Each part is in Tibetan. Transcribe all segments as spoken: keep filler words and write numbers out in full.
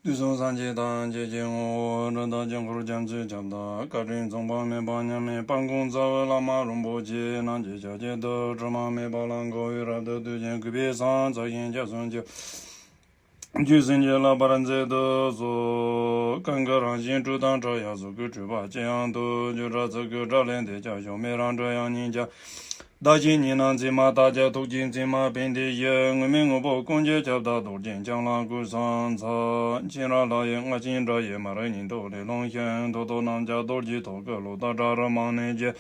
དུས་གསུམ་སངས་རྒྱས་ཐམས་ཅད་ཀྱི་ངོ་བོ། སྒྲ་དང་དཀྱིལ་འཁོར་རྒྱ་མཚོའི་ཁྱབ་བདག་བཀའ་དྲིན་མཚུངས་པ་མེད་པ་མཉམ་མེད་དཔལ་མགོན་རྩ་བའི་བླ་མ་རིན་པོ་ཆེ་རྣམས་ཀྱི་ཞབས་རྗེས་སུ་དྲི་མ་མེད་པ་ལ་མགོ་བོས་རབ་ཏུ་བཏུད་ཅིང་གུས་པས་ཕྱག་འཚལ་ཞིང་སྐྱབས་སུ་མཆི། རྒྱུད་བྱིན་གྱིས་བརླབ་པར་མཛད་དུ་གསོལ། གང་གི་རང་བཞིན་སྤྲོས་དང་བྲལ་ཡང་གཟུགས་སྐུ་སྤྲོས་པ་ཅི་ཡང་དག་བརྗོད་བྲལ་ཚིག་གི་སྒྲ་ལས་འདས་ཀྱང་གཞོམ་མེད་རང་གྲོལ་དབྱངས་སྙན་རྒྱ། བདག་གཞན་གཉིས་སྣང་མཚན་མ་དག་ཀྱང་ཐུགས་རྗེའི་མཚན་མ་ཕན་བདེའི་གཞི། དངོས་མེད་དངོས་པོ་ཀུན་གྱི་ཁྱབ་བདག་རྡོ་རྗེ་འཆང་ལ་གུས་ཕྱག་འཚལ། མཁྱེན་རབ་ལྷ་ཡི་རྔ་ཆེན་སྒྲ་ཡིས་མ་རིག་ཉིད་དུ་ལས་སློང་ཞིང་། མཐུ་སྟོབས་རྣམས་ཀྱང་རྡོ་རྗེའི་ཐུགས་ཀྱི་གློག་ལྟར་བཀྲ་རབ་མང་ནས་རྒྱས།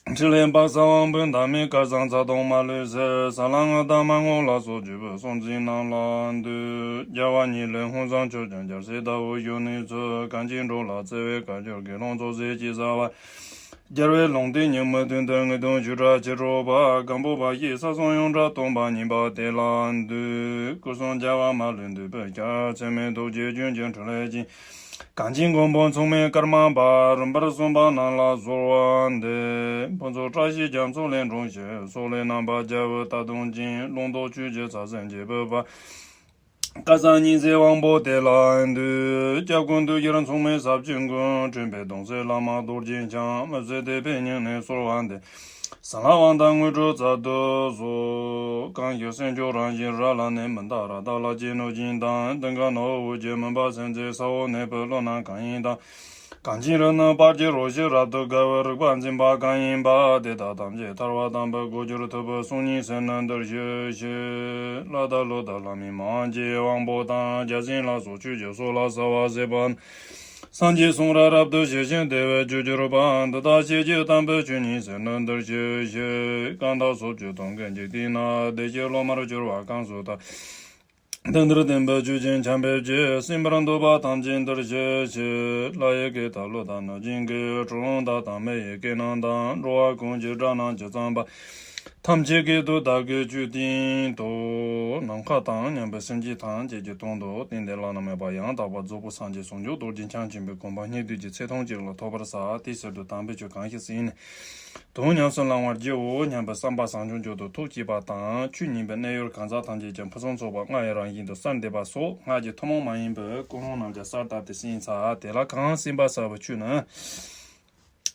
ཕྲིན་ལས་དཔག་བསམ་དབང་པོའི་མདའ་མེད་སྐལ་བཟང་ཚ་གདུང་མ་ལུས་སེལ། ཟབ་ལམ་ལྔ་དང་མར་ངོ་ལ་སོགས་བརྒྱུད་པའི་གསུང་འཛིན་རྣམས་ལ་འདུད། རྒྱལ་བ་ཉིད་ལས་ཧཱུྃ་ཟངས་ཆུ་ཀྱང་རྒྱལ་སྲས་ཟླ་འོད་གཞོན་ནུའི་ཚུལ། གང་ཅི་འགྲོ་ལ་བརྩེ་བས་བཀའ་བསྒྱུར་དགེ་སློང་ཚོགས་བསད་ཀྱི་བྱ་བ། རྒྱལ་བའི་ལུང་བསྟན་ཉིད་མི་མཐུན་ཏེ། དངོས་དོན་བཅུ་ཕྲག་ཕྱི་སྒྲུབ་པ། སྒམ་པོ་པ་ཡིས་ས་གསུམ་ཡོངས་བསྒྲལ་སྟོན་པ་ཉིད་པ་དེ་ལ་འདུད། སྐུ་གསུམ་རྒྱལ་བ་མ་ལུས་འདུས་པའི་ཞལ། ཚད་མེད་ཐུགས་རྗེ་ལྗོན་ཀྱི་ཕྲིན་ལས་ཀྱིས། གང་ཅི་མགོན་པོ་མཚུངས་མེད་ཀརྨ་པ། རིམ་པར་གསུངས་པ་རྣམས་ལ་གསོལ་བ་འདེབས། ཕུན་ཚོགས་བཀྲ་ཤིས་རྒྱ་མཚོ་ལས་འཁྲུངས་ཤིང་། སོག་ལེའི་རྣམ་པར་རྒྱལ་པོའི་རྟ་གདོང་ཅན། ལུང་རྟོགས་ཆོས་ཀྱི་ཚ་ཟེར་འབྱེད་པའི་དཔལ། སྐལ་བཟང་ཉི་ཟེར་དབང་པོ་དེ་ལ་འདུད། སྐྱབས་མགོན་ཐུགས་ཀྱི་མཚུངས་མེད་ཟབ་ཆོས་མགོན། འདྲེན་པའི་གདུང་སྲས་བླ་མ་རྡོ་རྗེ་འཆང་། མི་ཟད་དད་པས་སྙིང་ནས་གསོལ་བ་འདེབས། གསང་སྔགས་དབང་ཐང་དངོས་གྲུབ་སྩལ་དུ་གསོལ། གང་ཞིག་སེམས་མཆོག་རང་བཞིན་རབ་ལ་གནས། མི་འདའ་རཀྟ་ལ་ཅི་ནུས་ཀྱང་ལྡང་། གདེངས་ཀ་ནོར་བུ་ཅན། མུན་པ་སེལ་མཛད་ས་འོག་གནས་པའི་ཀླུ་རྣམས་གང་ཡིན་དང་། གངས་ཅན་རི་རྣམས་སྤར་གྱི་རོ་བཞིན་རབ་ཏུ་དགའ་བའི་རིག་པ་འཛིན་པ་གང་ཡིན་པ། དེ་དག་ཐམས་ཅད་ཐར་པ་དམ་པའི་སྒོ་འགྱུར་ཐུབ་པའི་གསུང་སྙན་ཟེར་ནི་འདིར་ཞུ་ཞིག། ལྷ་དང་ཀླུ་དང་ལྷ་མིན་མ་ཡིན་གྱི་དབང་པོ་དང་། བརྒྱ་བྱིན་ལ་སོགས་ཆོས་ཀྱི་སྲོག་ལ་ཟ་བ་ཟད་པ། སངས་རྒྱས་གསུང་རབ་རབ་ཏུ་ཞི་ཞིང་བདེ་བའི་རྒྱུར་གྱུར་པ། འདི་དག་ཤེས་བྱའི་དམ་པའི་ཆོས་ཉིད་ཟེར་ནི་འདིར་ཞུ་ཞིག། གང་དག་སོ་བཅུའི་སྟོང་གི་འཇིག་རྟེན་ན། བདེ་གཤེགས་སློབ་མར་གྱུར་པ་གང་སུ་དག། དེང་འདིར་བསྟན་པའི་ཆོས་ཀྱི་འཆད་འབེབས་ཀྱིས། གསན་པར་འདོད་པ་ཐམས་ཅད་འདིར་ཞུ་ཞིག། ལྷ་ཡི་སྐད་དང་ཀླུ་དང་གནོད་སྦྱིན་སྐད། གྲུལ་བུམ་དག་དང་མི་ཡི་སྐད་རྣམས་དང་། འགྲོ་བ་ཀུན་གྱི་སྒྲ་རྣམས་ཇི་ཙམ་པ། ཐམས་ཅད་སྐད་དུ་བདག་གིས་ཆོས་བསྟན་ཏོ། ནམ་མཁའ་དང་མཉམ་པའི་སེམས་ཅན་ཐམས་ཅད་ཀྱི་དོན་དུ། གཏན་བདེ་བླ་ན་མེད་པ་ཡང་དག་པར་རྫོགས་པའི་སངས་རྒྱས་ཟུང་འཇུག་རྡོ་རྗེ་འཆང་ཆེན་པོའི་གོ་འཕང་སྙིགས་དུས་ཀྱི་ཚེ་ཐུང་ཅིག་ལ་ཐོབ་པར་བྱ། དེའི་ཕྱིར་དུ་དམ་པའི་ཆོས་གང་ཞིག་གསན་ནས། དོན་ཉམས་སུ་བླང་བར་བགྱིའོ་སྙམ་པའི་བསམ་པ་བཟང་སྐྱོང་མཆོག་ཏུ་ཐུགས་བསྐྱེད་པ་དང་། ཆོས་ཉན་པའི་གནས་ཡུལ་གང་ཟག་ཐམས་ཅད་ཀྱང་ཕུན་སུམ་ཚོགས་པ་ལྔ་ཡི་རང་བཞིན་དུ་གསལ་འདེབས་པ་སོགས་སྔགས་ཀྱི་ཐུན་མོང་མ་ཡིན་པའི་ཀུན་སློང་རྣམས་ཀྱང་གསལ་བཏབ་སྟེ་གསན་ཚར། དེ་ལ་གང་གསན་པ་གསལ་བའི་ཆོས་ནི།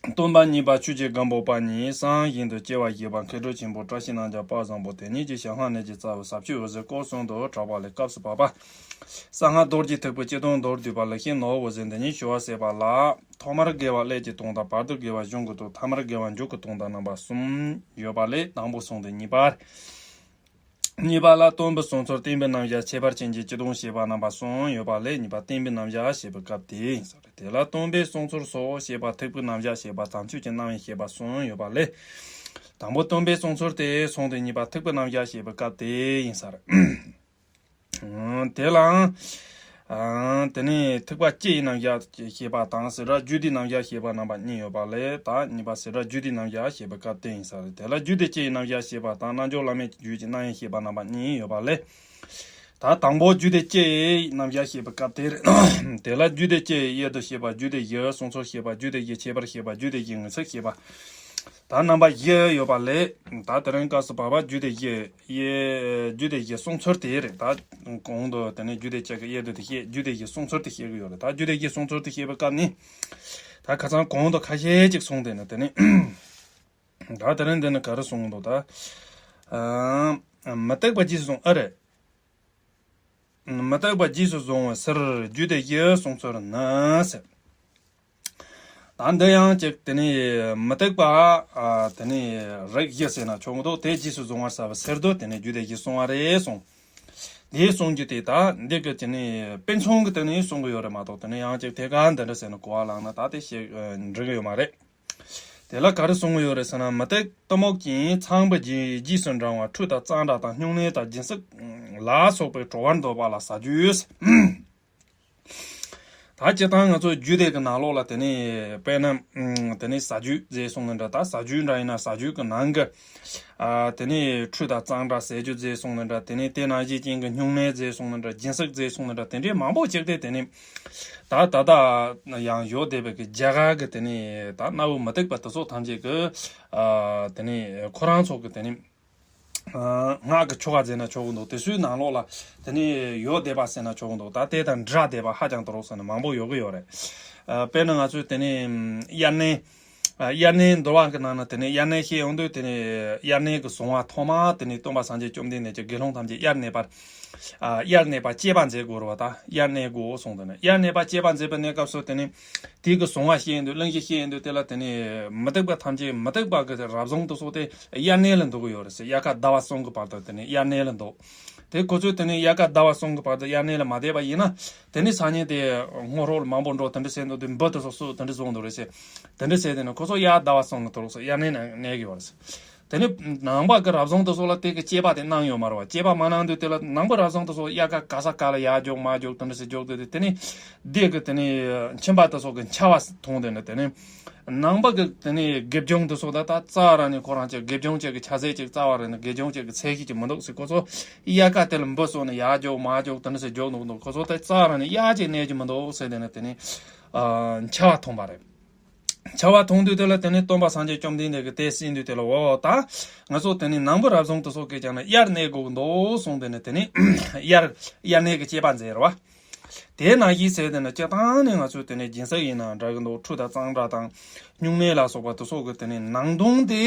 སྟོན་པ་གཉིས་པ་ཆོས་ཀྱི་སྒམ་པོ་པ་ཉིད་གསང་སྔགས་བཞིན་དུ་སྐྱེ་བ་བཞེས་པ། མཁས་གྲུབ་ཆེན་པོ་བཀྲ་ཤིས་རྣམས་ཀྱང་དཔལ་བཟང་པོ་དེ་ཉིད་ཀྱི་ཞལ་སྔ་ནས་ཀྱི་རྩ་བའི་ཟབ་ཆོས་འོད་ཟེར་སྐོར་གསུམ་དུ་གྲགས་པ་ལས། སྐབས་སུ་བབ་པ། གསང་སྔགས་རྡོ་རྗེ་ཐེག་པའི་སྤྱི་དོན་མདོར་བསྡུས་པ། ལེགས་བཤད་ནོར་བུ་ཟེར་འདི་ཉིད་ཞུ་བར་ཟད་པ་ལ། ཐོག་མར་དགེ་བ་ཀླད་ཀྱི་སྟོང་དང་། བར་དུ་དགེ་བ་གཞུང་གི་སྟོང་། ཐ་མར་དགེ་བ་མཇུག་གི་སྟོང་དང་རྣམ་པ་གསུམ་ཡོད་པ་ལས། དང་པོ་གསུངས་ཏེ་གཉིས་པར། གཉིས་པ་ལ་སྟོན་པའི་གསུང་ཚུལ། བསྟན་པའི་རྣམ་གཞག་ཁྱད་པར་ཅན་གྱི་སྤྱི་དོན་བཤད་པ་རྣམ་པ་གསུམ་ཡོད་པ་ལས། གཉིས་པ་བསྟན་པའི་རྣམ་གཞག་བཤད་པའི་སྐབས་དེ་ཡིན་ས་རེད། དེ་ལ་སྟོན་པའི་གསུང་ཚུལ་སོགས་བཤད་པ། ཐེག་པའི་རྣམ་གཞག་བཤད་པ། དམ་ཆོས་ཀྱི་རྣམ་དབྱེ་བཤད་པ་གསུམ་ཡོད་པ་ལས། དང་པོ་སྟོན་པའི་གསུང་ཚུལ་དེ་གསུངས་ཏེ། གཉིས་པ་ཐེག་པའི་རྣམ་གཞག་བཤད་པའི་སྐབས་དེ་ཡིན་ས་རེད། དེ་ལའང་། དེ་ནས་ཐེག་པ་སྤྱི་ཡི་རྣམ་གཞག་བཤད་པ་དང་། ཟེ་ར་རྒྱུད་སྡེའི་རྣམ་གཞག་བཤད་པ་རྣམ་པ་གཉིས་ཡོད་པ་ལས། ད་གཉིས་པ་ཟེ་ར་རྒྱུད་སྡེའི་རྣམ་གཞག་བཤད་པའི་སྐབས་དེ་ཡིན་ས་རེད། དེ་ལ་རྒྱུད་སྡེ་སྤྱི་ཡི་རྣམ་གཞག་བཤད་པ་དང་། རྣལ་འབྱོར་བླ་མེད་ཀྱི་རྒྱུད་ཀྱི་རྣམ་དབྱེ་བཤད་པ་རྣམ་པ་གཉིས་ཡོད་པ་ལས། ད་དང་པོ་རྒྱུད་སྡེ་སྤྱི་ཡི་རྣམ་གཞག་བཤད་པའི་སྐབས་དེ་རེད། དེ་ལ་རྒྱུད་སྡེ་སྤྱི་ཡི་དབྱེ་དུ་བཤད་པ། རྒྱུད་སྡེ་བཞིའི་གསུང་ཚུལ་བཤད་པ། རྒྱུད་སྡེ་བཞིའི་ཁྱད་པར་བཤད་པ། རྒྱུད་སྡེ་བཞིའི་ངེས་ཚུལ་བཤད་པ། ད་རྣམ་པ་བཞི་ཡོད་པ་ལས། ད་དེ་རིང་སྐབས་སུ་བབ་པ་རྒྱུད་སྡེ་བཞི་ཡི། རྒྱུད་སྡེ་བཞིའི་གསུང་ཚུལ་དེ་རེད། ད་གོང་དུ་དེ་ནས་རྒྱུད་སྡེ་སྤྱི་ཡི་དབྱེ་དུ་དེ་བཤད། རྒྱུད་སྡེ་བཞིའི་གསུང་ཚུལ་དེ་བཤད་ཀྱི་ཡོད་རེད། ད་རྒྱུད་སྡེ་བཞིའི་གསུང་ཚུལ་དེ་བཤད་པའི་སྐབས་ནི། ད་ཁ་སང་གོང་དུ་ཁ་ཤས་ཅིག་གསུངས་དེ་ནི་དེ་ནི། ད་དེ་རིང་འདི་ནི་ག་རེ་གསུངས་འདུག་ད། ཨ། མུ་སྟེགས་པ་རྗེས་སུ་བཟུང་། ཨ་རེད། མུ་སྟེགས་པ་རྗེས་སུ་བཟུང་བའི་ཕྱིར། རྒྱུད་སྡེ་བཞིའི་གསུང་ཚུལ་ནི་ཟེར། ད་འདི་ཡང་ཅིག་དེ་ནི་མུ་སྟེགས་པ། ཨ། དེ་ནི་རིགས་བཞི་ཟེར་ན་ཆོག་གི་འདུག་དེ་རྗེས་སུ་བཟུང་བར་བྱ་བའི་ཕྱིར་དུ། དེ་ནི་རྒྱུད་སྡེ་བཞི་གསུང་བ་རེད་གསུངས། དེ་གསུང་རྒྱུ་དེ་ད་འདི་གི་དེ་ནི་དཔེ་མཚོན་གྱི་དེ་ནི་གསུང་གི་ཡོད་རེད་མ་གཏོགས། དེ་ནི་ཡང་ཅིག་ཐད་ཀར་འདི་འདྲ་ཟེར་ནས་གོ་བ་བླངས་ན་ད་དེ་ཞིག་འགྲིག་གི་ཡོད་མ་རེད། དེ་ལ་ག་རེ་གསུང་གི་ཡོད་རེད་ཟེར་ན། མུ་སྟེགས་གཏི་མུག་གིས་ཚངས་པའི་རྗེས་རྗེས་སུ་འབྲང་བ། ཁྲུས་དང་གཙང་སྦྲ་དང་སྨྱུང་གནས་དང་སྦྱིན་སྲེག་ལ་སོགས་པས་གྲོལ་བར་འདོད་པ་ལ་ཟ་རྒྱུ། ད་སྤྱིར་བཏང་ང་ཚོ་རྒྱུད་སྡེ་གི་ནང་ལོགས་ལ་དེ་ནི་དཔེར་ན། དེ་ནི་ཟ་རྒྱུ་ཟེར་གསུངས་ནི་འདྲ། ད་ཟ་རྒྱུ་འདྲ་ཡིན་ན་ཟ་རྒྱུ་གི་ནང་གི། ཨ། དེ་ནི་ཁྲུས་དང་གཙང་སྦྲ་ཟས་སྤྱོད་ཟེར་གསུངས་ནི་འདྲ། དེ་ནི་དེ་ནང་བཞིན་ཅན་གྱི་སྨྱུང་གནས་ཟེར་གསུངས་ནི་འདྲ། སྦྱིན་སྲེག་ཟེར་གསུངས་ནི་འདྲ། དེ་འདྲའི་མང་པོ་ཅིག་དེ་དེ་ནི། ད་ད་ལྟ་ཡང་ཡོད་བསྡད་པའི་གི་རྒྱ་གར་གི་དེ་ནི་ད་གནའ་བོའི་མུ་སྟེགས་པ་དེ་ཚོ་ཐམས་ཅད་ཀྱི། ཨ། དེ་ནི་ཁོ་རང་ཚོ་གི་དེ་ནི། སྔགས་ཀྱི་ཆོ་ག་མཛད་ན་ཆོག་གི་འདུག་དེ་ཚོའི་ནང་ལོགས་ལ་དེ་ནས་ཡོན་བཟླས་པ་ཟེར་ན་ཆོག་གི་འདུག་ད་དེ་དང་སྒྲ་བཟླས་པ་ཧ་ཅང་དུ་རོགས་ཟེར་ན་མང་པོ་ཡོད་ཀྱི་ཡོད་རེད། དཔེར་ན་ང་ཚོས་དེ་ནས་དབྱར་གནས། དབྱར་གནས་འདུལ་བ་གི་ནང་ན་དེ་ནས་དབྱར་གནས་བཤད་ཡོང་དུས་དེ་ནས་དབྱར་གནས་ཀྱི་གཟུངས་པ་ཐོག་མ་དེ་ནས་སྟོན་པ་སངས་རྒྱས་བཅོམ་ལྡན་འདས་ཀྱིས་དགེ་སློང་ཐམས་ཅད་དབྱར་གནས་པར། དབྱར་གནས་པ་སྤྱད་པ་མཛད་དགོས་རེད་བ། ད་དབྱར་གནས་དགོས་གསུངས། དེ་ནས་དབྱར་གནས་པ་སྤྱད་པ་མཛད་པའི་གནས་སྐབས་སུ་དེ་ནས་དེའི་གི་གཟུངས་པ་བཤད་ཡོང་དུས་གླེང་གཞི་བཤད་ཡོང་དུས་དེ་ལ་དེ་ནས་མུ་སྟེགས་པ་ཐམས་ཅད་མུ་སྟེགས་པ་གི་རབ་བྱུང་དེ་ཚོ་དེ་དབྱར་གནས་ལ་འདུག་གི་ཡོད་རེད་ཟེར། དབྱར་ཁ་ཟླ་བ་གསུམ་གི་བར་དུ་དེ་ནས་དབྱར་གནས་ལ་འདུག་དེ་ཁོ་ཚོས་དེ་ནས་དབྱར་ཁ་ཟླ་བ་གསུམ་གི་བར་དུ་དབྱར་གནས་ལ་མ་བསྡད་པ་ཡིན་ན། དེ་ནས་སང་ཉིན་དེ་སྔོ་ཧྲོག་ལ་མང་པོ་འགྲོ་དེ་འདྲ་བྱས་འདུག་དེ་འབུ་དེ་ཚོ་སུ་དེ་འདྲ་བཟུང་འདུག་རེད་ཟེར། དེ་འདྲ་བྱས་དེ་ནས་ཁོ་ཚོ་དབྱར་ཟླ་བ་གསུམ་ལ་དུ་རོགས་ཟེར་དབྱར་གནས་ན་གནས་ཀྱི་ཡོད་རེད་ཟེར། དེ་ནས་ནང་པ་གི་རབ་བྱུང་དེ་ཚོ་ལ་དེ་གི་སྤྱད་པ་དེ་གནང་ཡོད་མ་རེད་བ། སྤྱད་པ་མ་གནང་དུས་དེ་ལ་ནང་པ་རབ་བྱུང་དེ་ཚོ་དབྱར་ཁ་ག་ས་ག་ལ་ཡར་རྒྱུག་མར་རྒྱུག་དེ་འདྲ་ཟེར་རྒྱུག་དུས་དེ་ནས་སྡེ་གི་དེ་ནས་ཁྱིམ་པ་དེ་ཚོ་གི་འཆི་བ་མཐོང་དེ་ནས་དེ་ནས། ནང་པ་གི་དེ་ནས་དགེ་སྦྱོང་དེ་ཚོ་ད་ད་རྩ་བ་རང་ནས་ཁོ་རང་ཅིག་དགེ་སྦྱོང་ཅིག་གི་ཆ་ཟད་ཅིག་རྩ་བ་རང་ནས་དགེ་སྦྱོང་ཅིག་གི་ཚད་གཞི་ཅིག་མི་འདུག་ཟེར། ཁོ་ཚོ་དབྱར་ཁ་དེ་ལ་འབུ་སོགས་ནས་ཡར་རྒྱུག་མར་རྒྱུག་དེ་འདྲ་ཟེར་རྒྱུག་འདུག་འདུག་ཁོ་ཚོ་ད་རྩ་བ་རང་ནས་དབྱར་ཅིག་གནས་རྒྱུ་མི་འདུག་ཟེར། དེ་ནས་དེ་ནས་འཆི་བ་ཐོན་པ་རེད། འཆི་བ་ཐོན་དུས་དེ་ལ་དེ་ནས་སྟོན་པ་སངས་རྒྱས་བཅོམ་ལྡན་འདས་ཀྱིས་དེ་གསན་དུས་དེ་ལ་འོ་ད་ང་ཚོ་དེ་ནས་ནང་པ་རབ་བྱུང་དེ་ཚོ་གིས་ཀྱང་ན་དབྱར་གནས་དགོས་ཀྱི་འདུག་གསུངས། དེ་ནས་དེ་ནས་དབྱར་དབྱར་གནས་ཀྱི་སྤྱད་པ་མཛད་རེད་བ། དེ་ནང་བཞིན་ཟེར་དེ་ནི་སྤྱིར་བཏང་ནས་ང་ཚོས་དེ་ནས་སྦྱིན་སྲེག་ཡིན་ན་འདྲ་གི་འདུག་ཁྲུས་དང་གཙང་སྦྲ་དང་སྨྱུང་གནས་ལ་སོགས་པ་དེ་སོགས་ཀྱི་དེ་ནས་ནང་དོན་དེ་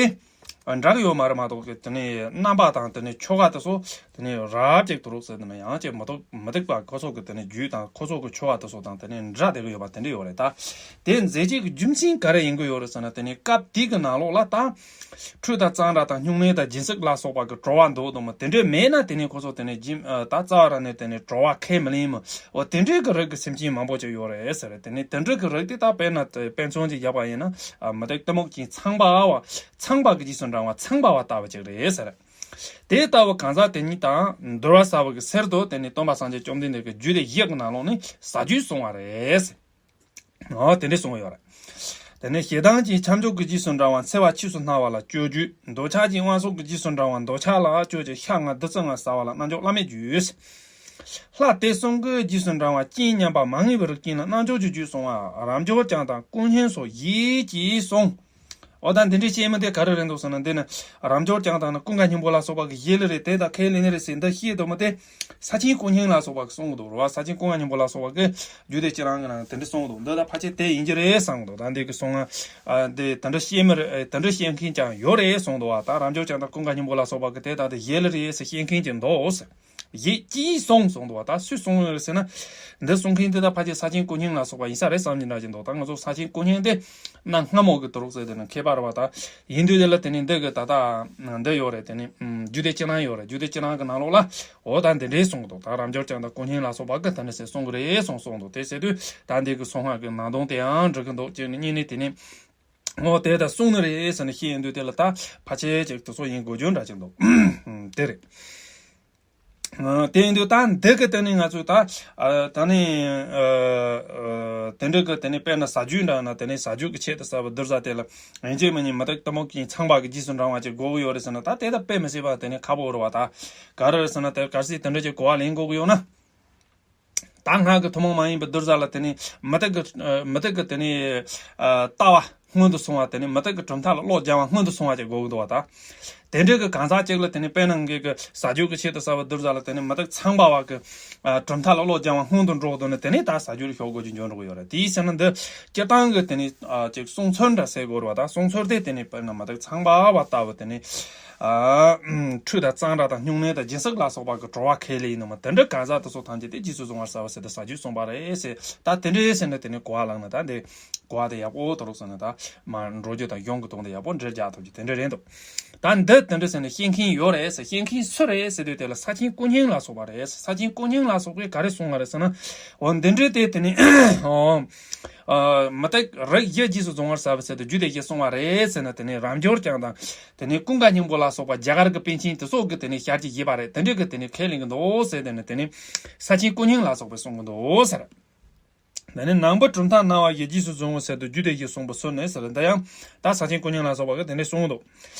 འདྲ་གི་ཡོད་མ་རེད་མ་གཏོགས་ཀྱི་དེ་ནས་རྣམ་པ་དང་དེ་ནས་ཆོ་ག་དེ་ཚོ་དེ་ནས་རབ་ཅིག་ཏུ་རོགས་ཟེར་དེ་ནས་ཡང་ཅིག་མ་གཏོགས་མུ་སྟེགས་པ་ཁོ་ཚོ་གི་དེ་ནས་རྒྱུད་དང་ཁོ་ཚོ་གི་ཆོ་ག་དེ་ཚོ་དང་དེ་ནས་འདྲ་བསྡད་གི་ཡོད་པ་དེ་འདྲ་ཡོད་རེད་ད། དེ་མཛད་རྗེས་ཀྱི་རྒྱུ་མཚན་ག་རེ་ཡིན་གི་ཡོད་རེད་ཟེར་ན། དེ་ནས་སྐབས་དེ་གི་ནང་ལོགས་ལ་ད། ཁྲུས་དང་གཙང་སྦྲ་དང་སྨྱུང་གནས་དང་སྦྱིན་སྲེག་ལ་སོགས་པ་གི་གྲོལ་བ་འདུག་དང་མོ་དེ་འདྲས་མེད་ན་དེ་ནས་ཁོ་ཚོ་དེ་ནས་སྦྱིན་ད་རྩ་བ་རང་ནས་དེ་ནས་གྲོལ་བ་ཁས་མི་ལེན་མོ། འོ་དེ་འདྲས་གི་རིགས་ཀྱི་སེམས་ཅན་མང་པོ་ཅིག་ཡོད་རེད་ཟེར། དེ་ནས་དེ་འདྲས་གི་རིགས་དེ་ད་དཔེར་ན་དཔེ་མཚོན་ཅིག་བཞག་པ་ཡིན་ན་མུ་སྟེགས་གཏི་མུག་ཅན་ཚངས་པ་བ་ཚངས་པ་གི་རྗེས་སུ་འབྲང་བ་ཚངས་པ་བ་ལྟ་བུ་ཅིག་རེད་ཟེར། དེ་ལྟ་བུ་གང་ཟག་དེ་ཉིད་དང་འདུལ་བ་ཟབ་པོ་གི་ཟེར་དུ་དེ་ནས་སྟོན་པ་སངས་རྒྱས་བཅོམ་ལྡན་འདས་ཀྱི་རྒྱུད་སྡེ་བཞི་གི་ནང་ལོགས་ནས་ཟབ་རྒྱུད་གསུངས་པ་རེད། ཨོ་དེ་འདྲས་གསུངས་ཡོད་རེད། དེ་ནས་ཞེ་སྡང་གི་ཁྱབ་འཇུག་གི་རྗེས་སུ་འབྲང་བ་འཚེ་བ་ཆོས་སུ་སྣང་བ་ལ་སྤྱོད་རྒྱུད། འདོད་ཆགས་ཀྱི་དབང་ཕྱུག་གི་རྗེས་སུ་འབྲང་བ་འདོད་ཆགས་ལ་སྤྱོད་ཅིང་ཤ་ལྔ་བདུད་རྩི་ལྔ་ཟ་བ་ལ་རྣལ་འབྱོར་བླ་མེད་རྒྱུད། ལྷ་དེ་གསུམ་གྱི་རྗེས་སུ་འབྲང་བ་རྐྱེན་ཉམས་པ་མ་ངེས་པའི་རིགས་ཅན་ལ་རྣལ་འབྱོར་གྱི་རྒྱུད་གསུངས་པ་རབ་འབྱོར་བྱང་དང་ཀུན་མཁྱེན་སོགས་བཞི་གིས་གསུངས། འོ་ད་འདི་འདྲའི་བཤད་མི་དེ་ག་རེ་རེད་འདུག་ཟེར་ན། འདི་ནི་རབ་འབྱོར་བྱང་དང་ནི་ཀུན་དགའ་སྙིང་པོ་ལ་སོགས་པ་གི་ཞལ་རེད། དེ་དག་ཁས་ལེན་ནི་རེད་ཟེར་འདི་བཤད་འདུག་མི་དེ་ས་ཆེན་ཀུན་མཁྱེན་ལ་སོགས་པ་གི་གསུང་གི་འདུག་རེད་བ། ས་ཆེན་ཀུན་དགའ་སྙིང་པོ་ལ་སོགས་པ་གི་རྒྱུད་སྡེ་སྤྱི་རང་གི་ནང་དེ་འདྲ་གསུང་གི་འདུག་འདི་ད་ཕལ་ཆེར་དེ་ཡིན་གྱི་རེད་བསམ་གི་འདུག་ད་འདི་གི་གསུང་ང་འདི་དེ་འདྲ་བཤད་མི་རེད། དེ་འདྲ་བཤད་མཁན་ཀྱང་ཡོད་རེད་གསུང་འདུག་བ། ད་རབ་འབྱོར་བྱང་དང་ཀུན་དགའ་སྙིང་པོ་ལ་སོགས་པ་གི་དེ་དག་དེ་ཞལ་རེད་ཟེར་བཤད་མཁན་ཀྱང་འདུག་ཟེར། ཡིད་ཀྱིས་གསུངས་གསུངས་འདུག་བ། ད་སུས་གསུངས་ཡོད་ཟེར་ན། འདི་གསུང་མཁན་དེ་ད་ཕལ་ཆེར་ས་ཆེན་ཀུན་མཁྱེན་ལ་སོགས་པ་ཡིན་ས་རེད་བསམ་གྱི་འདྲ་ཅིག་འདུག་ད་ང་ཚོ་ས་ཆེན་ཀུན་མཁྱེན་དེ་གནའ་སྔ་མོ་གི་དུ་རུག་ཟེར་དེ་ནི་མཁས་པ་རེད་བ། ད་ཡིན་དུས་དེ་ལ་དེ་ནི་འདི་གི་ད་ལྟ་འདི་ཡོད་རེད། དེ་ནི་རྒྱུད་སྡེ་སྤྱི་ནང་ཡོད་རེད། རྒྱུད་སྡེ་སྤྱི་ནང་གི་ནང་ལོགས་ལ་འོ་ད་འདི་འདྲའི་གསུངས་འདུག་ད་རབ་འབྱོར་བྱང་དང་ཀུན་མཁྱེན་ལ་སོགས་པ་གི་དེ་ནི་ཟེར་གསུང་གི་རེད་གསུངས་གསུངས་འདུག་དེ་ཟེར་དུས་ད་འདི་གི་གསུང་ང་གི་ནང་དོན་དེའང་འགྲིག་གི་འདུག་ཅེས་ནི་གཉིས་ནི་དེ་ནི་འོ་དེ་ད་གསུང་ནི་རེད་ཟེར་ནི་ཤེས་ཡོང་དུས་དེ་ལ་ད་ཕལ་ཆེར་ཅིག་དེ་ཚོ་ཡིན་དགོས་རྒྱུ་འདྲ་ཅིག་འདུག་དེ་རེད། དེ་ཡིན་དུས་ད་འདི་གི་སྟེང་ནས་ང་ཚོས་ད་ད་ནི་དེ་འདྲ་གི་དེ་ནས་དཔེར་ན་ཟ་རྒྱུ་འདྲ་ན་དེ་ནས་ཟ་རྒྱུ་གི་ཆེད་དུ་ཟ་བ་བདུད་བཟའ་དེ་ལ་ཡིན་གཅིག་མིན་གཉིས་མུ་སྟེགས་གཏི་མུག་གི་ཚངས་པ་གི་རྗེས་སུ་འབྲང་བ་ཅིག་དགོས་ཀྱི་ཡོད་རེད་ཟེར་ན། ད་དེ་ད་དཔེ་མི་སྲིད་པ་དེ་ནས་ཁག་པོ་རེད་བ། ད་ག་རེ་རེད་ཟེར་ན་དེ་གལ་སྲིད་དེ་འདྲ་ཅིག་གོ་བ་ལེན་དགོས་ཀྱི་ཡོད་ན། ད་སྔགས་ཀྱི་ཐུན་མོང་མ་ཡིན་པའི་བདུད་བཟའ་ལ་དེ་ནས་མུ་སྟེགས་ཀྱི་མུ་སྟེགས་ཀྱི་དེ་ནས་ལྟ་བ་སྔོན་དུ་སོང་བ། དེ་ནས་མུ་སྟེགས་ཀྱི་གྲུབ་མཐའ་ལ་བློ་སྦྱང་བ་སྔོན་དུ་སོང་བ་ཅིག་དགོས་ཀྱི་འདུག་བ། ད་དེ་འདྲའི་གི་གང་ཟག་ཅིག་ལ་དེ་ནས་དཔེར་ན་ངེད་ཀྱི་ཟ་རྒྱུ་གི་ཆེད་དུ་ཟ་བ་བདུད་བཟའ་ལ་དེ་ནས་མུ་སྟེགས་ཚངས་པ་བ་གི་གྲུབ་མཐའ་ལ་བློ་སྦྱང་བ་སྔོན་དུ་འགྲོ་འདུག་ན་དེ་ནས་ད་ཟ་རྒྱུ་ལ་ཞོག་དགོས་ཀྱི་འཇོན་རོགས་ཡོད་རེད། དེའི་ཕྱིར་ན་འདི་སྤྱིར་བཏང་གི་དེ་ནས་ཅིག་གསུང་ཚུལ་འདྲ་ཟེར་དགོས་རེད་བ། ད་གསུང་ཚུལ་དེ་དེ་ནས་དཔེར་ན་མུ་སྟེགས་ཚངས་པ་བ་ལྟ་བུ་དེ་ནས། ཁྲུས་དང་གཙང་སྦྲ་དང་སྨྱུང་གནས་དང་སྦྱིན་སྲེག་ལ་སོགས་པ་གི་གྲོལ་བ་ཁས་ལེན་ཡིན་ནོ་མ། དེ་འདྲ་གང་ཟག་དེ་ཚོ་ཐམས་ཅད་དེ་རྗེས་སུ་བཟུང་བར་བྱ་བ་ཟེར་ཏེ་ཟ་རྒྱུ་གསུངས་པ་རེད་ཟེར། ད་དེ་འདྲའི་ཟེར་ནས་དེ་ནས་གོ་བ་བླངས་ན་ད་འདི་གོ་བ་དེ་ཡག་པོ་དོ་རུག་ཟེར་ནས་ད་མར་འགྲོ་རྒྱུ་དང་གཞུང་གི་དོན་དེ་ཡག་པོ་འགྲེལ་རྒྱག་ཐུབ་རྒྱུ་དེ་འདྲ་རེད་འདུག་ད་འདི་དེ་འདྲ་ཟེར་ནས་ཤེས་མཁན་ཡོད་རེད་ཟེར། ཤེས་མཁན་སུ་རེད་ཟེར་དུས་དེ་ལ་ས་ཆེན་ཀུན་མཁྱེན་ལ་སོགས་པ་རེད། ས་ཆེན་ཀུན་མཁྱེན་ལ་སོགས་པས་ག་རེ་གསུངས་པ་རེད་ཟེར་ན། འོ་འདི་འདྲའི་དེ་དེ་ནས་འོ། མུ་སྟེགས་རིགས་བཞི་རྗེས་སུ་བཟུང་བར་བྱ་བ་ཟེར་ཏེ་རྒྱུད་སྡེ་བཞི་གསུངས་པ་རེད་ཟེར་ན། དེ་ནས་རབ་འབྱོར་བྱང་དང་དེ་ནས་ཀུན་དགའ་སྙིང་པོ་ལ་སོགས་པ་རྒྱ་གར་གྱི་པཎ་ཆེན་དེ་སོགས་ཀྱིས་དེ་ནས་ཞལ་གྱིས་བཞེས་པ་རེད། དེ་འདྲས་ཀྱིས་དེ་ནས་ཁས་ལེན་གྱི་འདུག་ཟེར། དེ་ནས་དེ་ནས་ས་ཆེན་ཀུན་མཁྱེན་ལ་སོགས་པས་གསུང་གི་འདུག་ཟེར། དེ་ནས་ནང་པའི་གྲུབ་མཐའ་སྣང་བ་བཞི་རྗེས་སུ་བཟུང་བ་ཟེར་ཏེ་རྒྱུད་སྡེ་བཞི་གསུངས་པ་སོགས་ནས་ཟེར། འདི་ཡང་ད་ས་ཆེན་ཀུན་མཁྱེན་ལ་སོགས་པ་གིས་དེ་འདྲས་གསུང་གི་འདུག་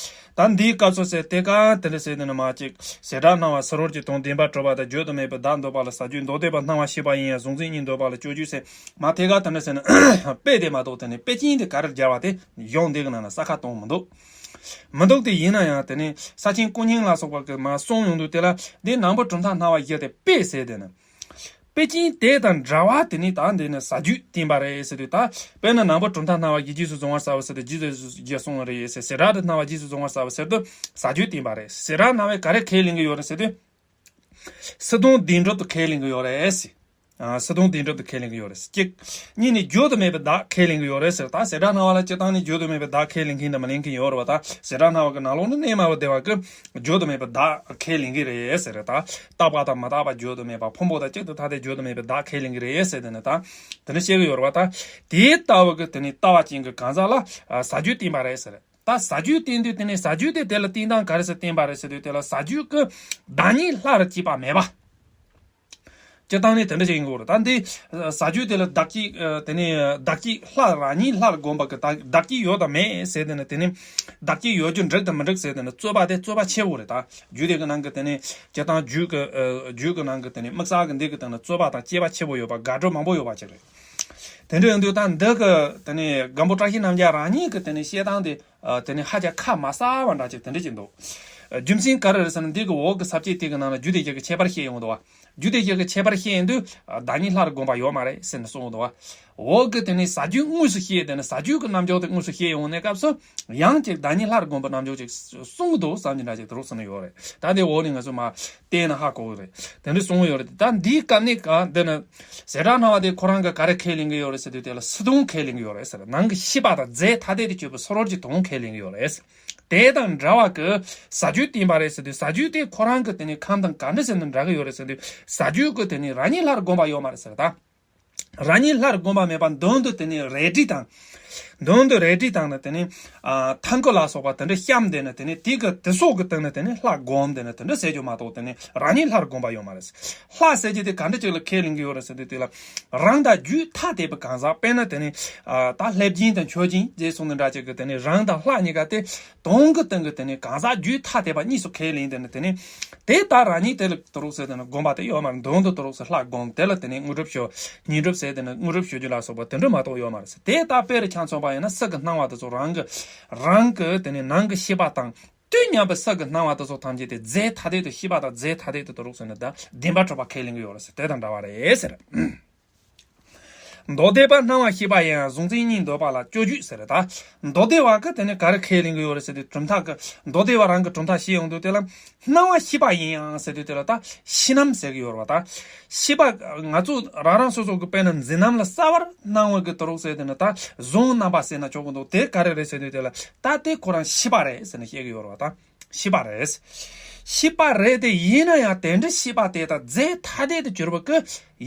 ད་འདིའི་སྐབས་སུ་ཟེར་དེ་ཀ་དེ་འདྲ་ཟེར་དེ་ནི་མ་གཅིག་བྱེ་བྲག་སྣང་བ་ཕྱི་རོལ་གྱི་དོན་བདེན་པར་གྲུབ་པ་དང་བརྗོད་དུ་མེད་པའི་བརྡ་འདོད་པ་ལ་ཟ་རྒྱུ། མདོ་སྡེ་པ་སྣང་བ་ཤེས་པ་ཡིན་ཡང་གཟུང་འཛིན་གཉིས་འདོད་པ་ལ་སྤྱོད་རྒྱུ་ཟེར། མ་དེ་ཀ་དེ་འདྲ་ཟེར་ན་དཔེ་དེ་མ་གཏོགས་དེ་ནི་དཔེ་ཅན་དེ་ག་རེར་སྦྱར་བ་དེ་གཞུང་འདི་གི་ནང་ན་གསལ་ཁ་གཏོང་མི་འདུག་མི་འདུག་སྟེ། ཡིན་ན་ཡང་དེ་ནི་ས་ཆེན་ཀུན་མཁྱེན་ལ་སོགས་པ་གི་མར་གསུངས་ཡོང་དུས། དེ་ལ་འདི་ནང་པ་གྲུབ་མཐའ་སྣང་བ་བཞི་སྟེ་དཔེ་ཟེར་དེ་ནི། དཔེ་ཅན་དེ་དང་འདྲ་བ་དེ་ནི་ད་འདི་ནི་ཟ་རྒྱུས་བསྟན་པ་རེད་ཟེར་དུས། ད་དཔེར་ན་ནང་པ་གྲུབ་མཐའ་སྣང་བ་བཞི་རྗེས་སུ་བཟུང་བར་བྱ་བ་ཟེར་དུས་རྗེས་སུ་བཟུང་བ་རེད་ཟེར། བྱེ་བྲག་ཏུ་སྣང་བ་རྗེས་སུ་བཟུང་བར་བྱ་བ་ཟེར་དུས་ཟ་རྒྱུས་བསྟན་པ་རེད། བྱེ་བྲག་སྣང་བས་ག་རེ་ཁས་ལེན་གྱི་ཡོད་རེད་ཟེར་དུས། སིལ་སྡོང་བདེན་གྲུབ་ཏུ་ཁས་ལེན་གྱི་ཡོད་རེད་ཟེར། ཨ། སིལ་སྡོང་བདེན་གྲུབ་ཏུ་ཁས་ལེན་གྱི་ཡོད་རེད་ཟེར། གཅིག་གཉིས་ནི་བརྗོད་དུ་མེད་པའི་བདག་ཁས་ལེན་གྱི་ཡོད་རེད་ཟེར། ད་བྱེ་བྲག་སྣང་བ་ལ་སྤྱིར་བཏང་ནས་བརྗོད་དུ་མེད་པའི་བདག་ཁས་ལེན་མཁན་དང་མི་ལེན་མཁན་ཡོད་རེད་པ། ད་བྱེ་བྲག་སྣང་བ་གི་ནང་ལོགས་ནས་གནས་མ་བ་བདེ་བ་གི་བརྗོད་དུ་མེད་པའི་བདག་ཁས་ལེན་གྱི་རེད་ཟེར། ད་རྟག་པ་དང་མི་རྟག་པ་བརྗོད་དུ་མེད་པ། ཕུང་པོ་དང་གཅིག་ཏུ་ཐ་དད་བརྗོད་དུ་མེད་པའི་བདག་ཁས་ལེན་གྱི་རེད་ཟེར། དེ་ནི་ད་དེ་ནི་བཤད་ཀྱི་ཡོད་རེད་པ། ད་དེ་ལྟ་བུ་གི་དེ་ནི་ལྟ་བ་ཅན་གྱི་གང་ཟག་ལ་ཨ་ཟ་རྒྱུས་བསྟན་པ་རེད་ཟེར། ད་ཟ་རྒྱུས་བསྟན་དུས་དེ་ནི་ཟ་རྒྱུས་དེ་དེ་ལ་བསྟན་སྟངས་ག་རེ་ཟེར་བསྟན་པ་རེད་ཟེར་དུས། དེ་ལ་ཟ་རྒྱུས་ཀྱི་བདག་ཉིད་ལྷ་རུ་སྐྱེས་པ་མེད་པ། སྤྱིར་བཏང་ནི་དེ་འདྲ་ཞིག་ཡིན་དགོས་རེད། ད་འདི་ཟ་རྒྱུས་དེ་ལ་བདག་གི་དེ་ནི་བདག་གི་ལྷ་རང་ཉིད་ལྷར་བསྒོམ་པ་གི་བདག་བདག་གི་ཡོད་དམ་མེད་ཟེར་དེ་ནི། དེ་ནི་བདག་གི་ཡོད་རྒྱུ་འགྲིག་དང་མི་འགྲིག་ཟེར་དེ་ནི་རྩོད་པ་དེ་རྩོད་པ་ཆེ་བོ་རེད། ད་རྒྱུད་སྡེ་གི་ནང་གི་དེ་ནི་སྤྱིར་བཏང་རྒྱུད་ཀྱི་རྒྱུད་ཀྱི་ནང་གི་དེ་ནི་དམིགས་བསལ་གྱི་འདི་གི་སྟེང་ན་རྩོད་པ་དང་དཔྱད་པ་ཆེ་བོ་ཡོད་པ། དགག་སྒྲུབ་མང་པོ་ཡོད་པ་ཅིག་རེད། དེ་འདྲ་ཡིན་དུས་ད་འདི་གི་དེ་ནི་སྒམ་པོ་བཀྲ་ཤིས་རྣམ་རྒྱལ་རང་ཉིད་ཀྱི་དེ་ནི་བཤད་སྟངས་དེ། ཨ། དེ་ནི་ཧ་ཅང་ཁ་མ་གསལ་བ་འདྲ་ཅིག་དེ་འདྲ་ཅིག་འདུག་རྒྱུ་མཚན་ག་རེ་རེད་ཟེར་ན། འདི་གི་འོག་གི་ས་བཅད་དེ་གི་ནང་ལ་རྒྱུད་སྡེ་བཞི་གི་ཁྱད་པར་བཤད་ཡོང་འདུག་བ། རྒྱུད་སྡེ་བཞི་གི་ཁྱད་པར་བཤད་ཡོང་དུས་བདག་ཉིད་ལྷར་བསྒོམ་པ་ཡོད་མ་རེད་ཟེར་ནས་གསུངས་འདུག་བ། འོག་གི་དེ་ནི་ཟ་རྒྱུ་དངོས་སུ་བཤད། དེ་ནི་ཟ་རྒྱུ་གི་རྣམ་འཇོག་དེ་དངོས་སུ་བཤད་ཡོང་ནས་སྐབས་སུ། ཡང་ཅིག་བདག་ཉིད་ལྷར་བསྒོམ་པའི་རྣམ་འཇོག་ཅིག་གསུང་གི་འདུག་བསམ་གྱི་འདྲ་ཅིག་དེ་རུ་གསུངས་ཡོད་རེད། ད་དེ་འོག་ནས་ང་ཚོ་མར་བལྟས་ན་ཧ་གོ་གི་རེད། དེ་འདྲ་གསུངས་ཡོད་རེད། ད་འདིའི་སྐབས་ནས་ག་འདི་ནི་བྱེ་བྲག་སྣང་བ་དེ་ཁོ་རང་གིས་ག་རེ་ཁས་ལེན་གྱི་ཡོད་རེད་ཟེར་དུས། དེ་ལ་སིལ་སྡོང་ཁས་ལེན་གྱི་ཡོད་རེད་ཟེར། ནང་གི་ཤེས་པ་དང་རྫས་ཐ་དད་དུ་གྱུར་པའི་སིལ་སྡོང་གི་དོན་ཁས་ལེན་གྱི་ཡོད་རེད། དེ་དང་འདྲ་བ་གི་ཟ་རྒྱུས་བསྟན་པ་རེད་ཟེར་དུས། ཟ་རྒྱུས་དེ་ཁོ་རང་གི་དེ་ནི་ཁམས་དང་ག་འདྲ་ཟེར་ནས་འདྲ་གི་ཡོད་རེད་ཟེར་དུས། ཟ་རྒྱུས་ཀྱི་དེ་ནི་རང་ཉིད་ལྷར་བསྒོམ་པ་ཡོད་མ་རེད་ཟེར། ད་རང་ཉིད་ལྷར་བསྒོམ་པ་མེད་པ། མདུན་དུ་དེ་ནི་རལ་གྲི་དང་། མདུན་དུ་རལ་གྲི་དང་ནི་དེ་ནི་ཨ་ཐང་སྐུད་ལ་སོགས་པ་དེ་འདྲ་བཤམས་ཏེ་ནི། དེ་ནི་དེ་གི་དེ་སོགས་ཀྱི་སྟེང་ནས་དེ་ནི་ལྷ་བསྒོམས་ཏེ་ནི་དེ་འདྲ་ཟེར་རྒྱུ་མ་གཏོགས། དེ་ནི་རང་ཉིད་ལྷར་བསྒོམ་པ་ཡོད་མ་རེད། ལྷ་ཟེར་རྒྱུ་དེ་ག་འདྲ་ཅིག་ལ་ཁས་ལེན་གྱི་ཡོད་རེད་ཟེར་དུས། དེ་ལ་རང་དང་རྒྱུད་ཐ་དད་པའི་གང་ཟག། དཔེར་ན་དེ་ནི་ཨ་ད་ལྷས་བྱིན་དང་མཆོད་བྱིན་ཟེར་སོང་ནི་འདྲ་ཅིག་གི་དེ་ནི་རང་དང་ལྷ་གཉིས་ཀ་དེ། དོན་གྱི་སྟེང་གི་དེ་ནི་གང་ཟག་རྒྱུད་ཐ་དད་པ་གཉིས་སུ་ཁས་ལེན་ཏེ་ནི། དེ་ནི་དེ་ལྟར་རང་ཉིད་དེ་ལ་དུ་རུག་ཟེར་དེ་ནི་བསྒོམ་པ་དེ་ཡོད་མ་རེད། མདུན་དུ་དུ་རུག་ཟེར་ལྷ་བསྒོམ། དེ་ལ་དེ་ནི་དངོས་གྲུབ་ཞུ། བསྙེན་སྒྲུབ་ཟེར་དེ་ནི་དངོས་གྲུབ་ཞུ་རྒྱུ་ལ་སོགས་པ་དེ་འདྲ་མ་གཏོགས་ཡོད་མ་རེད་ཟེར། དེ་ལྟར་དཔེ་རུ་ཆ་མཚོན་པ་ཡིན་ན། ས་གི་སྣང་བ་དེ་ཚོ་རང་གི་རང་གི་དེ་ནི་ནང་གི་ཤེས་པ་དང་དུས་མཉམ་པའི་ས་གི་སྣང་བ་དེ་ཚོ་ཐམས་ཅད་དེ་རྫས་ཐ་དད་དུ། ཤེས་པ་དང་རྫས་ཐ་དད་དུ་དུ་རུག་ཟེར་ནས་ད་བདེན་པར་གྲུབ་པ་ཁས་ལེན་གྱི་ཡོད་རེད་ཟེར། དེ་དང་འདྲ་བ་རེད་ཟེར། མདོ་སྡེ་པ་སྣང་བ་ཤེས་པ་ཡིན་ཡང་གཟུང་འཛིན་གཉིས་འདོད་པ་ལ་སྤྱོད་བརྒྱུད་ཟེར། ད་མདོ་སྡེ་བ་གི་དེ་ནི་ག་རེ་ཁས་ལེན་གྱི་ཡོད་རེད་ཟེར་དུས། གྲུབ་མཐའ་གི་མདོ་སྡེ་བ་རང་གི་གྲུབ་མཐའ་བཤད་ཡོང་དུས། དེ་ལ་སྣང་བ་ཤེས་པ་ཡིན་ཡང་ཟེར་དུས། དེ་ལ་ད་ཤེས་རྣམ་ཟེར་གྱི་ཡོད་རེད་པ། ད་ཤེས་པ་ང་ཚོ་རང་རང་སོ་སོ་གི་དཔེར་ན་འཛིན་རྣམ་ལ་གསལ་བར་སྣང་བ་གི་དུ་རུག་ཟེར་དེ་ནི་ད་གཟུང་རྣམ་པ་ཟེར་ན་ཆོག་གི་འདུག་དེ་ག་རེ་རེད་ཟེར་དུས། དེ་ལ་ད་དེ་ཁོ་རང་ཤེས་པ་རེད་ཟེར་ནས་བཤད་ཀྱི་ཡོད་རེད་པ། ད། ཤེས་པ་རེད། ཤེས་པ་རེད་དེ། ཡིན་ན་ཡང་དེ་འདྲའི་ཤེས་པ་དེ་དང་རྫས་ཐ་དད་དུ་གྱུར་པ་གི་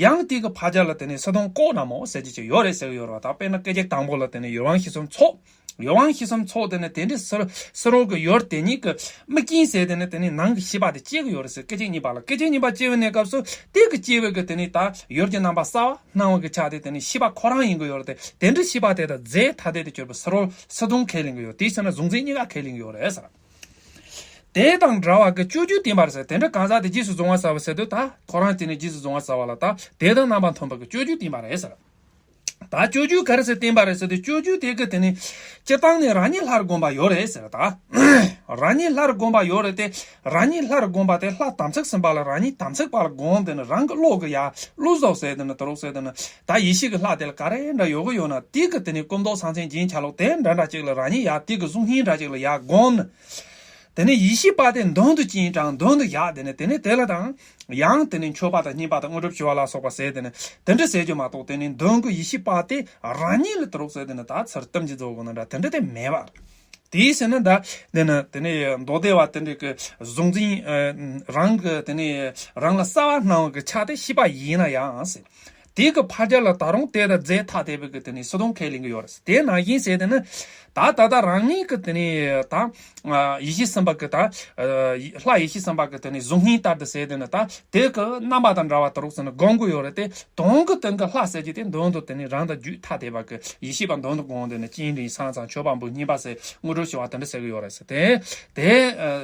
ཡང་དེ་གི་ཕ་རྒྱལ་ལ་དེ་ནི་སིལ་སྡོང་ལྐོག་ན་མོ་ཟེར་གྱི་ཅིག་ཡོད་རེད་ཟེར་གྱི་ཡོད་རེད་པ། ད་དཔེར་ན་སྐད་ཅིག་དང་པོ་ལ་དེ་ནི་ཡུལ་དབང་ཤེས་གསུམ་ཚོགས། ཡུལ་དབང་ཤེས་གསུམ་ཚོགས་དེ་ནི་དེ་འདྲའི་སིལ་སིལ་སྡོང་གི་ཡུལ་དེ་ཉིད་ཀྱི་དམིགས་རྐྱེན་ཟེར་དེ་ནི་དེ་ནི་ནང་གི་ཤེས་པ་དེ་སྐྱེ་གི་ཡོད་རེད་ཟེར། སྐད་ཅིག་གཉིས་པ་ལ། སྐད་ཅིག་གཉིས་པ་སྐྱེ་བའི་གནས་སྐབས་སུ་དེ་གི་སྐྱེ་བའི་གི་དེ་ནི་ད་ཡུལ་གྱི་རྣམ་པ་གསལ་བ་སྣང་བ་གི་ཆ་དེ་དེ་ནི་ཤེས་པ་ཁོ་རང་ཡིན་གྱི་ཡོད་རེད་དེ། དེ་འདྲའི་ཤེས་པ་དེ་དང་རྫས་ཐ་དད་དུ་གྱུར་པའི་སིལ་སིལ་སྡོང་ཁས་ལེན་གྱི་ཡོད། དེའི་ཕྱིར་ན་གཟུང་འཛིན་གཉིས་ཀ་ཁས་ལེན་གྱི་ཡོད་རེད་ཟེར། དེ་དང་འདྲ་བ་གི་སྤྱོད་བརྒྱུད་བསྟན་པ་རེད་ཟེར། དེ་འདྲ་གང་ཟག་དེ་རྗེས་སུ་བཟུང་བར་བྱ་བ་ཟེར་དུས། ད་ཁོ་རང་དེ་ནི་རྗེས་སུ་བཟུང་བར་བྱ་བ་ལ་ད་དེ་དང་རྣམ་པ་མཐུན་པ་གི་སྤྱོད་བརྒྱུད་བསྟན་པ་རེད་ཟེར། ད་སྤྱོད་བརྒྱུད་ག་རེ་ཟེར་བསྟན་པ་རེད་ཟེར་དུས། སྤྱོད་བརྒྱུད་དེ་གི་དེ་ནི་སྤྱིར་བཏང་ནས་རང་ཉིད་ལྷར་བསྒོམ་པ་ཡོད་རེད་ཟེར། ད་རང་ཉིད་ལྷར་བསྒོམ་པ་ཡོད་རེད་དེ། རང་ཉིད་ལྷར་བསྒོམ་པ་དེ་ལྷ་དམ་ཚིག་ཟིན་པ་ལ་རང་ཉིད་དམ་ཚིག་པ་ལ་བསྒོམས་ཏེ་ནི་རང་གི་བློ་གི་ཡར་བློ་བཟོ་ཟེར་དེ་ནི་དུ་རུག་ཟེར་དེ་ནི་ད་ཡེ་ཤེས་ཀྱི་ལྷ་དེ་ལ་ག་རེ་འདྲ་ཡོད་གི་ཡོད་ན། དེ་གི་དེ་ནི་སྐུ་མདོག་གསང་མཚན་རྒྱན་ཆ་ལུགས་དེ་འདྲ་འདྲ་ཅིག་ལ་རང་ཉིད་ཡར་དེ་གི་གཟུགས་བརྙན་འདྲ་ཅིག་ལ་ཡར་བསྒོམས་ནས། དེ་ནས་ཡེ་ཤེས་པ་དེ་མདུན་དུ་བཅིངས་དང་མདུན་དུ་བཞག་དེ་ནས་དེ་ནས་དེ་ལ་དང་ཡང་དེ་ནས་མཆོད་པ་དང་བསྙེན་པ་དང་དངོས་གྲུབ་ཞུ་བ་ལ་སོགས་པ་ཟེར། དེ་ནས་དེ་འདྲ་ཟེར་རྒྱུ་མ་གཏོགས། དེ་ནས་མདུན་གྱི་ཡེ་ཤེས་པ་དེ་རང་ཉིད་ལ་དུ་རུག་ཟེར། དེ་ནས་ད་ཚུར་གཏུམ་གྱི་རྫོགས་དགོས་ན་འདྲ་དེ་འདྲ་དེ་མེད་པ་རེད། དེའི་ཕྱིར་ན་ད་དེ་ནས་དེ་ནས་མདོ་སྡེ་བ་དེ་འདྲ་གི་གཟུང་འཛིན་རང་གི་དེ་ནས་རང་ལ་གསལ་བ་སྣང་བ་གི་ཆ་དེ་ཤེས་པ་ཡིན་ན་ཡང་ཟེར། དེ་གི་ཕ་རྒྱལ་ལ་ད་རུང་དེ་དང་རྫས་ཐ་དད་པའི་གི་དེ་ནི་སིལ་སྡོང་ཁས་ལེན་གྱི་ཡོད་རེད། དེ་ནང་བཞིན་ཟེར་དེ་ནི་ད་ད་ལྟ་རང་ཉིད་ཀྱི་དེ་ནི་ད་ཡེ་ཤེས་སེམས་དཔའ་གི་ད་ལྷ་ཡེ་ཤེས་སེམས་དཔའ་གི་དེ་ནི་གཟུགས་བརྙན་ལྟར་དུ་ཟེར་དེ་ནི་ད་དེ་གི་རྣམ་པ་དང་འདྲ་བ་དུ་རུག་ཟེར་ནས་བསྒོམ་གྱི་ཡོད་རེད་དེ། དོན་གྱི་སྟེང་གི་ལྷ་ཟེར་གྱི་དེ་མདུན་དུ་དེ་ནི་རང་དང་རྒྱུད་ཐ་དད་པ་གི་ཡེ་ཤེས་པ་མདུན་དུ་བསྒོམས་དེ་ནི་སྤྱན་འདྲེན་ས་མཚམས་མཆོད་པ་འབུལ་བསྙེན་པ་ཟེར་དངོས་གྲུབ་ཞུ་བ་དེ་འདྲ་ཟེར་གྱི་ཡོད་རེད་ཟེར། དེ་དེ་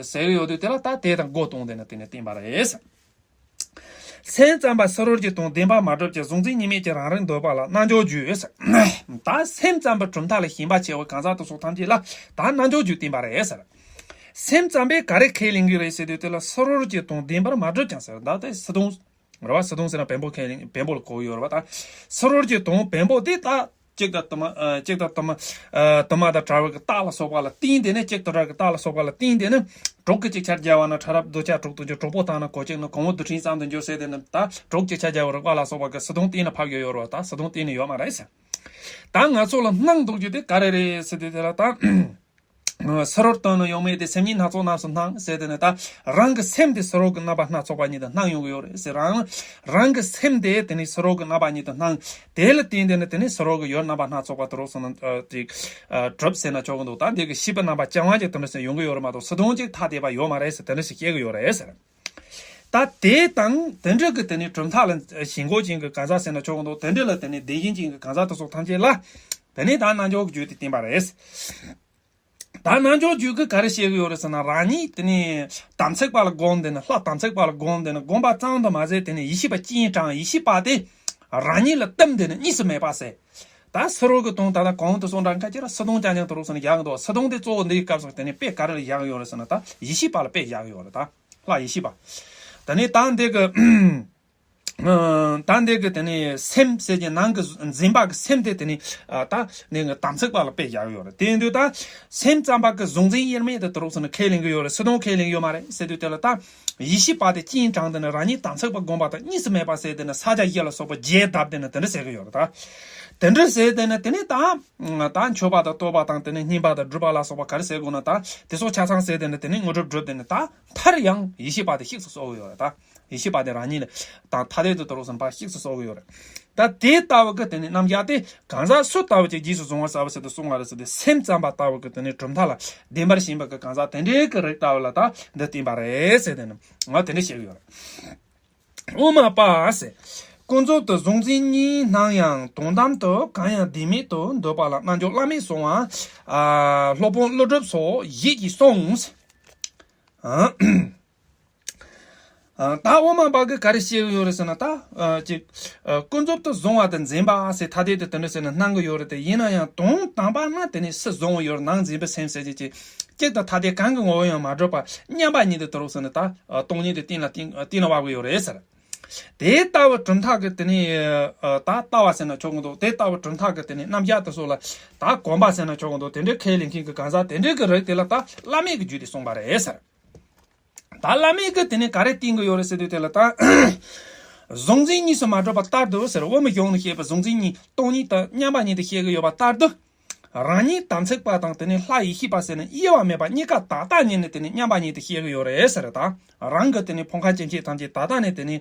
ཟེར་གྱི་ཡོད་དུས་དེ་ལ་ད་དེ་དང་སྒོ་བསྟུན་དེ་ནི་དེ་ནི་བསྟན་པ་རེད་ཟེར། སེམས་ཙམ་པ་ཕྱི་རོལ་གྱི་དོན་བདེན་པར་མ་གྲུབ་ཀྱི་གཟུང་འཛིན་གཉིས་མེད་ཀྱི་རང་རིག་འདོད་པ་ལ་རྣལ་འབྱོར་རྒྱུ་ཟེར། ད་སེམས་ཙམ་པའི་གྲུབ་མཐའ་ལ་ཞེན་པ་ཆེ་བའི་གང་ཟག་དེ་ཚོ་ཐམས་ཅད་ལ་ད་རྣལ་འབྱོར་རྒྱུ་བསྟན་པ་རེད་ཟེར། སེམས་ཙམ་པས་ག་རེ་ཁས་ལེན་གྱི་རེད་ཟེར་དུས་དེ་ལ་ཕྱི་རོལ་གྱི་དོན་བདེན་པར་མ་གྲུབ་ཀྱང་ཟེར། ད་དེ་སི་དོང་རེད་བ། སི་དོང་ཟེར་ན་བེམ་པོ་ཁས་ལེན། བེམ་པོ་ལ་གོ་གི་ཡོད་རེད་བ། ད་ཕྱི་རོལ་གྱི་དོན་བེམ་པོ་དེ་ད་གཅིག་དང་དུ་མ་ཨ་གཅིག་དང་དུ་མ་ཨ་དུ་མ་དང་བྲལ་བའི་རྟགས་ལ་སོགས་པ་ལ་བརྟེན་ཏེ་ནི། གཅིག་དང་བྲལ་བའི་རྟགས་ལ་སོགས་པ་ལ་བརྟེན་ཏེ་ནི། གྲོགས་ཀྱི་ཅིག་ཆར་སྦྱར་བ་ན། ཕྲ་རབ་རྡོ་ཆས་གྲོགས་དང་འགྱུར། གྲོགས་པོ་དག་ནི་གོས་ཅན་ནོ། གང་བོ་རྡུལ་ཕྲན་ཙམ་དུ་འགྱུར་ཟེར་དེ་ནི། ད་གྲོགས་ཀྱི་ཆ་སྦྱར་བའི་རིགས་པ་ལ་སོགས་པ་གི་སི་དོང་གཏན་ལ་ཕབ་ཡོད་ཡོད་རེད་བ། ད་སི་དོང་གཏན་ལ་ཡོད་མ་རེད་ཟེར། ད་ང་ཚོ་ལ་སྣང་འདུག་རྒྱུ་དེ་ག་རེ་རེད་ཟེར་དུས་དེ་ལ་ད། ཕྱི་རོལ་དོན་ནི་ཡོད་མེད་དེ། སེམས་ཉིད་སྣ་ཚོགས་རྣམས་སུ་སྣང་ཟེར་དེ་ནི། ད་རང་གི་སེམས་དེ་ཕྱི་རོལ་གྱི་རྣམ་པ་སྣ་ཚོགས་པ་ཉིད་དུ་སྣང་ཡོང་གི་ཡོད་རེད་ཟེར། རང་རང་གི་སེམས་དེ་དེ་ནི་ཕྱི་རོལ་གྱི་རྣམ་པ་ཉིད་དུ་སྣང་། དེ་ལ་བརྟེན་ཏེ་ནི་དེ་ནི་ཕྱི་རོལ་གྱི་ཡུལ་རྣམ་པ་སྣ་ཚོགས་པ་དེ་རོ་སོང་ན་ཨ་ཅིག་ཨ་གྲུབ་ཟེར་ན་ཆོག་གི་འདུག། ད་འདི་གི་ཤེས་པ་རྣམ་པ་རྐྱང་བ་ཅིག་དེ་འདྲ་ཟེར་ཡོང་གི་ཡོད་རེད་མ་གཏོགས། སི་དོང་ཅིག་ཐ་དད་པ་ཡོད་མ་རེད་ཟེར། དེ་འདྲ་ཞིག་བཤད་གི་ཡོད་རེད་ཟེར། ད་དེ་དང་དེ་འདྲ་གི་དེ་ནི་གྲུབ་མཐའ་ལ་ཞེན་ཁོག་ཅན་གྱི་གང་ཟག་ཟེར་ན་ཆོག་གི་འདུག། དེ་འདྲ་ལ་དེ་ནི་བདེན་ཞེན་ཅན་གྱི་གང་ཟག་དེ་ཚོ་ཐམས་ཅད་ལ་དེ་ནི་ད་རྣལ་འབྱོར་གྱི་རྒྱུ་དེ་བསྟན་པ་རེད། ད་རྣལ་འབྱོར་རྒྱུད་ཀྱིས་ག་རེ་བཤད་ཀྱི་ཡོད་རེད་ཟེར་ན། རང་ཉིད་དེ་ནི་དམ་ཚིག་པ་ལ་བསྒོམས་ཏེ་ནི། ལྷ་དམ་ཚིག་པ་ལ་བསྒོམས་ཏེ་ནི། བསྒོམས་པ་ཙམ་དུ་མ་ཟད་དེ་ནི་ཡེ་ཤེས་པ་སྤྱན་དྲངས། ཡེ་ཤེས་པ་དེ་རང་ཉིད་ལ་བསྟིམས་ཏེ་ནི་གཉིས་སུ་མེད་པ་ཟེར། ད་ཕྱི་རོལ་གྱི་དོན་ད་ལྟ་གོང་དུ་སོང་འདྲ་ཁ་ཅིག་ལ་སི་དོང་རྐྱང་རྐྱང་དུ་རོགས་ཟེར་ནས་བཞག་གི་འདུག། སི་དོང་དེ་གཙོ་བོ་འདིའི་སྐབས་སུ་དེ་ནི་དཔེ་ག་རེ་ལ་བཞག་གི་ཡོད་རེད་ཟེར་ན། ད་ཡེ་ཤེས་པ་ལ་དཔེ་བཞག་གི་ཡོད་རེད། ད་ལྷ་ཡེ་ཤེས་པ། དེ་ནི་ད་འདི་གི་ཨ་ད་འདི་གི་དེ་ནི་སེམས་ཟེར་གྱི་ནང་གི་འཛིན་པ་གི་སེམས་དེ་དེ་ནི་ཨ་ད་ནི་དམ་ཚིག་པ་ལ་དཔེ་བཞག་ཡོད་རེད། དེ་ཡིན་དུས་ད་སེམས་ཙམ་པ་གི་གཟུང་འཛིན་དབྱེར་མེད་དེ་དེ་རོགས་ཟེར་ནས་ཁས་ལེན་གི་ཡོད་རེད། སི་དོང་ཁས་ལེན་གི་ཡོད་མ་རེད་ཟེར་དུས། དེ་ལ་ད་ཡེ་ཤེས་པ་དེ་སྤྱན་དྲངས་ཏེ་ནི་རང་ཉིད་དམ་ཚིག་པ་བསྒོམས་པ་དང་གཉིས་སུ་མེད་པ་ཟེར་དེ་ནི་ས་བརྒྱ་བཞི་ལ་སོགས་པ་རྒྱས་བཏབ་སྟེ་ནི་དེ་འདྲ་ཟེར་གི་ཡོད་རེད། ད་དེ་འདྲ་ཟེར་དེ་ནི་དེ་ནི་ད་ད་མཆོད་པ་དང་བསྟོད་པ་དང་དེ་ནི་བསྙེན་པ་དང་སྒྲུབ་པ་ལ་སོགས་པ་ག་རེ་ཟེར་དགོས་ན། ད་དེ་ཚོ་ཆ་ཚང་ཟེར་དེ་ནི་དེ་ནི་དངོས་གྲུབ་སྒྲུབ་སྟེ་ནི་ད་མཐར་ཡང་ཡེ་ཤེས་པ་དེ་གཤེགས་སུ་གསོལ་གི་ཡོད་རེད། ད། ཡེ་ཤེས་པ་དེ་རང་ཉིད་ལ་དང་ཐ་དད་དུ་དོར་བ་སོང་ཕར་གཤེགས་སུ་གསོལ་གྱི་ཡོད་རེད། ད་དེ་ལྟ་བུ་གི་དེ་ནི་རྣམ་གཞག་དེ་གང་ཟག་སུ་ལྟ་བུ་ཅིག་རྗེས་སུ་བཟུང་བར་བྱ་བ་ཟེར་དུ་གསུང་བ་རེད་ཟེར་ཏེ། སེམས་ཙམ་པ་ལྟ་བུ་གི་དེ་ནི་གྲུབ་མཐའ་ལ་བདེན་པར་ཞེན་པ་གི་གང་ཟག་དེ་འདྲའི་གི་རིགས་ལྟ་བུ་ལ་ད་འདི་བསྟན་པ་རེད་ཟེར་ཏེ་ནི་ང་དེ་འདྲ་བཤད་གི་ཡོད་རེད། དབུ་མ་པ་ཟེར། ཀུན་རྫོབ་ཏུ་གཟུང་འཛིན་གཉིས་སྣང་ཡང་། དོན་དམ་དུ་གང་ཡང་བདེན་མེད་དུ་འདོད་པ་ལ་རྣལ་འབྱོར་བླ་མེད་གསུང་བ། ཨ་སློབ་དཔོན་ཀླུ་སྒྲུབ་སོགས་ཡིད་ཀྱིས་གསུངས། ཨ། ད་དབུ་མ་པ་གིས་ག་རེ་བཤད་ཀྱི་ཡོད་རེད་ཟེར་ན། ད་ཨ་ཅིག་ཨ་ཀུན་རྫོབ་ཏུ་གཟུང་བ་དང་འཛིན་པ་ཟེར་ཐ་དད་དུ་དེ་འདྲ་ཟེར་ནས་སྣང་གི་ཡོད་རེད་དེ། ཡིན་ན་ཡང་དོན་དམ་པར་ན་དེ་ནི་སུ་གཟུང་བ་ཡོད་རེད། ནང་འཛིན་པའི་སེམས་ཟེར་གྱི་ཅིག་གཅིག་དང་ཐ་དད་གང་གི་ངོ་བོ་ཡང་མ་གྲུབ་པ་མཉམ་པ་ཉིད་དུ་དེ་རོགས་ཟེར་ནས། ད་ཨ་སྟོང་ཉིད་དེ་གཏན་ལ་གཏན་གཏན་ལ་དབབ་ཀྱི་ཡོད་རེད་ཟེར། དེ་ལྟ་བུ་གྲུབ་མཐའ་གི་དེ་ནི་ཨ་ད་ལྟ་བ་ཟེར་ན་ཆོག་གི་འདུག། དེ་ལྟ་བུ་གྲུབ་མཐའ་གི་དེ་ནི་རྣམ་གཞག་དེ་ཚོ་ལ་ད་གོམས་པ་ཟེར་ན་ཆོག་གི་འདུག། དེ་འདྲའི་ཁས་ལེན་མཁན་གྱི་གང་ཟག་དེ་འདྲའི་གི་རིགས་དེ་ལ་ད་བླ་མེད་ཀྱི་རྒྱུད་དེ་གསུངས་པ་རེད་ཟེར། ད་བླ་མེད་ཀྱི་དེ་ནི་ག་རེ་བསྟན་གྱི་ཡོད་རེད་ཟེར་དུས། དེ་ལ་ད་གཟུང་འཛིན་གཉིས་སུ་མ་གྲུབ་པ་ལྟར་དུ་ཟེར། དབུ་མའི་གཞུང་ནས་བཤད་པའི་གཟུང་འཛིན་གཉིས་སྟོང་ཉིད་དང་མཉམ་པ་ཉིད་དུ་བཤད་ཀྱི་ཡོད་པ་ལྟར་དུ། རང་ཉིད་དམ་ཚིག་པ་དང་དེ་ནི་ལྷ་ཡེ་ཤེས་པ་ཟེར་ནས་དབྱེ་བ་མེད་པ་གཉིས་ཀ་ད་ལྟ་ཉིད་ནས་དེ་ནི་མཉམ་པ་ཉིད་དུ་བཤད་ཀྱི་ཡོད་རེད་ཟེར། ད་རང་གི་དེ་ནི་ཕུང་ཁམས་ཇི་སྙེད་ཐམས་ཅད་ད་ལྟ་ནས་དེ་ནི་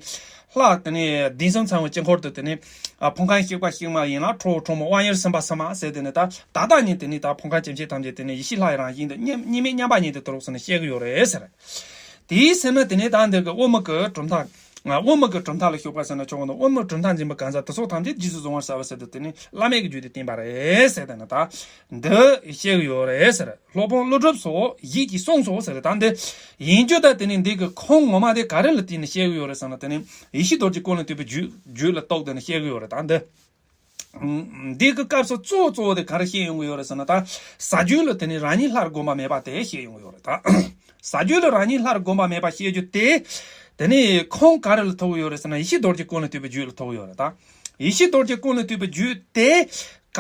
ལྷ་དེ་ནི་དུས་གསུམ་ཚང་བའི་དཀྱིལ་འཁོར་དུ་དེ་ནི་ཨ་ཕུང་ཁམས་གཤེགས་པ་གཤེགས་མ་ཡིན་ལ་ཁྲོ་བོ་ཁྲོ་མོ་དབང་ཡུལ་སེམས་དཔའ་སེམས་མ་ཟེར་དེ་ནི་ད་ད་ལྟ་ཉིད་དེ་ནི་ད་ཕུང་ཁམས་ཇི་སྙེད་ཐམས་ཅད་དེ་ནི་ཡེ་ཤེས་ལྷ་ཡི་རང་བཞིན་དུ་གཉིས་གཉིས་མེད་མཉམ་པ་ཉིད་དུ་དེ་རོགས་ཟེར་ནས་བཤད་ཀྱི་ཡོད་རེད་ཟེར། དེའི་ཕྱིར་ན་དེ་ནས་ད་འདི་གི་དབུ་མ་གི་གྲུབ་མཐའ། དབུ་མ་གི་གྲུབ་མཐའ་ལ་ཞུགས་པ་ཟེར་ན་ཆོག་གི་འདུག། དབུ་མའི་གྲུབ་མཐའ་འཛིན་པའི་གང་ཟག་དེ་ཚོ་ཐམས་ཅད་རྗེས་སུ་བཟུང་བར་བྱ་བ་ཟེར་དུས། དེ་ནི་བླ་མེད་ཀྱི་རྒྱུད་དེ་བསྟན་པ་རེད་ཟེར། དེ་ནི་ད་འདི་བཤད་ཀྱི་ཡོད་རེད་ཟེར། སློབ་དཔོན་ཀླུ་སྒྲུབ་སོགས་ཡིད་ཀྱིས་གསུངས་སོ་ཟེར། ད་འདི་ཡིན་རྒྱུ་ད་དེ་ནི་འདི་གི་ཁུངས་ངོ་མ་དེ་ག་རེ་ལ་བརྟེན་ནས་བཤད་ཀྱི་ཡོད་རེད་ཟེར་ན། དེ་ནི་ཡེ་ཤེས་རྡོ་རྗེ་ཀུན་ལས་བཏུས་པའི་རྒྱུད་རྒྱུད་ལ་གཏུགས་ཏེ་ནི་བཤད་ཀྱི་ཡོད་རེད། ད་འདི། འདི་གི་སྐབས་སུ་གཙོ་བོ་གཙོ་བོ་དེ་ག་རེ་བཤད་ཡོང་གི་ཡོད་རེད་ཟེར་ན། ད་ས་རྒྱུད་ལ་དེ་ནི་རང་ཉིད་ལྷར་བསྒོམ་པ་མེད་པ་དེ་བཤད་ཡོང་གི་ཡོད་རེད། ད་ས་རྒྱུད་ལ་རང་ཉིད་ལྷར་བསྒོམ་པ་མེད་པ་བཤད་རྒྱུ་དེ། དེ་ནི་ཁུངས་ག་རེ་ལ་ཐུག་གི་ཡོད་རེད་ཟེར་ན། ཡེ་ཤེས་རྡོ་རྗེ་ཀུན་ལས་བཏུས་པའི་རྒྱུད་ལ་ཐུག་གི་ཡོད་རེད། ད་ཡེ་ཤེས་རྡོ་རྗེ་ཀུན་ལས་བཏུས་པའི་རྒྱུད་དེ་ག་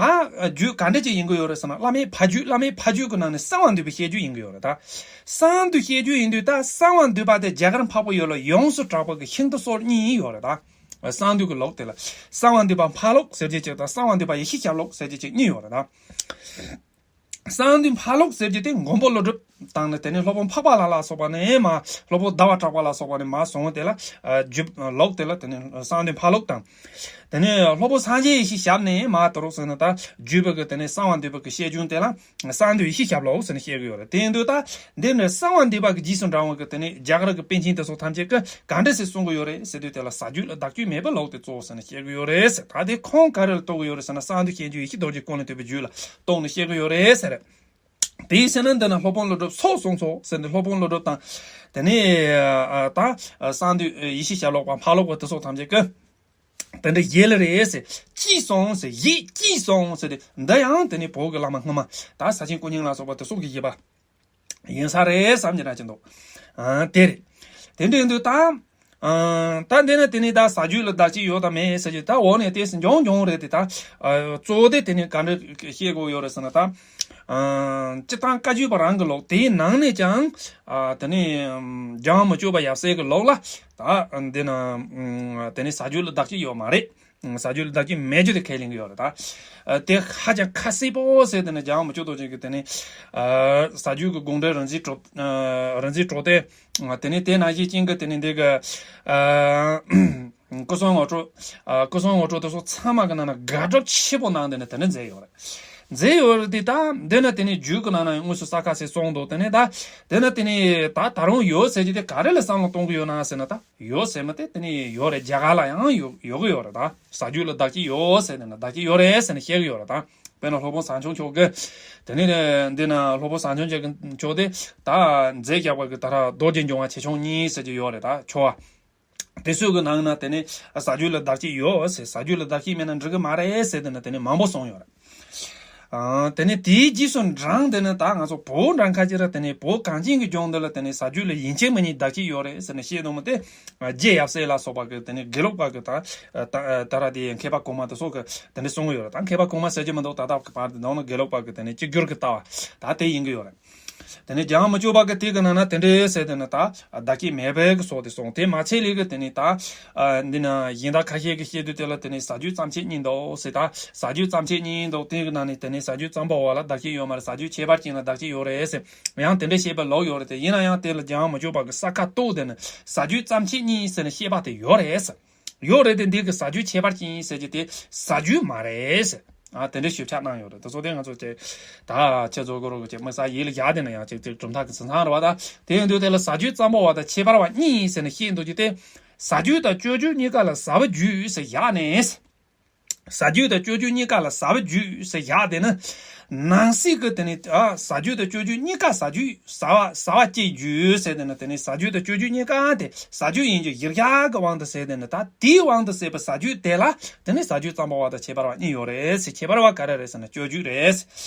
རྒྱུད་ག་འདྲ་ཅིག་ཡིན་གི་ཡོད་རེད་ཟེར་ན། བླ་མའི་ཕ་རྒྱུད། བླ་མའི་ཕ་རྒྱུད་ཀྱི་ནང་ནས་གསང་བ་འདུས་པའི་བཤད་རྒྱུད་ཡིན་གི་ཡོད་རེད། ད་གསང་འདུས་བཤད་རྒྱུད་ཡིན་དུས། ད་གསང་བ་འདུས་པ་དེ་རྒྱ་གར་འཕགས་པའི་ཡུལ་ལ་ཡོངས་སུ་གྲགས་པ་གི་ཤིང་རྟ་སོར་གཉིས་ཡོད་རེད། ད་གསང་འདུས་ཀྱི་ལུགས་དེ་ལ་གསང་བ་འདུས་པ་འཕགས་ལུགས་ཟེར་རྒྱུ་གཅིག་དང་། གསང་བ་འདུས་པ་ཡེ་ཤེས་ཞབས་ལུགས་ཟེར་རྒྱུ་གཅིག་གཉིས་ཡོད་རེད། ད་གསང་འདུས་འཕགས་ལུགས་ཟེར་རྒྱུ་དེ་མགོན་པོ་ཀླུ་སྒྲུབ་དང་ནི། དེ་ནས་སློབ་དཔོན་འཕགས་པ་ལྷ་ལ་སོགས་པ་ནས་མར། སློབ་དཔོན་ཟླ་བ་གྲགས་པ་ལ་སོགས་པ་ནས་མར་བྱུང་བ་དེ་ལ་ཨ་རྒྱུད་ལུགས་དེ་ལ་དེ་ནས་གསང་འདུས་འཕགས་ལུགས་དང་། དེ་ནས་སློབ་དཔོན་སངས་རྒྱས་ཡེ་ཤེས་ཞབས་ནས་མར་དེ་རོགས་ཟེར་ན། ད་བརྒྱུད་པ་གི་དེ་ནས་གསང་བ་འདུས་པ་གི་བཤད་རྒྱུད་དེ་ལ་གསང་འདུས་ཡེ་ཤེས་ཞབས་ལུགས་ཟེར་ནས་བཤད་ཀྱི་ཡོད་རེད། དེ་ཡིན་དུས་ད་འདི་ནི་གསང་བ་འདུས་པ་གི་རྗེས་སུ་འབྲང་བ་གི་དེ་ནས་རྒྱ་གར་གི་པཎ་ཆེན་དེ་ཚོ་ཐམས་ཅད་ཀྱིས་ག་འདྲ་ཞིག་གསུང་གི་ཡོད་རེད་ཟེར་དུས། དེ་ལ་ས་རྒྱུད་ལ་བདག་རྒྱུད་མེད་པའི་ལུགས་དེ་གཙོ་བོ་ཟེར་ནས་བཤད་ཀྱི་ཡོད་རེད་ཟེར། ད་དེ་ཁུངས་ག་རེ་ལ་གཏུགས་ཀྱི་ཡོད་རེད་ཟེར་ན། གསང་འདུས་བཤད་རྒྱུད་ཡེ་ཤེས་རྡོ་རྗེ་ཀུན་ལས་བཏུས་པའི་རྒྱུད་ལ་གཏུགས་ནས་བཤད་ཀྱི་ཡོད་རེད་ཟེར། དེའི་ཕྱིར་ན་འདི་ན་སློབ་དཔོན་ཀླུ་སྒྲུབ་སོགས་གསུངས་སོ་ཟེར་ནས། སློབ་དཔོན་ཀླུ་སྒྲུབ་དང་། དེ་ནས་ད་གསང་འདུས་ཡེ་ཤེས་ཞབས་ལོགས་པ་ཕ་ལོགས་པ་དེ་སོགས་ཐམས་ཅད་ཀྱིས། དེ་འདྲ་ཡེ་ལེ་རེད་ཟེར། སྐྱིད་སོང་ཟེར། ཡིད་སྐྱིད་སོང་ཟེར་ཏེ། འདི་ཡང་དེ་ནས་བོད་ཀྱི་བླ་མ་སྔ་མ་ད་ས་ཆེན་སྐུ་རྙིང་ལ་སོགས་པ་དེ་སོགས་ཀྱིས་ཡེ་པ་ཡིན་ས་རེད་བསམ་གྱི་ར་ཅི་འདུག་ཨ་དེ་རེད། དེ་འདྲ་ཡིན་དུས་ད། ཨ་ད་འདི་ན་དེ་ནས་ད་ཟ་རྒྱུ་ལ་བདག་གཅིག་ཡོད་དམ་མེད་ཟེར་གྱི། ད་འོག་ནས་ཏོག་ཙམ་འབྱུང་འབྱུང་རེད་དེ། ད་ཨ་གཙོ་བོ་དེ་དེ་ནས་ག་འདྲ་བཤད་དགོས་ཡོད་རེད་ཟེར་ན། ད་ཨ་སྤྱིར་བཏང་བཀའ་བརྒྱུད་པ་རང་གི་ལུགས། དེའི་ནང་ནས་ཀྱང་ཨ་དེ་ནས་ཨམ་འཇང་དམག་སྤྱོད་པ་ཡབ་སྲས་ཀྱི་ལུགས་ལ། ད་འདི་ན་ཨམ་དེ་ནས་ཟ་རྒྱུ་ལ་བདག་གཅིག་ཡོད་མ་རེད། ཟ་རྒྱུ་ལ་བདག་གཅིག་མེད་རྒྱུ་དེ་ཁས་ལེན་གྱི་ཡོད་རེད། ད་ཨ་དེ་ཧ་ཅང་ཁ་གསལ་པོ་ཟེར། དེ་ནས་འཇང་དམག་སྤྱོད་རྡོ་རྗེ་གིས་དེ་ནས་ཨ་ཟ་རྒྱུ་གི་དགོངས་འགྲེལ་རིག་འཛིན་གྲོ་ཨ་རིག་འཛིན་གྲོ་ཏེ། ཨ་དེ་ནས་དེ་ནང་བཞིན་ཅན་གྱི་དེ་ནས་འདི་གི་ཨ་སྐུ་གསུང་ངོ་སྤྲོད། ཨ་སྐུ་གསུང་ངོ་སྤྲོད་དེ་སོགས་ཚང་མ་གི་ནང་ན་དགག་སྒྲུབ་ཆེ་པོ་གནང་། དེ་ནས་དེ་འདྲ་མཛད་ཡོད་རེད། མཛད་ཡོད་རེད་དེ། ད་འདི་ན་དེ་ནས་རྒྱུད་ཀྱི་ནང་ན་དངོས་སུ་ས་ཁ་ཟེར་གསུངས་འདུག་དེ་ནས་ད་དེ་ན་དེ་ནས་ད་ད་རུང་ཡོད་ཟེར་གྱི་དེ་ག་རེ་ལ་བསམ་བློ་གཏོང་གི་ཡོད་ན་ཟེར་ན། ད་ཡོད་ཟེར་མི་དེ་དེ་ནས་ཡོད་རེད། རྒྱ་གར་ལ་ཡང་ཡོད་ཡོད་གི་ཡོད་རེད། ད་ཟ་རྒྱུ་ལ་བདག་གཅིག་ཡོད་ཟེར། དེ་ན་བདག་གཅིག་ཡོད་རེད་ཟེར་ནས་བཤད་གི་ཡོད་རེད། ད་དཔེར་ན་སློབ་དཔོན་ཟམ་ཆུང་མཆོག་གིས། དེ་ནས་འདི་ན་སློབ་དཔོན་ཟམ་ཆུང་མཆོག་གིས་ད་མཛད་རྒྱག་པ་གི་ད་ར་རྡོ་རྗེ་འཇོམས་དབང་ཆེ་ཆུང་གཉིས་ཟེར་གྱི་ཡོད་རེད། ད་ཆོ་བ། དེ་ཚོའི་གི་ནང་ན་དེ་ནས་ཟ་རྒྱུ་ལ་བདག་གཅིག་ཡོད་ཟེར། ཟ་རྒྱུ་ལ་བདག་གཅིག་མེད་ན་འགྲིག་གི་མ་རེད་ཟེར། དེ་ན་དེ་ནས་མང་པོ་གསུངས་ཡོད་རེད། ཨ་དེ་ནས་དེའི་རྗེས་སུ་འབྲང་དེ་ནས་ད་ང་ཚོ་བོད་འབྲང་ཁ་ཅིག་ར་དེ་ནས་བོད་གངས་ཅན་གྱི་ལྗོངས་འདི་ལ་དེ་ནས་ཟ་རྒྱུ་ལ་ཡིན་གཅིག་མིན་གཉིས་བདག་གཅིག་ཡོད་རེད་ཟེར་ནས་བཤད་འདུག་མོ་དེ། རྗེ་ཡབ་སྲས་ལ་སོགས་པ་གི་དེ་ནས་དགེ་ལུགས་པ་གི་ད་ད་ད་ར་དེ་མཁས་པ་གོང་མ་དེ་སོགས་གི་དེ་འདྲ་གསུང་གི་ཡོད་རེད། ད་མཁས་པ་གོང་མ་ཟེར་གྱི་མི་འདུག་ད་ལྟ་གི་བར་དུ་འདུག་ན་དགེ་ལུགས་པ་གི་དེ་ནས་གཅིག་གྱུར་གི་ལྟ་བ་ད་དེ་ཡིན་གི་ཡོད་རེད། དེ་ནས་འཇང་དམག་སྤྱོད་པ་གི་དེ་གི་ནང་ན་དེ་འདྲའི་ཟེར་དེ་ནི་ད་བདག་གཅིག་མེད་པའི་གི་སོགས་དེ་གསུངས། དེ་མ་ཚད་ལས་གི་དེ་ནས་ད་ཨ་འདི་ན་གཞན་དག་ཁ་ཤས་ཀྱི་བཤད་དུས་དེ་ལ་དེ་ནས་ཟ་རྒྱུ་རྩ་ཆེན་གཉིས་འདུག་ཟེར། ད་ཟ་རྒྱུ་རྩ་ཆེན་གཉིས་འདུག་དེ་གི་ནང་ནས་དེ་ནས་ཟ་རྒྱུ་རྩ་འབབ་པ་ལ་བདག་གཅིག་ཡོད་མ་རེད། ཟ་རྒྱུ་ཁྱད་པར་ཅན་ལ་བདག་གཅིག་ཡོད་རེད་ཟེར། ཡང་དེ་འདྲ་བཤད་པའི་ལུགས་ཡོད་རེད་དེ། ཡིན་ན་ཡང་དེ་ལ་འཇང་དམག་སྤྱོད་པ་གི་ས་ཁ་གཏུགས་དེ་ནི་ཟ་རྒྱུ་རྩ་ཆེན་གཉིས་ཟེར་ནས་བཤད་པ་དེ་ཡོད་རེད་ཟེར། ཡོད་རེད་དེ། འདི་གི་ཟ་རྒྱུ་ཁྱད་པར་ཅན་ཟེར་གྱི་དེ་ཟ་རྒྱུ་མ་རེད་ཟེར། ཨ་དེ་འདྲའི་ཞིབ་ཆ་གནང་ཡོད་རེད། དེ་ཚོ་དེ་ང་ཚོ་ཅིག་ད་ཁྱེད་ཚོ་གོ་རོགས་ཀྱི་དམིགས་བསལ་ཡིད་ལ་བཞག་དེ་ན་ཡང་ཅིག་ཅིག་གྲུབ་མཐའ་གི་ཟིན་ཚང་རེད་བ། ད་དེ་ཡིན་དུས་དེ་ལ་ཟ་རྒྱུ་རྩ་འབབ་པ་དང་ཁྱད་པར་བ་གཉིས་ཟེར་ནས་བཤད་འདུག་གི་དེ། ཟ་རྒྱུ་དང་སྤྱོད་རྒྱུ་གཉིས་ཀ་ལ་ཟ་བ་རྒྱུ་ཟེར་བཞག་ནས། ཟ་རྒྱུ་དང་སྤྱོད་རྒྱུ་གཉིས་ཀ་ལ་ཟ་བ་རྒྱུ་ཟེར་བཞག་དེ་ནི། ནང་གསེས་ཀྱི་དེ་ནི་ཨ་ཟ་རྒྱུ་དང་སྤྱོད་རྒྱུ་གཉིས་ཀ་ཟ་རྒྱུ་ཟ་བ་ཟ་བ་སྐྱེ་རྒྱུ་ཟེར་དེ་ནི། དེ་ནི་ཟ་རྒྱུ་དང་སྤྱོད་རྒྱུ་གཉིས་ཀ་དེ་ཟ་རྒྱུ་ཡིན་རྒྱུ་གཞིར་བཞག་གི་དབང་དུ་ཟེར་དེ་ནི། ད་དེའི་དབང་དུ་ཟེར་བའི་ཟ་རྒྱུ་དེ་ལ་དེ་ནི་ཟ་རྒྱུ་རྩ་འབབ་པ་དང་ཁྱད་པར་བ་གཉིས་ཡོད་རེད་ཟེར། ཁྱད་པར་བ་ག་རེ་རེད་ཟེར་ན་སྤྱོད་རྒྱུ་རེད།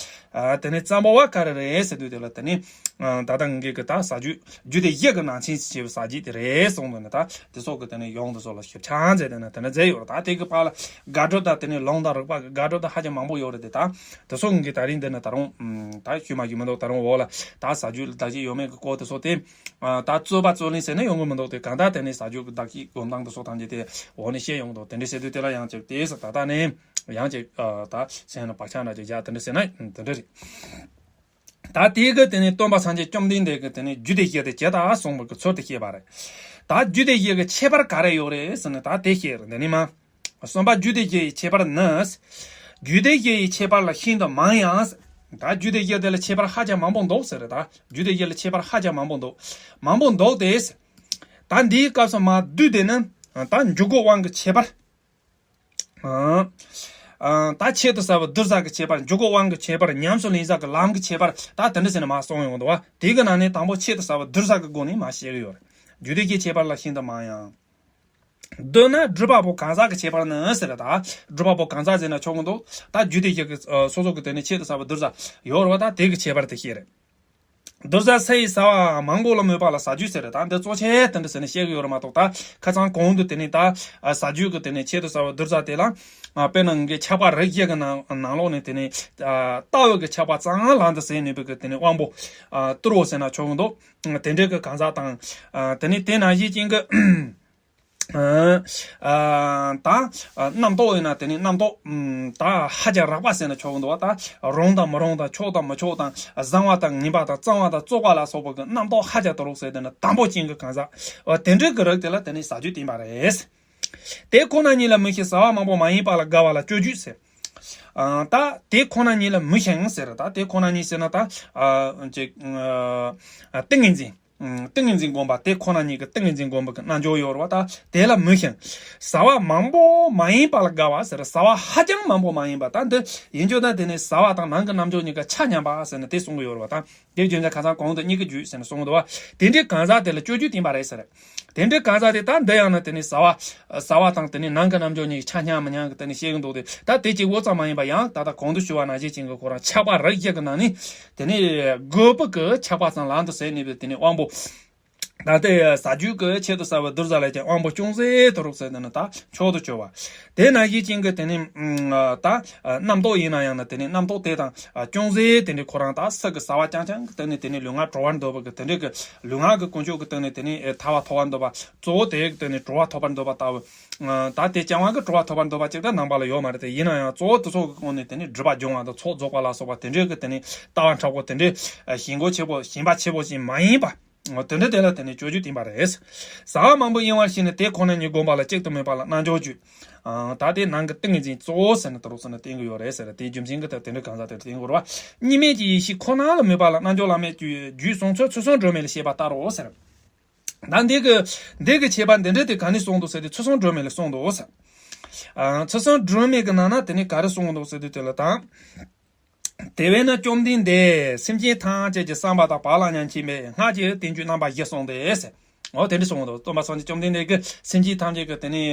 ཨ་དེ་ནི་རྩ་འབབ་པ་ག་རེ་རེད་ཟེར་དུས་དེ་ལ་དེ་ནི་ཨ་ད་ལྟ་ངེད་ཀྱི་ད་ཟ་རྒྱུ་རྒྱུ་དེ་བཞི་གི་ནང་ཚན་ཞེས་པའི་ཟ་རྒྱུ་དེ་རེད་གསུངས་དུས་ནི། ད་དེ་སོགས་ཀྱི་དེ་ནི་ཡོངས་དེ་སོགས་ལ་ཞིབ་ཆ་མཛད་དེ་ནི་དེ་ནི་མཛད་ཡོད་རེད། ད་དེ་གི་བར་ལ་དགག་སྒྲུབ་དང་དེ་ནི་ལུང་དང་རིགས་པ་གི་དགག་སྒྲུབ་དང་ཧ་ཅང་མང་པོ་ཡོད་རེད་དེ། ད་དེ་སོགས་ངེད་ཀྱི་ད་རིང་འདི་ནི་ད་རུང་ཨམ་ད་ཞུ་མ་ཞུ་མི་འདུག་ད་རུང་འོག་ལ་ད་ཟ་རྒྱུ་ལ་བདག་གཅིག་ཡོད་མེད་ཀྱི་སྐོར་དེ་སོགས་དེ་ཨ་ད་རྩོད་པ་རྩོད་གླེང་ཟེར་ནས་ཡོང་གི་མི་འདུག་དེ་གང་ལྟར་དེ་ནི་ཟ་རྒྱུ་གི་བདག་གཅིག་སྒོམ་སྟངས་དེ་སོགས་ཐམས་ཅད་དེ་འོག་ནས་བཤད་ཡོང་གི་འདུག་དེ་འདྲ་བཤད་དུས་དེ་ལ་ཡང་ཅིག་དེ་ས་ད་ལྟ་ནས་ཡང་ཅིག་ཨ་ད་སེམས་ལ་བག་ཆགས་འདྲ་ཅིག་བཞག་དེ་འདྲ་ཟེར་ན་དེ་འདྲ་རེད། ད་དེ་གི་དེ་ནས་སྟོན་པ་སངས་རྒྱས་བཅོམ་ལྡན་འདས་ཀྱིས་དེ་ནས་རྒྱུ་དེ་བཞི་དེ་ཇི་ལྟར་གསུངས་པ་གི་ཚུལ་དེ་བཤད་པ་རེད། ད་རྒྱུ་དེ་བཞི་གི་ཁྱད་པར་ག་རེ་ཡོད་རེད་ཟེར་ན། ད་དེ་བཤད་རེད། འདི་ནས་མ་གསུམ་པ། རྒྱུ་དེ་བཞི་ཡི་ཁྱད་པར་ནི། རྒྱུ་དེ་བཞི་ཡི་ཁྱད་པར་ལ་ཤིན་ཏུ་མང་ཡང་། ད་རྒྱུ་དེ་བཞི་དེ་ལ་ཁྱད་པར་ཧ་ཅང་མང་པོ་འདུག་ཟེར་རེད། ད་རྒྱུ་དེ་བཞི་ལ་ཁྱད་པར་ཧ་ཅང་མང་པོ་འདུག་མང་པོ་འདུག་སྟེ། ད་འདིའི་སྐབས་སུ་མ་བསྡུས་དེ་ནི་ད་འཇུག་སྒོ་དབང་གི་ཁྱད་པར། ཨ་ཨ་ད་ཆེད་དུ་གསལ་བའི་བསྡུར་ས་གི་ཁྱད་པར། འཇུག་སྒོ་དབང་གི་ཁྱད་པར། ཉམས་སུ་ལེན་ས་གི་ལམ་གྱི་ཁྱད་པར། ད་དེ་འདྲ་ཟེར་ནས་མར་གསུངས་ཡོང་འདུག་བ། དེ་གི་ནང་ནས་དང་པོ་ཆེད་དུ་གསལ་བའི་བསྡུར་ས་གི་སྒོ་ནས་མར་བཤད་ཀྱི་ཡོད་རེད། རྒྱུ་དེ་བཞིའི་ཁྱད་པར་ལ་ཤིན་ཏུ་མང་ཡང་། བསྡུ་ན་སྒྲུབ་པ་པོ་གང་ཟག་གི་ཁྱད་པར་ནི་ཟེར། ད་སྒྲུབ་པ་པོ་གང་ཟག་ཟེར་ན་ཆོག་གི་འདུག་ད་རྒྱུ་དེ་བཞི་གི་ཨ་སོ་སོ་གི་དེ་ནས་ཆེད་དུ་གསལ་བའི་བསྡུར་ས་ཡོད་རེད་བ། ད་དེ་གི་ཁྱད་པར་དེ་བཤད་རེད། བསྡུར་ས་ས་ཡི་ཟ་བ་མང་པོ་ལ་མོས་པ་ལ་ཟ་རྒྱུ་ཟེར་རེད། ད་འདི་གཙོ་ཆེ་དེ་འདྲ་ཟེར་ནས་བཤད་གི་ཡོད་རེད་མ་གཏོགས། ད་ཁ་སང་གོང་དུ་དེ་ནས་ད་ཨ་ཟ་རྒྱུ་གི་དེ་ནས་ཆེད་དུ་གསལ་བའི་བསྡུར་ས་དེ་ལ་ཨ་དཔེར་ན་ངེད་ཆགས་པ་རིགས་བཞི་གི་ནང་ནང་ལོགས་ནས་དེ་ནས་ཨ་ལྟ་བའི་གི་ཆགས་པ་གཙང་ལག་ཏུ་ཟིན་ནུས་པའི་གི་དེ་ནས་དབང་པོ་ཨ་དུར་བོ་ཟེར་ན་ཆོག་གི་འདུག་དེ་འདྲའི་གི་གང་ཟག་དང་། ཨ་དེ་ནས་དེ་ནང་བཞིན་ཅན་གི་ཨ་ཨ་ད་ཨ་རྣམ་རྟོག་ཡིན་ན་དེ་ནི་རྣམ་རྟོག་ཨམ་ད་ཧ་ཅང་རགས་པ་ཟེར་ན་ཆོག་གི་འདུག་བ། ད་རུང་དང་མི་རུང་དང་ཆོག་དང་མི་ཆོག་དང་བཟང་བ་དང་ངན་པ་དང་གཙང་བ་དང་བཙོག་པ་ལ་སོགས་པ་གི་རྣམ་རྟོག་ཧ་ཅང་དུ་རུག་ཟེར་དེ་ནི་དང་པོ་ཅན་གི་གང་ཟག་བ་དེ་འདྲའི་གི་རིགས་དེ་ལ་དེ་ནི་ཟ་རྒྱུ་བསྟན་པ་རེད། དེ་ཁོ་ན་ཉིད་ལ་མི་ཤེས་ཟ་བ་མང་པོ་མ་ཡིན་པ་ལ་དགའ་བ་ལ་སྤྱོད་རྒྱུ་ཟེར། ཨ་ད་དེ་ཁོ་ན་ཉིད་ལ་མི་ཤེས་ཟེར། ད་དེ་ཁོ་ན་ཉིད་ཟེར་ན་ད་ཨ་ཅིག་ཨ་ཏིང་ངེ་འཛིན། ཏིང་ངེ་འཛིན་སྒོམ་པ་དེ་ཁོ་ན་ཉིད་ཀྱི་ཏིང་ངེ་འཛིན་སྒོམ་པ་གི་རྣལ་འབྱོར་ཡོད་རེད་བ། ད་དེ་ལ་མོས་ཤིང་། བྱ་བ་མང་པོ་མ་ཡིན་པ་ལ་དགའ་བ་ཟེར། བྱ་བ་ཧ་ཅང་མང་པོ་མ་ཡིན་པ། ད་འདི་ཡིན་རྒྱུ་ད་དེ་ནི་བྱ་བ་དང་ནང་གི་རྣལ་འབྱོར་གཉིས་ཀ་ཆ་མཉམ་པ་ཟེར་ནས་དེ་གསུང་གི་ཡོད་རེད་བ། ད་དེ་རྒྱུ་མཚན་ཁ་སང་གོང་དུ་གཉིས་ཀྱི་རྒྱུད་ཟེར་ནས་གསུང་གི་འདུག་བ། དེ་འདྲའི་གང་ཟག་དེ་ལ་སྤྱོད་རྒྱུ་བསྟན་པ་རེད་ཟེར། དེ་འདྲའི་གང་ཟག་དེ་ད་འདི་ཡང་ན་དེ་ནི་བྱ་བ་བྱ་བ་དང་དེ་ནི་ནང་གི་རྣལ་འབྱོར་གཉིས་ཀྱི་ཆ་མཉམ་མི་མཉམ་གི་དེ་ནི་བཤད་གི་འདུག་སྟེ། ད་དེ་གཅིག་པོ་ཙམ་མ་ཡིན་པ་ཡང་ད་ལྟ་གོང་དུ་ཞུ་བ་ནང་བཞིན་ཅན་གྱི་ཁོ་རང་ཆགས་པ་རིགས་བཞི་གི་ནང་ནས་དེ་ནི་རྒོད་པོ་གི་ཆགས་པ་ཙམ་ལམ་དུ་ཟད་ནུས་པའི་དེ་ནི་དབང་པོ། ད་ལྟའི་ཟ་རྒྱུ་གི་ཆེད་དུ་ཟ་བའི་བདུད་བཟའ་ལས་ཀྱང་དབང་པོ་ཅུང་ཟད་དུ་རུག་ཟེར་ནས་ནི་ད་མཆོག་ཏུ་གྱུར་པ། དེ་ནང་བཞིན་ཅན་གྱི་དེ་ནི་ད་རྣམ་རྟོག་ཡིན་ན་ཡང་ན་དེ་ནི་རྣམ་རྟོག་དེ་དང་ཅུང་ཟད་དེ་འདྲའི་ཁོ་རང་ད་སུ་གི་བྱ་བ་རྐྱང་རྐྱང་གི་སྟེང་ནས་དེ་ནི་ལུས་ངག་གྲོལ་བར་འདོད་པ་གི་དེ་འདྲའི་གི་ལུས་ངག་གི་ཀུན་སྤྱོད་ཀྱི་སྟེང་ནས་དེ་ནི་ཐར་བ་ཐོབ་པར་འདོད་པ། གཙོ་བོ་དེ་གི་སྟེང་ནས་གྲོལ་བ་ཐོབ་པར་འདོད་པ་ལྟ་བུ། ད་དེ་རྐྱང་བ་གི་གྲོལ་བ་ཐོབ་པར་འདོད་པ་ཅིག་ད་ནང་པ་ལ་ཡོད་མ་རེད་དེ། ཡིན་ན་ཡང་གཙོ་བོ་དེ་ཚོ་གི་སྒོ་ནས་དེ་ནི་སྒྲིབ་པ་སྦྱོང་བ་དང་ཚོགས་རྫོགས་པ་ལ་སོགས་པ་དེ་འདྲའི་གི་དེ་ནི་ལྟ་བ་མཁྲེགས་པོ་དེ་འདྲའི་ཞེན་ཁོག་ཆེ་པོ་ཞེན་པ་ཆེ་པོ་ཞིག་མ་ཡིན་པ། དེ་འདྲ་དེ་ལ་དེ་ནི་སྤྱོད་རྒྱུ་བསྟན་པ་རེད། བྱ་བ་མང་པོ་གཡེང་བར་བྱས་ནས་དེ་ཁོ་ན་ཉིད་བསྒོམ་པ་ལ་གཅིག་ཏུ་མོས་པ་ལ་རྣལ་འབྱོར་རྒྱུད། ད་དེ་ནང་གི་ཏིང་ངེ་འཛིན་གཙོ་བོ་ཟེར་ནས་དུ་རུག་ཟེར་ནས་བསྟན་གྱི་ཡོད་རེད་ཟེར། དེའི་རྒྱུ་མཚན་གྱིས་ད་དེ་འདྲའི་གང་ཟག་དེར་བསྟན་གྱི་ཡོད་རེད་བ། གཉིས་མེད་ཀྱི་ཡེ་ཤེས་ཁོ་ན་ལ་མོས་པ་ལ་རྣལ་འབྱོར་བླ་མེད་ཀྱི་རྒྱུད་གསུང་ཚུལ་ཚུལ་གསུམ་སྒྲོན་མེ་ལ་བཤད་པ་ལྟར་རོ་ཟེར། ད་འདི་གི་འདི་གི་ཁྱད་པར་འདི་འདྲ་དེ་ག་ནས་གསུངས་འདུག་ཟེར་དུས་ཚུལ་གསུམ་སྒྲོན་མེ་ལ་གསུངས་འདུག་ཟེར། ཚུལ་གསུམ་སྒྲོན་མེ་གི་ནང་ན་དེ་ནི་ག་རེ་གསུངས་འདུག་ཟེར་དུས་དེ་ལ་ད། དེ་བས་ན་བཅོམ་ལྡན་འདས་སེམས་ཅན་ཐམས་ཅད་ཀྱི་བསམ་པ་དང་བག་ལ་ཉལ་མཁྱེན་པས་སྔར་གྱི་བསྟན་བཅོས་རྣམ་པ་བཞི་གསུངས་ཏེ་ཟེར། འོ་དེ་འདྲ་གསུངས་འདུག་སྟོན་པ་སངས་རྒྱས་བཅོམ་ལྡན་འདས་ཀྱིས་སེམས་ཅན་ཐམས་ཅད་ཀྱི་དེ་ནི་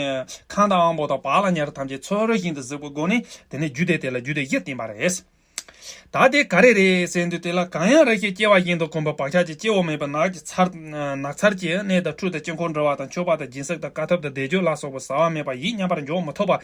ཁམས་དང་དབང་པོ་དང་བག་ལ་ཉལ་ཐམས་ཅད་ཚུལ་བཞིན་དུ་གཟིགས་པའི་སྒོ་ནས་དེ་ནི་རྒྱུད་སྡེ་དེ་ལ་རྒྱུད་སྡེ་བཞི་བསྟན་པ་རེད། ད་དེ་ག་རེ་རེད་ཟེར་དུས་དེ་ལ། གང་ཡང་རེ་ཞིག་སྐྱེ་བ་བཞིན་དུ་གོམས་པའི་བག་ཆགས་ཀྱིས་སྐྱེ་བོ་མེད་པའི་ནགས་ཀྱི་ཚལ་ནགས་ཚལ་གྱི་གནས་དང་ཁྲོད་དུ་དཀྱིལ་འཁོར་འགྲོ་བ་དང་མཆོད་པ་དང་སྦྱིན་སྲེག་དང་དཀའ་ཐུབ་དང་བཟླས་བརྗོད་ལ་སོགས་པའི་བྱ་བ་མེད་པ་ཡིད་མཉམ་པར་འཇོག་མི་ཐུབ་པ།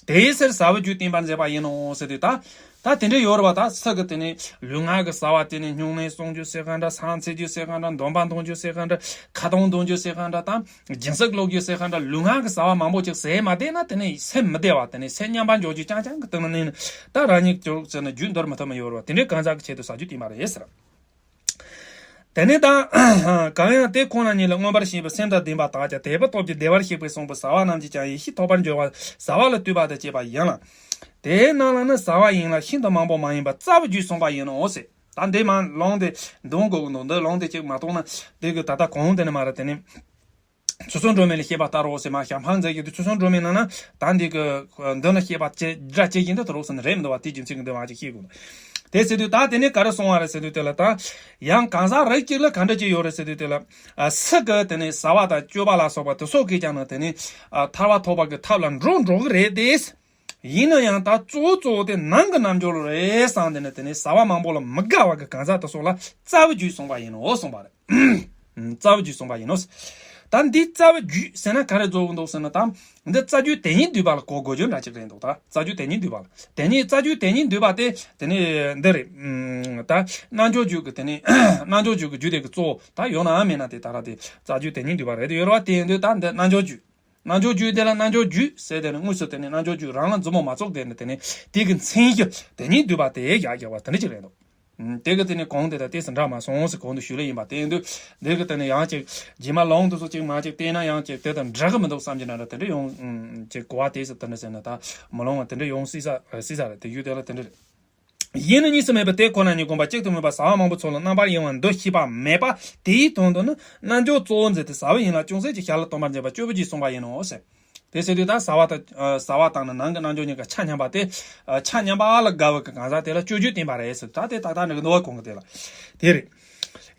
དེའི་ཕྱིར་བྱ་བའི་རྒྱུད་བསྟན་པར་མཛད་པ་ཡིན་ནོ་ཟེར་དུས་ད། ད་དེ་འདྲ་ཡོད་རེད་བ། ད་ཚིག་གི་དེ་ནི་ལུས་ངག་གི་བྱ་བ་དེ་ནི་སྨྱུང་གནས་སྲུང་རྒྱུ་ཟེར་ག་འདྲ། ཟས་འཚོལ་རྒྱུ་ཟེར་ག་འདྲ། འདོན་པ་འདོན་རྒྱུ་ཟེར་ག་འདྲ། ཁ་ཏོན་འདོན་རྒྱུ་ཟེར་ག་འདྲ་དང་། སྦྱིན་སྲེག་སློང་རྒྱུ་ཟེར་ག་འདྲ། ལུས་ངག་གི་བྱ་བ་མང་པོ་ཅིག་ཟེར་མ་བསྡད་ན་དེ་ནི་སེམས་མི་བདེ་བ། དེ་ནི་སེམས་མཉམ་པར་འཇོག་རྒྱུ་རྐྱང་རྐྱང་གི་སྟེང་ནས་ནི་ད་རང་ཉིད་ཀྱི་ཟེར་ན་རྒྱུད་འདོར་མི་ཐུབ་མི་ཡོད་རེད་བ། དེ་འདྲའི་གང་ཟག་གི་ཆེད་དུ་བྱ་རྒྱུད་བསྟན་པ་རེད་ཟེར། དེ་ནས་ད། གང་ཡང་དེ་ཁོ་ན་ཉིད་ལ་མངོན་པར་ཞེན་པའི་སེམས་དང་ལྡན་པ་དག་ཀྱང་དད་པའི་སྟོབས་ཀྱིས་བདེ་བར་གཤེགས་པས་གསུངས་པའི་བྱ་བ་རྣམས་ཀྱིས་ཀྱང་ཡེ་ཤེས་ཐོབ་པར་འགྱུར་བ་བྱ་བ་ལ་ལྟོས་པ་དང་བཅས་པ་ཡིན་ལ། དེའི་ནང་ལ་ནི་བྱ་བ་ཡིན་ལ་ཤིན་ཏུ་མང་པོ་མ་ཡིན་པར་རྩ་བའི་རྒྱུད་གསུངས་པ་ཡིན་ནོ་ཟེར། ད་འདི་མ་ལུང་དེ་འདོན་དགོས་ཀྱི་འདུག་འདི་ལུང་དེ་གཅིག་མ་གཏོང་ན་འདི་གི་ད་ལྟ་གོང་དེ་ནི་མ་རེད། དེ་ནི། ཚུལ་གསུམ་སྒྲོན་མེ་ལ་བཤད་པ་ལྟར་རོ་ཟེར་མ་ཞབས་འཕང་མཛད་ཀྱི་འདུག་ཚུལ་གསུམ་སྒྲོན་མེའི་ནང་ན་ད་འདི་གི་མདུན་ལ་བཤད་པ་ཅེས་སྒྲ་ཇི་བཞིན་དུ་དུ་རོ་ཟེར་ནི་རེད་མི་འདུག་བ། དེའི་རྒྱུ་མཚན་གྱིས་འདི་མ་ཅིག་བཤད་དགོས་འདུག་དེ་ཟེར་དུས་ད་དེ་ནས་ག་རེ་གསུང་བ་རེད་ཟེར་དུས་དེ་ལ་ད། ཡང་གང་ཟག་རིགས་གཅིག་ལ་ག་འདྲ་ཅིག་ཡོད་རེད་ཟེར་དུས་དེ་ལ། ཨ་སུ་གི་དེ་ནས་བྱ་བ་དང་སྤྱོད་པ་ལ་སོགས་པ་དེ་ཚོ་གིས་ཀྱང་ནི་དེ་ནས་ཨ་ཐར་བ་ཐོབ་པ་གི་ཐབས་ལ་འགྲོ་འགྲོ་གི་རེད་དེ། ཡིན་ན་ཡང་ད་གཙོ་བོ་གཙོ་བོ་དེ་ནང་གི་རྣལ་འབྱོར་རེད་བསམ་དེ་ནས་དེ་ནས་བྱ་བ་མང་པོ་ལ་མི་དགའ་བ་གི་གང་ཟག་དེ་ཚོ་ལ་རྩ་བའི་རྒྱུད་གསུངས་པ་ཡིན་ནོ་གསུངས་པ་རེད། རྩ་བའི་རྒྱུད་གསུངས་པ་ཡིན་ནོ། ད་འདི་རྩ་བའི་རྒྱུད་ཟེར་ན་ག་རེ་རྫོགས་འདུག་ཟེར་ན། ད་འདི་རྩ་རྒྱུད་དེ་ཉིད་བསྡུས་པ་ལ་གོ་དགོས་རྒྱུ་འདྲ་ཅིག་རེད་འདུག་ད་རྩ་རྒྱུད་དེ་ཉིད་བསྡུས་པ་ལ་དེ་ཉིད་རྩ་རྒྱུད་དེ་ཉིད་བསྡུས་པ་དེ་དེ་ནི་འདི་རེད། ད་རྣལ་འབྱོར་རྒྱུད་ཀྱི་དེ་ནི་རྣལ་འབྱོར་རྒྱུད་ཀྱི་རྒྱུད་དེ་གི་གཙོ་བོ་ད་ཡོད་ནའང་མེད་ན་དེ་ད་ར་དེ་རྩ་རྒྱུད་དེ་ཉིད་བསྡུས་པ་རེད་དེ་ཡོད་རེད་བ། དེ་ཡིན་དུས་ད་འདི་རྣལ་འབྱོར་རྒྱུད། རྣལ་འབྱོར་རྒྱུད་དེ་ལ་རྣལ་འབྱོར་རྒྱུད་ཟེར་དེ་ནི་དངོས་སུ་དེ་ནི་རྣལ་འབྱོར་རྒྱུད་རང་ལ་མཛུབ་མོ་མ་བཙུགས་དེ་ནི་དེ་ནི་དེ་གི་མཚན་གཞི་དེ་ཉིད་བསྡུས་པ་དེ་ཡག་ཡག་པ་དེ་འདྲ་ཅིག་རེད་འདུག་དེ་གི་དེ་ནི་གོང་དེ་དང་དེ་ཟིན་འདྲ་མ་སོང་ཟེར་གོང་དུ་ཞུས་ལེ་ཡིན་པ་དེ་ཡིན་དུས། དེ་གི་དེ་ནི་ཡང་ཅིག་རྗེས་མ་ལུང་དུ་སོགས་ཅིག་མ་ཅིག་བལྟས་ན་ཡང་ཅིག་དེ་དང་འདྲ་གི་མི་འདུག་བསམ་གྱི་འདྲ་འདྲ་དེ་འདྲ་ཡོང་ཅིག་གོ་བ་དེ་ཟེར་དེ་འདྲ་ཟེར་ན་ད་མི་ལོང་བ་དེ་འདྲ་ཡོང་སྲིད་ས་སྲིད་ས་རེད། དེ་ཡུལ་དེ་ལ་དེ་འདྲ་རེད། ཡིན་ནི་གཉིས་སུ་མེད་པའི་དེ་ཁོ་ན་ཉིད་བསྒོམ་པ་གཅིག་ཏུ་མོས་པ་བྱ་བ་མང་པོ་ཚོ་ལ་རྣམ་པར་གཡེང་བར་འདུ་ཤེས་པ་མེད་པ་དེའི་དོན་དུ་ནི་རྣལ་འབྱོར་གཙོ་བོར་མཛད་དེ་བྱ་བ་ཡིན་ལ་ཅུང་ཟད་ཀྱི་ཞར་ལ་སྟོན་པར་མཛད་པ་སྤྱོད་པའི་རྒྱུད་གསུངས་པ་ཡིན་ནོ་ཟེར། དེ་ཟེར་དུས་ད་བྱ་བ་དང་བྱ་བ་དང་ནི་ནང་གི་རྣལ་འབྱོར་གཉིས་ཀ་ཆ་མཉམ་པ་དེ་ཆ་མཉམ་པ་ལ་དགའ་བའི་གི་གང་ཟག་དེ་ལ་སྤྱོད་རྒྱུད་བསྟན་པ་རེད་ཟེར། ད་དེ་ཏག་ཏག་འགྲིག་གི་འདུག་བ། གོང་གི་དེ་ལ་དེ་རེད།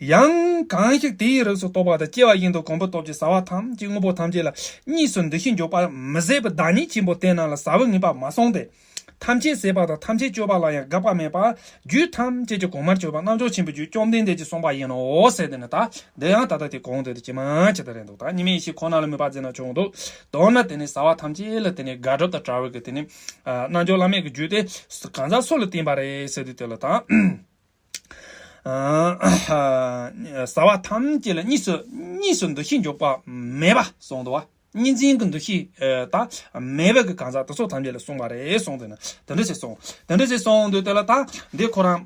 ཡང་གང་ཞིག་དེའི་རིགས་སུ་གཏོགས་པ་དང་སྐྱེ་བ་བཞིན་དུ་གོམས་པའི་སྟོབས་ཀྱིས་བྱ་བ་ཐམས་ཅད་དངོས་པོ་ཐམས་ཅད་ལ་གཉིས་སུ་འདུ་ཤེས་འཇོག་པ་མི་བཟད་པའི་བདག་ཉིད་ཆེན་པོ་དེ་རྣམས་ལ་བྱ་བའི་ངེས་པ་མ་སོང་སྟེ། ཐམས་ཅད་ཟད་པ་དང་ཐམས་ཅད་གཅོད་པ་ལ་ཡང་དགག་པ་མེད་པར་རྒྱུད་ཐམས་ཅད་ཀྱི་གོང་མར་གྱུར་པ་རྣལ་འབྱོར་ཆེན་པོའི་རྒྱུད་བཅོམ་ལྡན་འདས་ཀྱིས་གསུངས་པ་ཡིན་ནོ་ཟེར་དེ་ནི་ད་འདི་ཡང་ད་ལྟ་དེ་གོང་དེ་དེ་ཇི་མ་ཇི་ལྟར་རེད་འདུག་ད་གཉིས་མེད་ཡེ་ཤེས་ཁོ་ན་ལ་མོས་པ་མཛད་ན་ཆོག་འདུག་མདོར་ན་དེ་ནི་བྱ་བ་ཐམས་ཅད་ལ་དེ་ནི་དགག་སྒྲུབ་དང་བྲལ་བའི་གི་དེ་ནི་རྣལ་འབྱོར་བླ་མེད་ཀྱི་རྒྱུད་དེ་གང་ཟག་སུ་ལ་བསྟན་པ་རེད་ཟེར་དུས་དེ་ལ་ད། བྱ་བ་ཐམས་ཅད་ལ་གཉིས་སུ་གཉིས་སུ་འདུ་ཤེས་འཇོག་པ་མེད་པ་གསུངས་འདུག་བ། གཉིས་འཛིན་གྱི་འདུ་ཤེས་ད་མེད་པའི་གི་གང་ཟག་དེ་ཚོ་ཐམས་ཅད་ལ་གསུངས་པ་རེད་གསུངས་ཏེ་ན་དེ་འདྲ་ཞིག་གསུངས་དེ་འདྲ་ཞིག་གསུངས་འདུག་དེ་ལ་ད་འདི་ཁོ་རང་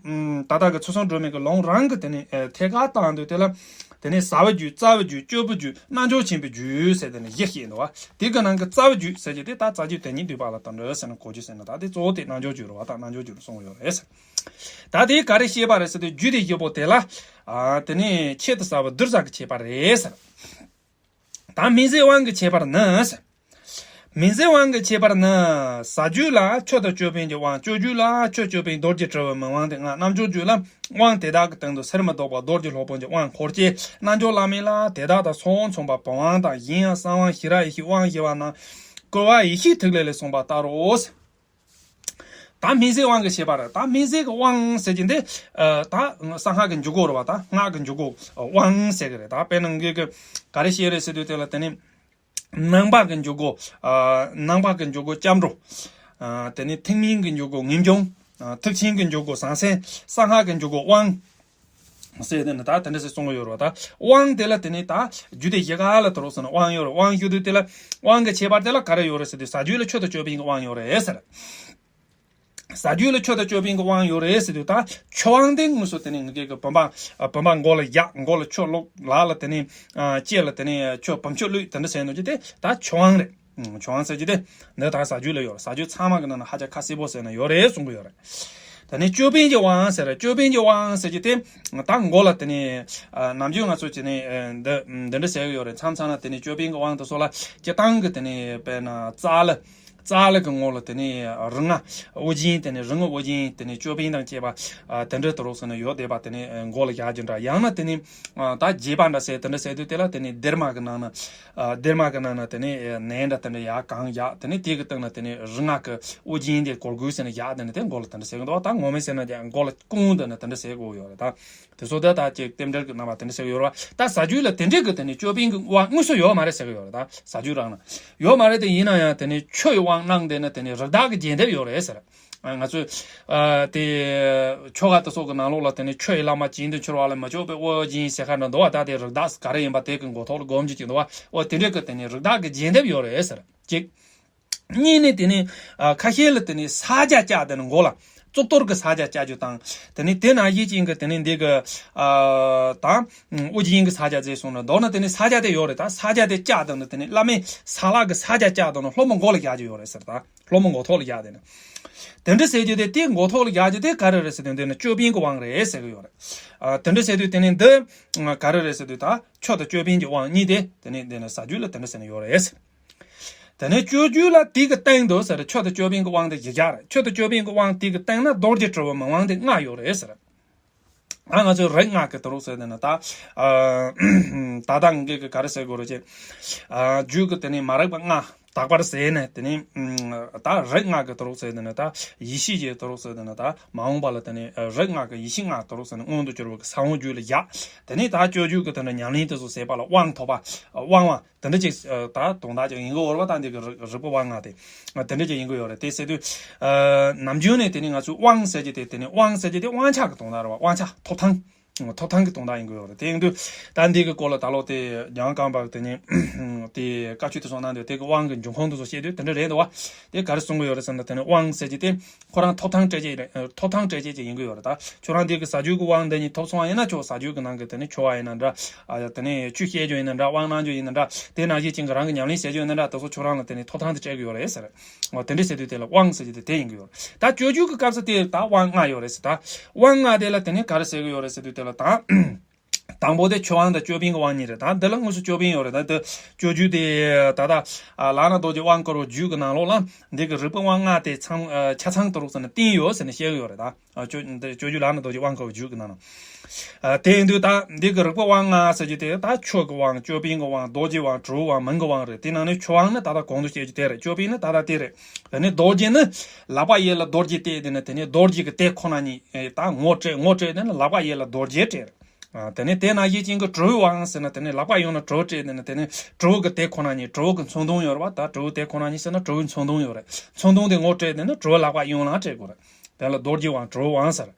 ད་ལྟ་གི་ཚུལ་གསུམ་སྒྲོན་མེ་གི་ལུང་རང་གི་དེ་ནི་ཐད་ཀར་བཏང་འདུག་དེ་ལ་ དེ་ནས་ཟ་བའི་རྒྱུད། རྩ་བའི་རྒྱུད། སྤྱོད་པའི་རྒྱུད། རྣལ་འབྱོར་ཆེན་པོའི་རྒྱུད་ཟེར། དེ་ནས་བཞི་བཤད་འདུག་བ། དེ་གི་ནང་གི་རྩ་བའི་རྒྱུད་ཟེར་གྱི་དེ་ད་རྩ་རྒྱུད་དེ་ཉིད་སྡུད་པ་ལ་དང་འདྲ་ཟེར་ན་གོ་རྒྱུ་ཟེར་ན། ད་དེ་གཙོ་བོ་དེ་རྣལ་འབྱོར་རྒྱུད་རེད་བ། ད་རྣལ་འབྱོར་རྒྱུད་ལ་གསུངས་ཡོད་རེད་ཟེར། ད་དེ་ག་རེ་བཤད་པ་རེད་ཟེར་དུས། རྒྱུད་སྡེ་བཞི་པོ་དེ་ལ། ཨ། དེ་ནས་ཆེད་དུ་གསལ་བའི་བསྡུར་བྱ་གི་ཁྱད་པར་རེད་ཟེར། ད་སྨིན་བྱེད་དབང་གི་ཁྱད་པར་ནི་ཟེར། སྨིན་བྱེད་དབང་གི་ཁྱད་པར་ནི། ཟ་རྒྱུད་ལ་ཆོས་དང་ཅོད་པན་གྱི་དབང་། སྤྱོད་རྒྱུད་ལ་ཆོས་ཅོད་པན་རྡོ་རྗེ་དྲིལ་བུ་མི་དབང་སྟེ་ལྔ། རྣལ་འབྱོར་རྒྱུད་ལ་དབང་དེ་དག་གི་སྟེང་དུ་གསེར་མི་ལྡོག་པ་རྡོ་རྗེ་སློབ་དཔོན་གྱི་དབང་འཁོར་བཅས། རྣལ་འབྱོར་བླ་མེད་ལ་དེ་དག་དང་ཚོགས་མཚུངས་པ་བུམ་དབང་དང་། གཞན་ཡང་གསང་དབང་ཞི་རགས་ཡེ་ཤེས་དབང་ཞེས་པ་རྣམས་བསྐུར་བ་ཡེ་ཤེས་ཐིག་ལེ་ལས་གསུངས་པ་ལྟར་རོ། ད་སྨིན་བྱེད་དབང་གི་ཁྱད་པར། ད་སྨིན་བྱེད་ཀྱི་དབང་ཟེར་གྱི་འདི། ཨ། ད་གསང་སྔགས་ཀྱི་འཇུག་སྒོ་རེད་བ། ད་སྔགས་ཀྱི་འཇུག་སྒོ་དབང་ཟེར་གྱི་རེད། ད་དཔེར་ན་ངས་ག་རེ་བཤད་རེད་ཟེར་དུས། དེ་ལ་དེ་ནི་ནང་པ་གི་འཇུག་སྒོ། ཨ། ནང་པ་གི་འཇུག་སྒོ་སྐྱབས་འགྲོ། ཨ། དེ་ནི་ཐེག་དམན་གྱི་འཇུག་སྒོ་ངེས་འབྱུང་། ཨ། ཐེག་ཆེན་གྱི་འཇུག་སྒོ་ཟང་ཟིང་། གསང་སྔགས་ཀྱི་འཇུག་སྒོ་དབང་ཟེར། དེ་ནི་ད་དེ་འདྲ་ཟེར་གསུང་གི་ཡོད་རེད་བ། ད་དབང་དེ་ལ་དེ་ནི་ད་རྒྱུད་སྡེ་བཞི་ག་ལ་དེ་རོགས་ཟེར་ན་དབང་ཡོད་རེད། དབང་ཞུ་དུས་དེ་ལ་དབང་གི་ཁྱད་པར་དེ་ལ་ག་རེ་ཡོད་རེད་ཟེར་དུས། ཟ་རྒྱུད་ལ་ཆོས་དང་ཅོད་པན་གྱི་དབང་ཡོད་རེད་ཟེར། ཟ་རྒྱུད་ལ་ཆོས་དང་ཅོད་པན་གྱི་དབང་ཡོད་རེད་ཟེར་དུས། ད་ཆོས་དབང་དེ་དངོས་སུ་དེ་ནི་ངེད་ཀྱི་བུམ་པ། བུམ་པ་མགོ་ལ་བཞག་མགོ་ལ་ཆོས་བླུགས། ལག་ལ་དེ་ནི། ཨ། ལྕེ་ལ་དེ་ནི་ཆོས་བུམ་ཆོས་བླུགས། དེ་འདྲ་ཟེར་ནོ་ཅི་དེ་ད་ཆོས་དབང་རེད། ཨང་། ཆོས་དབང་ཟེར་གྱི་དེ་འདི་ད་ཟ་རྒྱུད་ལ་ཡོད་རེད། ཟ་རྒྱུད་ཚང་མ་གི་ནང་ན་ཧ་ཅང་ཁ་གསལ་པོ་ཟེར་ན་ཡོད་རེད་གསུང་གི་ཡོད་རེད། དེ་ནས་ཅོད་པན་གྱི་དབང་ཟེར་རེད། ཅོད་པན་གྱི་དབང་ཟེར་གྱི་དེ་ད་མགོ་ལ་དེ་ནི། ཨ། ནམ་རྒྱུན་ང་ཚོ་ཅི་ནི། ཨ། འདི་འདི་འདྲ་ཟེར་གི་ཡོད་རེད། མཚམས་མཚམས་ན་དེ་ནི་ཅོད་པན་གྱི་དབང་དེ་ཚོ་ལ་སྤྱིར་བཏང་གི་དེ་ནི་དཔེར་ན་རྩ་ལ། རྩ་ལ་གི་ངོ་ལ་དེ་ནི་རིགས་ལྔ་དབུ་རྒྱན། དེ་ནི་རིགས་ལྔ་དབུ་རྒྱན། དེ་ནི་ཅོད་པན་དང་བཅས་པ། ཨ། དེ་འདྲ་དེ་རོགས་ཟེར་ན་ཡོད་བསྡད་པ། དེ་ནི་མགོ་ལ་བཞག་རྒྱུ་འདྲ། ཡང་ན་དེ་ནི། ཨ། ད་རྒྱས་པ་འདྲ་ཟེར། དེ་འདྲ་ཟེར་དུས་དེ་ལ་དེ་ནི་སྡེར་མ་གི་ནང་ན། ཨ། སྡེར་མ་གི་ནང་ན་དེ་ནི་ནས་འདྲ་དེ་འདྲ་ཡར་གང་བཞག་དེ་ནི་དེ་གི་སྟེང་ན་དེ་ནི་རིགས་ལྔ་གི་དབུ་རྒྱན་དེ་གོར་གུ་ཟེར་ནས་བཞག་དེ་ནི་དེ་མགོ་ལ་དེ་འདྲ་ཟེར་གི་འདུག་ད་ངོ་མ་ཟེར་ན་ཀྱང་མགོ་ལ་བསྐུམ་དེ་ནི་དེ་འདྲ་ཟེར་གི་ཡོད་རེད། ད་དེ་ཚོ་ད་ད་ཅིག་རྟེན་འབྲེལ་གྱི་རྣམ་པ་དེ་འདྲ་ཟེར་གི་ཡོད་རེད་བ། ད་ཟ་རྒྱུད་ལ་དེ་འདྲའི་གི་དེ་ནི་ཅོད་པན་གྱི་དབང་དངོས་སུ་ཡོད་མ་རེད་ཟེར་གི་ཡོད་རེད། ད་ཟ་རྒྱུད་རང་ན་ཡོད་མ་རེད། དེ་ཡིན་ན་ཡང་དེ་ནི་ཆོས་ཀྱི་དབང་གནང་དེ་ནི་དེ་ནི་རིགས་བདག་གི་རྒྱས་འདེབས་ཡོད་རེད་ཟེར། ཨ། ང་ཚོས། ཨ། དེ་ཆོ་ག་དེ་ཚོ་གི་ནང་ལོགས་ལ་དེ་ནི་ཆོས་ཀྱི་བླ་མ་བྱིན་དུ་འཆོར་བ་ལ་མི་ལྕོགས་པའི་དབུ་རྒྱན་ཟེར་ཁ་འདྲ་འདུག་བ། ད་དེ་རིགས་བདག་ག་རེ་ཡིན་པ་དེ་གི་མགོ་ཐོག་ལ་སྒོམ་རྒྱུ་ཅིག་འདུག་བ། འོ་དེ་འདྲའི་གི་དེ་ནི་རིགས་བདག་གི་རྒྱས་འདེབས་ཡོད་རེད་ཟེར། གཅིག་གཉིས་ནི་དེ་ནི། ཨ། ཁ་ཤས་ལ་དེ་ནི་ས་རྒྱ་བཅའ། དེ་ནི་མགོ་ལ་གཙུག་ཏོར་གྱི་ས་རྒྱ་བཅའ་རྒྱུ་དང་། དེ་ནི་དེ་ནང་བཞིན་ཅན་གྱི་དེ་ནི་འདི་གི། ཨ། དང་དབུ་རྒྱན་གྱི་ས་རྒྱ་ཟེར་སོང་ན། མདོར་ན་དེ་ནི་ས་རྒྱ་དེ་ཡོད་རེད། ད་ས་རྒྱ་དེ་བཅའ་དང་ནི་དེ་ནི་བླ་མའི་ས་ལག་གི་ས་རྒྱ་བཅའ་དང་ནི་སློབ་མ་མགོ་ལ་བཞག་རྒྱུ་ཡོད་རེད་ཟེར། ད་སློབ་མ་མགོ་ཐོག་ལ་བཞག་དེ་ནི། དེ་འདྲ་ཟེར་རྒྱུ་དེ་དེ་མགོ་ཐོག་ལ་བཞག་རྒྱུ་དེ་ག་རེ་རེད་ཟེར་དུས། འདི་ནི་ཅོད་པན་གྱི་དབང་རེད་ཟེར་གི་ཡོད་རེད། ཨ། དེ་འདྲ་ཟེར་དུས་དེ་ནི་འདི་ག་རེ་རེད་ཟེར་དུས། ད་ཆོས་དང་ཅོད་པན་གྱི་དབང་གཉིས་དེ་དེ་ནི་འདི་ནི་ཟ་རྒྱུད་ལ་དེ་འདྲ་ཟེར་ནི་ཡོད་རེད། དེ་ནས་སྤྱོད་རྒྱུད་ལ་དེ་གི་སྟེང་དུ་ཟེར། ཆོས་དང་ཅོད་པན་གྱི་དབང་དེ་བཞི་བཞག་རེད། ཆོས་དང་ཅོད་པན་གྱི་དབང་དེ་གི་སྟེང་ན་རྡོ་རྗེ་དྲིལ་བུ་མི་དབང་དེ་ལྔ་ཡོད་རེད་ཟེར། ཨ། ང་ཚོས་རིགས་ལྔ་གི་དེ་རོགས་ཟེར་དེ་ནི་ད། ཨ། ད་ལྟ་ངེད་ཀྱི་ག་རེ་ཟེར་དགོས་རེད་ཅེ། ཨ། རྒྱུད་ཀྱི་དེ་ནི་མ་རིག་པ་ལྔ་དག་པར་ཟད་ནས། དེ་ནི་ད་རིགས་ལྔ་གི་དེ་རོགས་ཟེར་དེ་ནི་ད་ཡེ་ཤེས་ཀྱི་དེ་རོགས་ཟེར་དེ་ནི་ད་མ་འོངས་པ་ལ་དེ་ནི་རིགས་ལྔ་གི་ཡེ་ཤེས་ལྔ་དེ་རོགས་ཟེར་ནི་མངོན་དུ་གྱུར་པ་གི་ས་བོན་རྒྱུད་ལ་བཞག་དེ་ནི་ད་སྤྱོད་རྒྱུད་ཀྱི་དེ་ནི་ཉམས་ལེན་དེ་ཚོ་ཟེར་བ་ལ་དབང་ཐོབ་པ། དབང་བ། དེ་འདྲ་ཅིག་ད་དོན་དག་ཅིག་ཡིན་གྱི་ཡོད་རེད་བ། ད་འདི་གི་རིགས་རིགས་པ་དབང་ལྔ་དེ། དེ་འདྲ་ཅིག་ཡིན་གྱི་ཡོད་རེད། དེ་ཟེར་དུས། ཨ། ནམ་རྒྱུན་ནས་དེ་ནི་ང་ཚོས་དབང་ཟེར་གྱི་དེ། དེ་ནི་དབང་ཟེར་གྱི་དེ་དབང་ཆ་གི་དོན་དག་རེད་བ། དབང་ཆ། ཐོབ་ཐང་། ཐོབ་ཐང་གི་དོན་དག་ཡིན་གྱི་ཡོད་རེད། དེ་ཡིན་དུས་ད་འདི་གི་སྐོར་ལ་ད་ལོ་དེ་ཡང་རྐང་པ་དེ་ནི་དེ་བཀའ་ཆོས་དེ་ཚོ་གནང་དུས། དེ་གི་དབང་གི་འབྱུང་ཁུངས་དེ་ཚོ་བཤད་དུས་དེ་འདྲ་རེད་འདུག་བ། དེ་ག་རེ་གསུང་གི་ཡོད་རེད་ཟེར་ན། དེ་ནི་དབང་ཟེར་གྱི་དེ་ཁོ་རང་ཐོབ་ཐང་སྤྲད་ཀྱི་རེད། ཐོབ་ཐང་སྤྲད་ཀྱི་ཅིག་ཡིན་གྱི་ཡོད་རེད། ད་ཁྱོད་རང་འདི་གི་ཟ་རྒྱུད་ཀྱི་དབང་འདི་གཉིས་ཐོབ་སོང་བ་ཡིན་ན། ཁྱོད་ཟ་རྒྱུད་ཀྱི་ནང་གི་དེ་ནི་ཆོ་ག་ཡིན་ན་འདྲ། ཨ། དེ་ནི་ཆོས་བཤད་རྒྱུ་ཡིན་ན་འདྲ། དབང་གནང་རྒྱུ་ཡིན་ན་འདྲ། དེ་ནང་བཞིན་ཅན་གྱི་རང་གི་ཉམས་ལེན་བྱེད་རྒྱུ་ཡིན་ན་འདྲ། དེ་ཚོ་ཁྱོད་རང་ལ་དེ་ནི་ཐོབ་ཐང་དེ་སྤྲད་ཀྱི་ཡོད་རེད་ཟེར། འོ་དེ་འདྲ་ཟེར་དུས་དེ་ལ་དབང་ཟེར་གྱི་དེ་དེ་ཡིན་གྱི་ཡོད་རེད། ད་སྤྱོད་རྒྱུད་ཀྱི་སྐབས་སུ་དེ་ད་དབང་ལྔ་ཡོད་རེད་ཟེར། ད་དབང་ལྔ་དེ་ལ་དེ་ནི་ག་རེ་ཟེར་གྱི་ཡོད་རེད་ཟེར་དུས། དེ་ལ་ད་དང་པོ་དེ་ཆོས་དབང་དང་ཅོད་པན་གྱི་དབང་གཉིས་རེད། ད་འདི་ལ་དངོས་སུ་ཅོད་པན་ཡོད་རེད། ད་འདི་སྤྱོད་རྒྱུད་དེ་ད་ལྟ་ལག་ན་རྡོ་རྗེ་དབང་བསྐུར་བའི་རྒྱུད་ཀྱི་ནང་ལོགས་ལ་འདི་གི་རིགས་པ་དབང་ལྔ་དེ་ཚང་། ཆ་ཚང་དུ་རུག་ཟེར་ནས་བསྟན་ཡོད་ཟེར་ནས་བཤད་གི་ཡོད་རེད། ད་སྤྱོད་འདི་སྤྱོད་རྒྱུད་ལག་ན་རྡོ་རྗེ་དབང་བསྐུར་བའི་རྒྱུད་ཀྱི་ནང་ལ། དེ་ཡིན་དུས་ད་འདི་གི་རིགས་པ་དབང་ལྔ་ཟེར་རྒྱུ་དེ་ད་ཆོས་ཀྱི་དབང་། ཅོད་པན་གྱི་དབང་། རྡོ་རྗེ་དབང་། དྲིལ་བུ་དབང་། མིང་གི་དབང་རེད། དེ་ནང་ནས་ཆོས་དབང་ནི་ད་ལྟ་གོང་དུ་བཤད་རྒྱུ་དེ་རེད། ཅོད་པན་ནི་ད་ལྟ་དེ་རེད། དེ་ནས་རྡོ་རྗེ་ནི་ལག་པ་གཡས་ལ་རྡོ་རྗེ་གཏད་དེ་ནི་དེ་ནས་རྡོ་རྗེ་གི་དེ་ཁོ་ན་ཉིད་ད་ངོ་སྤྲད། ངོ་སྤྲད་དེ་ནི་ལག་པ་གཡས་ལ་རྡོ་རྗེ་སྤྲད་རེད། དེ་ནས་དེ་ནང་བཞིན་ཅན་གྱི་དྲིལ་བུ་དབང་ཟེར་ན། དེ་ནས་ལག་པ་གཡོན་ལ་དྲིལ་བུ་སྤྲད་དེ་ནི་དེ་ནས་དྲིལ་བུ་གི་དེ་ཁོ་ན་ཉིད་དྲིལ་བུ་གི་མཚོན་དུང་ཡོད་རེད་བ། ད་དྲིལ་བུ་དེ་ཁོ་ན་ཉིད་ཟེར་ན་དྲིལ་བུའི་མཚོན་དུང་ཡོད་རེད། མཚོན་དུང་དེ་ངོ་སྤྲད་དེ་ནི་དྲིལ་བུ་ལག་པ་གཡོན་ལ་སྤྲད་དགོས་རེད། དེ་ལ་རྡོ་རྗེ་དབང་དྲིལ་བུ་དབང་ཟེར།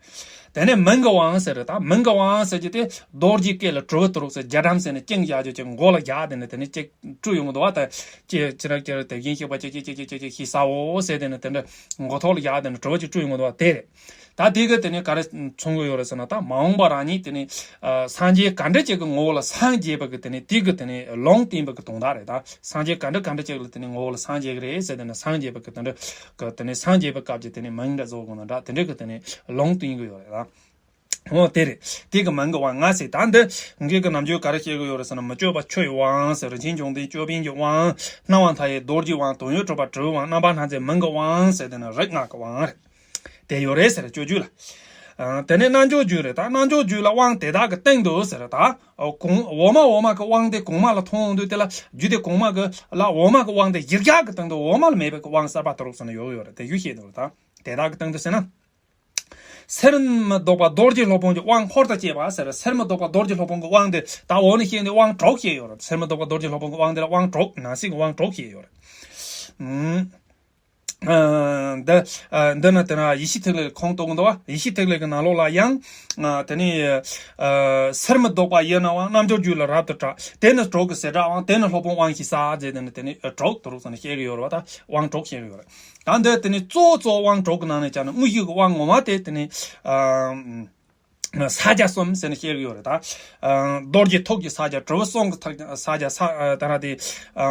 དེ་ནས་མིང་གི་དབང་ཟེར་རེད། ད་མིང་གི་དབང་ཟེར་རྒྱུ་དེ་རྡོ་རྗེ་སྐེ་ལ་དྲིལ་བུ་དེ་རུག་ཟེར། རྒྱ་གྲམ་ཟེར་ནས་བཅིངས་བཞག་རྒྱུ་ཅིག་མགོ་ལ་བཞག་དེ་ནས་དེ་ནས་ཅིག་བཀྲུ་ཡོང་གི་འདུག་བ། ད་ཅེ་ཅི་ར་ཅི་ར་དེ་བཞིན་གཤེགས་པ་ཅི་ཅི་ཅི་ཅི་ཅི་ཅི་ཞེས་ཟེར་བོ་ཟེར་དེ་ནས་དེ་འདྲ་མགོ་ཐོག་ལ་བཞག་དེ་ནས་དྲིལ་བུ་ཅིག་བཀྲུ་ཡོང་གི་འདུག་བ། དེ་རེད། ད་དེ་གི་དེ་ནས་ག་རེ་མཚོན་གི་ཡོད་རེད་ཟེར་ན། ད་མ་འོངས་པ་རང་ཉིད་དེ་ནས་ཨ་སངས་རྒྱས་ག་འདྲ་ཅིག་གི་ངོ་བོ་ལ་སངས་རྒྱས་པ་གི་དེ་ནས་དེ་གི་དེ་ནས་ལུང་བསྟན་པ་གི་དོན་དག་རེད། ད་སངས་རྒྱས་ག་འདྲ་ག་འདྲ་ཅིག་ལ་དེ་ནས་ངོ་བོ་ལ་སངས་རྒྱས་གི་རེད་ཟེར། དེ་ནས་སངས་རྒྱས་པ་གི་དེ་འདྲ་གི་དེ་ནས་སངས་རྒྱས་པའི་སྐབས་ཀྱི་དེ་ནས་མིང་འདྲ་བཟོ་དགོས་ན་འདྲ། དེ་འདྲ་གི་དེ་ནས་ལུང་བསྟན་གི་ཡོད་རེད། ད་འོ་དེ་རེད། དེ་གི་མིང་གི་དབང་ང་ཟེར། ད་འདི་ངེད་ཀྱི་ནམ་རྒྱུན་ག་རེ་བཤད་གི་ཡོད་རེད་ཟེར་ན། མི་བསྐྱོད་པ་ཆུ་ཡི་དབང་ཟེར། རིན་ཆེན་འབྱུང་ལྡན་ཅོད་པན་གྱི་དབང་། སྣང་བ་མཐའ་ཡས་རྡོ་རྗེའི་དབང་། དོན་ཡོད་གྲུབ་པ་དྲིལ་བུའི་དབང་། རྣམ་པར་སྣང་མཛད་མིང་གི་དབང་ཟེར། དེ་ནི་རིགས་ལྔ་གི་དབང་རེད། དེ་ཡོད་རེད་ཟེར་སྤྱོད་བརྗོད་ལ། ཨ་དེ་ནས་རྣལ་འབྱོར་རྒྱུད་རེད། ད་རྣལ་འབྱོར་རྒྱུད་ལ་དབང་དེ་དག་གི་སྟེང་དུ་ཟེར། ད་གོང་འོག་མ་འོག་མ་གི་དབང་དེ་གོང་མ་ལ་ཐོན་འོང་དུས། དེ་ལ་རྒྱུད་སྡེ་གོང་མ་གི་ལ་འོག་མ་གི་དབང་དེ་གཞིར་བཞག་གི་སྟེང་དུ་འོག་མ་ལ་མེད་པའི་གི་དབང་གསར་པ་དེ་རུ་ཟེར་ན་ཡོད་ཡོད་རེད། དེ་ཡུལ་ཤེས་དེ་རུ། ད་དེ་དག་གི་སྟེང་དུ་ཟེར་ན། གསེར་མི་ལྡོག་པ་རྡོ་རྗེ་སློབ་དཔོན་གྱི་དབང་འཁོར་དང་བཅས་པ་ཟེར། གསེར་མི་ལྡོག་པ་རྡོ་རྗེ་སློབ་དཔོན་གྱི་དབང་དེ་ད་འོག་ནས་བཤད་ནས་དབང་དྲུག་བཤད་ཡོད་རེད། གསེར་མི་ལྡོག་པ་རྡོ་རྗེ་སློབ་དཔོན་གྱི་དབང་དེ་ལ་དབང་དྲུག་ནང་གསེས་ཀྱི་དབང་དྲུག་བཤད་ཡོད་རེད། ཨུམ། ཨ་འདི་ཨ་འདི་ན་དེ་ན་ཡེ་ཤེས་ཐིག་ལེ་ཁོངས་གཏོགས་འདུག་བ། ཡེ་ཤེས་ཐིག་ལེ་གི་ནང་ལོགས་ལ་ཡང་ཨ་དེ་ནས་ཨ་གསེར་མི་ལྡོག་པ་ཡི་ནི་དབང་རྣལ་འབྱོར་རྒྱུད་ལ་རབ་ཏུ་གྲགས། དེ་ནི་གྲོགས་ཀྱི་བྱེ་བྲག་དབང་། དེ་ནི་སློབ་དཔོན་དབང་བཞི་ས་ཟེར། དེ་ནི་དེ་ནི་ཨ་དྲུག་དེ་རུ་ཟེར་ནས་བཤད་ཀྱི་ཡོད་རེད་བ། ད་དབང་དྲུག་བཤད་ཀྱི་ཡོད་རེད། ད་འདི་དེ་ནི་གཙོ་བོ་གཙོ་བོ་དབང་དྲུག་གི་ནང་ནས་ཀྱང་ནི་དངོས་གཞི་གི་དབང་ངོ་མ་དེ་དེ་ནི་ཨ་ས་བརྒྱ་གསུམ་ཟེར་ནས་བཤད་ཀྱི་ཡོད་རེད། ད་ཨ་རྡོ་རྗེ་ཐུགས་ཀྱི་ས་བརྒྱ། དྲིལ་བུ་གསུང་གི་ཐག་ས་བརྒྱ། ས་ཨ་ད་ར་དེ་ཨ་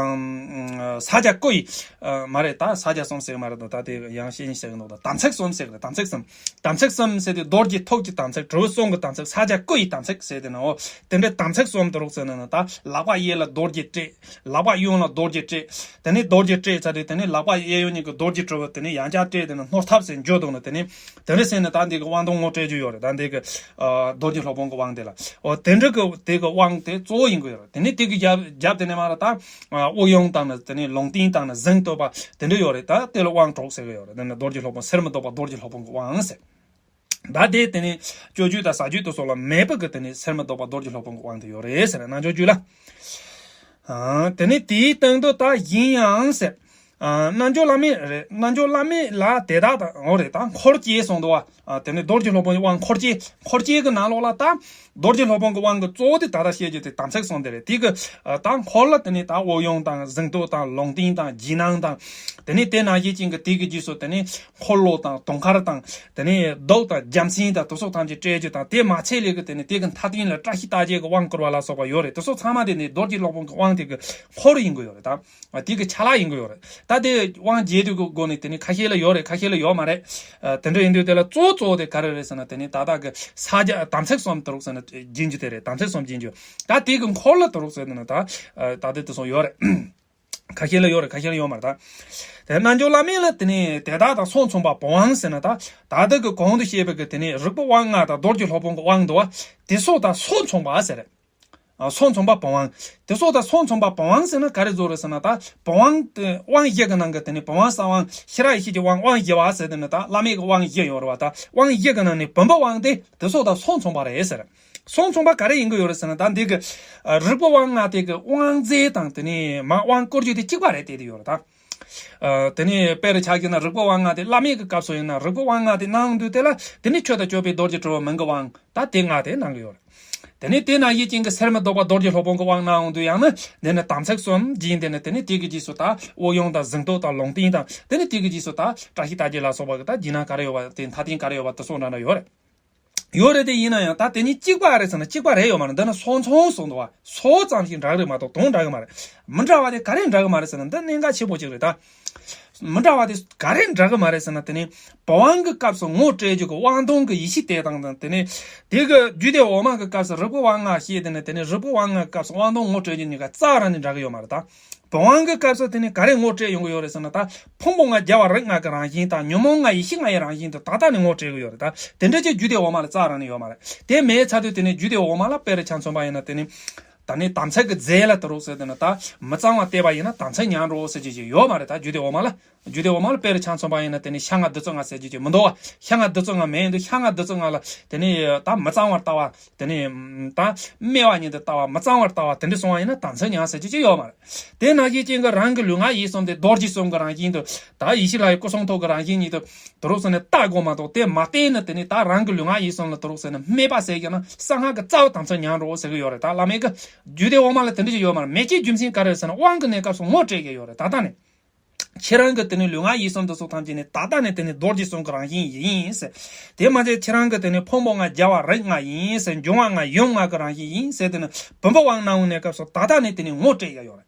ས་བརྒྱ་སྐུ་ཡི་ཨ་མ་རེད། ད་ས་བརྒྱ་གསུམ་ཟེར་གི་མ་རེད་དོ། ད་དེ་ཡང་ཤེས་ཤེས་གི་འདུག་ད་དམ་ཚིག་གསུམ་ཟེར་གི་རེད། དམ་ཚིག་གསུམ། དམ་ཚིག་གསུམ་ཟེར་དེ་རྡོ་རྗེ་ཐུགས་ཀྱི་དམ་ཚིག། དྲིལ་བུ་གསུང་གི་དམ་ཚིག། ས་བརྒྱ་སྐུ་ཡི་དམ་ཚིག་ཟེར་དེ་ནའོ། དེ་འདྲའི་དམ་ཚིག་གསུམ་དེ་རུ་ཟེར་ན་ནི། ད་ལག་པ་གཡས་ལ་རྡོ་རྗེ་སྤྲད། ལག་པ་གཡོན་ལ་རྡོ་རྗེ་སྤྲད། དེ་ནས་རྡོ་རྗེ་སྤྲད་ཚར་རེད། དེ་ནས་ལག་པ་གཡས་གཡོན་གཉིས་ཀྱི་རྡོ་རྗེ་དྲིལ་བུ་དེ་ནས་ཡང་བསྐྱར་སྤྲད། དེ་ནས་སྣོར་ཐབས་ཟེར་འཇུ་འདུག་ནི། དེ་ནས་དེ་འདྲ་ཟེར་ནས་ད་འདི་གི་དབང་དུ་ངོ་སྤྲད་རྒྱུ་ཡོད་རེད། ད་འདི་གི་ཨ་རྡོ་རྗེ་སློབ་དཔོན་གྱི་དབང་དེ་ལ། འོ་དེ་འདྲ་གི་དེ་གི་དབང་དེ་གཙོ་བོ་ཡིན་གྱི་ཡོད་རེད། དེ་ནས་དེ་གི་རྒྱབ་རྒྱབ་དེ་ནས་མར་ད་ཨ་དབུགས་དབྱུང་དང་ནི། དེ་ནས་ལུང་བསྟན་དང་ནི། གཟེངས་བསྟོད་པ་དེ་འདྲ་ཡོད་རེད། ད་དེ་ལ་དབང་དྲུག་ཟེར་གི་ཡོད་རེད། དེ་ནས་རྡོ་རྗེ་སློབ་དཔོན་གསེར་མི་ལྡོག་པ་རྡོ་རྗེ་སློབ་དཔོན་གྱི་དབང་ཟེར། ད་དེ་དེ་ནས་སྤྱོད་བརྗོད་དང་ཟ་བརྗོད་དེ་སོགས་ལ་མེད་པ་གི་དེ་ནས་གསེར་མི་ལྡོག་པ་རྡོ་རྗེ་སློབ་དཔོན་གྱི་དབང་དེ་ཡོད་རེད་ཟེར། རྣལ་འབྱོར་རྒྱུད་ལ། ཨ་དེ་ནས་དེའི་སྟེང་དུ་ད་ཡིན་ཡང་ཟེར། ཨ་རྣལ་འབྱོར་བླ་མེད་རེད། རྣལ་འབྱོར་བླ་མེད་ལ་དེ་དག་དང་འོ་རེད། ད་འཁོར་བཅས་གསུངས་འདུག་བ། ཨ་དེ་ནས་རྡོ་རྗེ་སློབ་དཔོན་གྱི་དབང་འཁོར་བཅས། འཁོར་བཅས་ཀྱི་ནང་ལོགས་ལ་ད་རྡོ་རྗེ་སློབ་དཔོན་གྱི་དབང་གི་གཙོ་བོ་དེ་ད་ལྟ་བཤད་རྒྱུ་དེ་དམ་ཚིག་གསུམ་དེ་རེད། དེ་གི་ཨ་ད་འཁོར་ལ་དེ་ནས་ད་དབུགས་དབྱུང་དང་། གཟེངས་བསྟོད་དང་། ལུང་བསྟན་དང་། རྗེས་གནང་དང་། དེ་ནས་དེ་ནང་བཞིན་ཅན་གྱི་དེ་གི་རྗེས་སུ་དེ་ནས་འཁོར་ལོ་དང་། དུང་དཀར་དང་། དེ་ནས་གདུགས་དང་། རྒྱལ་མཚན་དང་། དེ་སོགས་ཐམས་ཅད་སྤྲད་རྒྱུ་དང་། དེ་མ་ཚད་ལས་ཀྱི་དེ་ནས་དེ་གི་མཐའ་རྟེན་ལ་བཀྲ་ཤིས་རྟགས་བརྒྱད་ཀྱི་དབང་བསྐུར་བ་ལ་སོགས་པ་ཡོད་རེད། དེ་སོགས་ཚང་མ་དེ་ནས་རྡོ་རྗེ་སློབ་དཔོན་གྱི་དབང་དེ་གི་འཁོར་ཡིན་དགོས་ཡོད་རེད། ད་དེ་གི་ཆ་ལག་ཡིན་དགོས་ཡོད་རེད། ད་དེ་དབང་བརྒྱད་དེ་གི་སྒོ་ནས་དེ་ནས་ཁ་ཤས་ལ་ཡོད་རེད། ཁ་ཤས་ལ་ཡོད་མ་རེད། ཨ་དེ་འདྲ་ཡིན་དུས་དེ་ལ་གཙོ་བོ་གཙོ་བོ་དེ་ག་རེ་རེད་ཟེར་ན། དེ་ནས་ད་ལྟ་གི་ས་བརྒྱ་དམ་ཚིག་གསུམ་དེ་རུ་ཟེར་ན་རྒྱན་རྒྱུ་དེ་རེད། དམ་ཚིག་གསུམ་རྒྱན་རྒྱུ། ད་དེ་གི་འཁོར་ལ་དེ་རུ་ཟེར་ན་ད་ཨ་ད་དེ་དེ་སོང་ཡོད་རེད། ཁ་ཤས་ལ་ཡོད་རེད། ཁ་ཤས་ལ་ཡོད་མ་རེད། ད་དེ་རྣལ་འབྱོར་བླ་མེད་ལ་དེ་ནས་དེ་དག་དང་སོ་མཚུངས་པ་བུམ་དབང་ཟེར་ན། ད་ད་ལྟ་གི་གོང་དུ་བཤད་པའི་གི་དེ་ནས་རིག་པའི་དབང་ལྔ་དང་རྡོ་རྗེ་སློབ་དཔོན་གྱི་དབང་འདུག་བ། དེ་སོགས་དང་སོ་མཚུངས་པ་ཟེར། ཨ་སོ་མཚུངས་པ་བུམ་དབང་། དེ་སོགས་དང་སོ་མཚུངས་པ་བུམ་དབང་ཟེར་ན་ག་རེ་བཟོ་རེད་ཟེར་ན། ད་བུམ་དབང་དེ་དབང་བཞི་གི་ནང་གི་དེ་ནས་བུམ་དབང་། གསང་དབང་། ཤེས་རབ་ཡེ་ཤེས་ཀྱི་དབང་། དབང་བཞི་པ་ཟེར། དེ་ནི་ད་བླ་མེད་ཀྱི་དབང་བཞི་ཡོད་རེད་བ། ད་དབང་བཞི་གི་ནང་ནས་བུམ་པའི་དབང་དེ་དེ་སོགས་དང་སོ་མཚུངས་པ་རེད་ཟེར། སོ་མཚུངས་པ་ག་རེ་ཡིན་གྱི་ཡོད་རེད་ཟེར་ན། ད་འདི་གི་ཨ་རིག་པའི་དབང་ལྔ་དེ་གི་དབང་རྫས་དང་དེ་ནས་མར་དབང་བསྐུར་རྒྱུ་དེ་གཅིག་པ་རེད་བལྟས་ཏེ་ཡོད་རེད་ད། ཨ་དེ་ནས་དཔེ་རུ་ཆ་བཞག་ན་རིག་པའི་དབང་ལྔ་དེ་བླ་མེད་ཀྱི་སྐབས་སུ་ཡིན་ན་རིག་པའི་དབང་ལྔ་དེ་གནང་དུས་དེ་ལ་དེ་ནས་ཆོས་དང་སྤྱོད་པའི་རྡོ་རྗེ་དྲིལ་བུ་མིང་གི་དབང་ད་དེ་ལྔ་དེ་གནང་གི་ཡོད་རེད། དེ་ནས་དེ་ནང་བཞིན་ཅན་གྱི་གསེར་མི་ལྡོག་པ་རྡོ་རྗེ་སློབ་དཔོན་གྱི་དབང་གནང་འོང་དུས་ཡང་ན་དེ་ནས་དམ་ཚིག་གསུམ་སྦྱིན། དེ་ནས་དེ་ནས་དེ་གི་རྗེས་སུ་ད་དབུགས་དབྱུང་དང་། གཟེངས་བསྟོད་དང་། ལུང་བསྟན་དང་། དེ་ནས་དེ་གི་རྗེས་སུ་ད་བཀྲ་ཤིས་རྟགས་བརྒྱད་ལ་སོགས་པ་གི་ད་རྗེས་གནང་ག་རེ་ཡོད་པ་དེ། མཐའ་རྟེན་ག་རེ་ཡོད་པ་དེ་སོགས་འདྲ་འདྲ་ཡོད་རེད། ཡོད་རེད་དེ། ཡིན་ན་ཡང་ད་དེ་གཉིས་གཅིག་པ་རེད་ཟེར་ན་གཅིག་པ་རེད་ཡོད་མ་རེད། འདི་ནི་སོ་མཚུངས་གསུངས་འདུག་བ། སོ་ཙམ་ཞིག་འདྲ་གི་མ་གཏོགས་དོན་འདྲ་གི་མ་རེད། མི་འདྲ་བ་དེ་ག་རེ་འདྲ་གི་མ་རེད་ཟེར་ན་འདི་གནད་འགག་ཆེ་པོ་ཅིག་རེད་ད། མི་འདྲ་བ་དེ་ག་རེ་འདྲ་གི་མ་རེད་ཟེར་ན། དེ་ནི་བུམ་དབང་གི་སྐབས་སུ་ངོ་སྤྲད་རྒྱུ་གི་དབང་དོན་གི་ཡེ་ཤེས་དེ་དང་དང་། དེ་ནི་དེ་གི་རྒྱུད་སྡེ་འོག་མ་གི་སྐབས་སུ་རིག་པའི་དབང་ལྔ་བཤད། དེ་ནི་དེ་ནི་རིག་པའི་དབང་ལྔ་གི་སྐབས་སུ་དབང་དོན་ངོ་སྤྲད་རྒྱུ་གཉིས་ཀ་རྩ་བ་རང་ནས་འདྲ་གི་ཡོད་མ་རེད་ད། བུམ་དབང་གི་སྐབས་སུ་དེ་ནི་ག་རེ་ངོ་སྤྲད་ཡོང་གི་ཡོད་རེད་ཟེར་ན། ད་ཕུང་པོ་ལྔ་རྒྱལ་བ་རིགས་ལྔ་གི་རང་བཞིན་དང་ཉོན་མོངས་ལྔ་ཡེ་ཤེས་ལྔ་ཡི་རང་བཞིན་དུ་ད་ལྟ་ནས་ངོ་སྤྲད་གི་ཡོད་རེད་ད། དེ་འདྲ་ཅིག་རྒྱུད་སྡེ་འོག་མ་ལ་རྩ་རང་ནས་ཡོད་མ་རེད། དེ་མེད་ཚར་དུས་དེ་ནི་རྒྱུད་སྡེ་འོག་མ་ལ་དཔེ་རུ་ཆ་མཚོན་པ་ཡིན་ན། དེ་ནི་ད་ནི་དམ་ཚིག་གི་རྫས་ལ་དེ་རུ་ཟེར། དེ་ནི་ད་མི་གཙང་བ་བལྟས་པ་ཡིན་ན་དམ་ཚིག་ཉམས་འགྲོ་ཟེར་གྱི་ཅིག་ཡོད་མ་རེད་ད། རྒྱུད་སྡེ་འོག་མ་ལ། རྒྱུད་སྡེ་འོག་མ་ལ་དཔེ་རུ་ཆ་མཚོན་པ་ཡིན་ན། དེ་ནི་ཤ་ལྔ་བདུད་རྩི་ལྔ་ཟེར་རྒྱུ་ཅིག་མི་འདུག་བ། ཤ་ལྔ་བདུད་རྩི་ལྔ་མེད་དུས། ཤ་ལྔ་བདུད་རྩི་ལྔ་ལ་དེ་ནི་ད་མི་གཙང་བར་ལྟ་བ། དེ་ནི་ད་སྨེ་བ་ཉིད་དུ་ལྟ་བ། མི་གཙང་བར་ལྟ་བ། དེ་འདྲ་སོང་བ་ཡིན་ན་དམ་ཚིག་ཉམས་ཟེར་རྒྱུ་ཅིག་ཡོད་མ་རེད། དེ་ནང་བཞིན་ཅན་གྱི་རང་གི་ལུས་ངག་ཡིད་གསུམ་དེ་རྡོ་རྗེ་གསུམ་གྱི་རང་བཞིན་དུ། ད་ཡེ་ཤེས་ལྷ་ཡི་སྐུ་གསུང་ཐུགས་ཀྱི་རང་བཞིན་ཉིད་དུ་དེ་རུ་ཟེར་ནས་བལྟ་དགོས་མ་གཏོགས། དེ་མ་བལྟས་ན་དེ་ནི་ད་རང་གི་ལུས་ངག་ཡིད་གསུམ་ལ་དེ་རུ་ཟེར་ནས་སྨད་པ་བྱས་ཀྱང་ན་གསང་སྔགས་ཀྱི་རྩ་བ་དམ་ཚིག་ཉམས་འགྲོ་ཟེར་གྱི་ཡོད་རེད། ད་བླ་མེད་ཀྱི་རྒྱུད་སྡེ་འོག་མ་ལ་དེ་འདྲ་ཅིག་ཡོད་མ་རེད། མེད་ཀྱི་རྒྱུ་མཚན་ག་རེ་རེད་ཟེར་ན། དབང་གི་གནས་སྐབས་སུ་ངོ་སྤྲད་ཀྱི་ཡོད་རེད། ད་ལྟ་ནས། ཁྱེད་རང་གི་དེ་ནི་ལུས་ངག་ཡིད་གསུམ་དེ་ཚོ་ཐམས་ཅད་ནི་ད་ལྟ་ནས་དེ་ནི་རྡོ་རྗེ་གསུམ་གྱི་རང་བཞིན་ཡིན་ཟེར། དེ་མ་ཚད་ཁྱེད་རང་གི་དེ་ནི་ཕུང་པོ་ལྔ་རྒྱལ་བ་རིགས་ལྔ་ཡིན་ཟེར། འབྱུང་བ་ལྔ་ཡུམ་ལྔ་གི་རང་བཞིན་ཡིན་ཟེར། དེ་ནི་བུམ་པ་དབང་སྣང་བའི་གནས་སྐབས་སུ་ད་ལྟ་ནས་དེ་ནི་ངོ་སྤྲད་ཡ་ཡོད་རེད།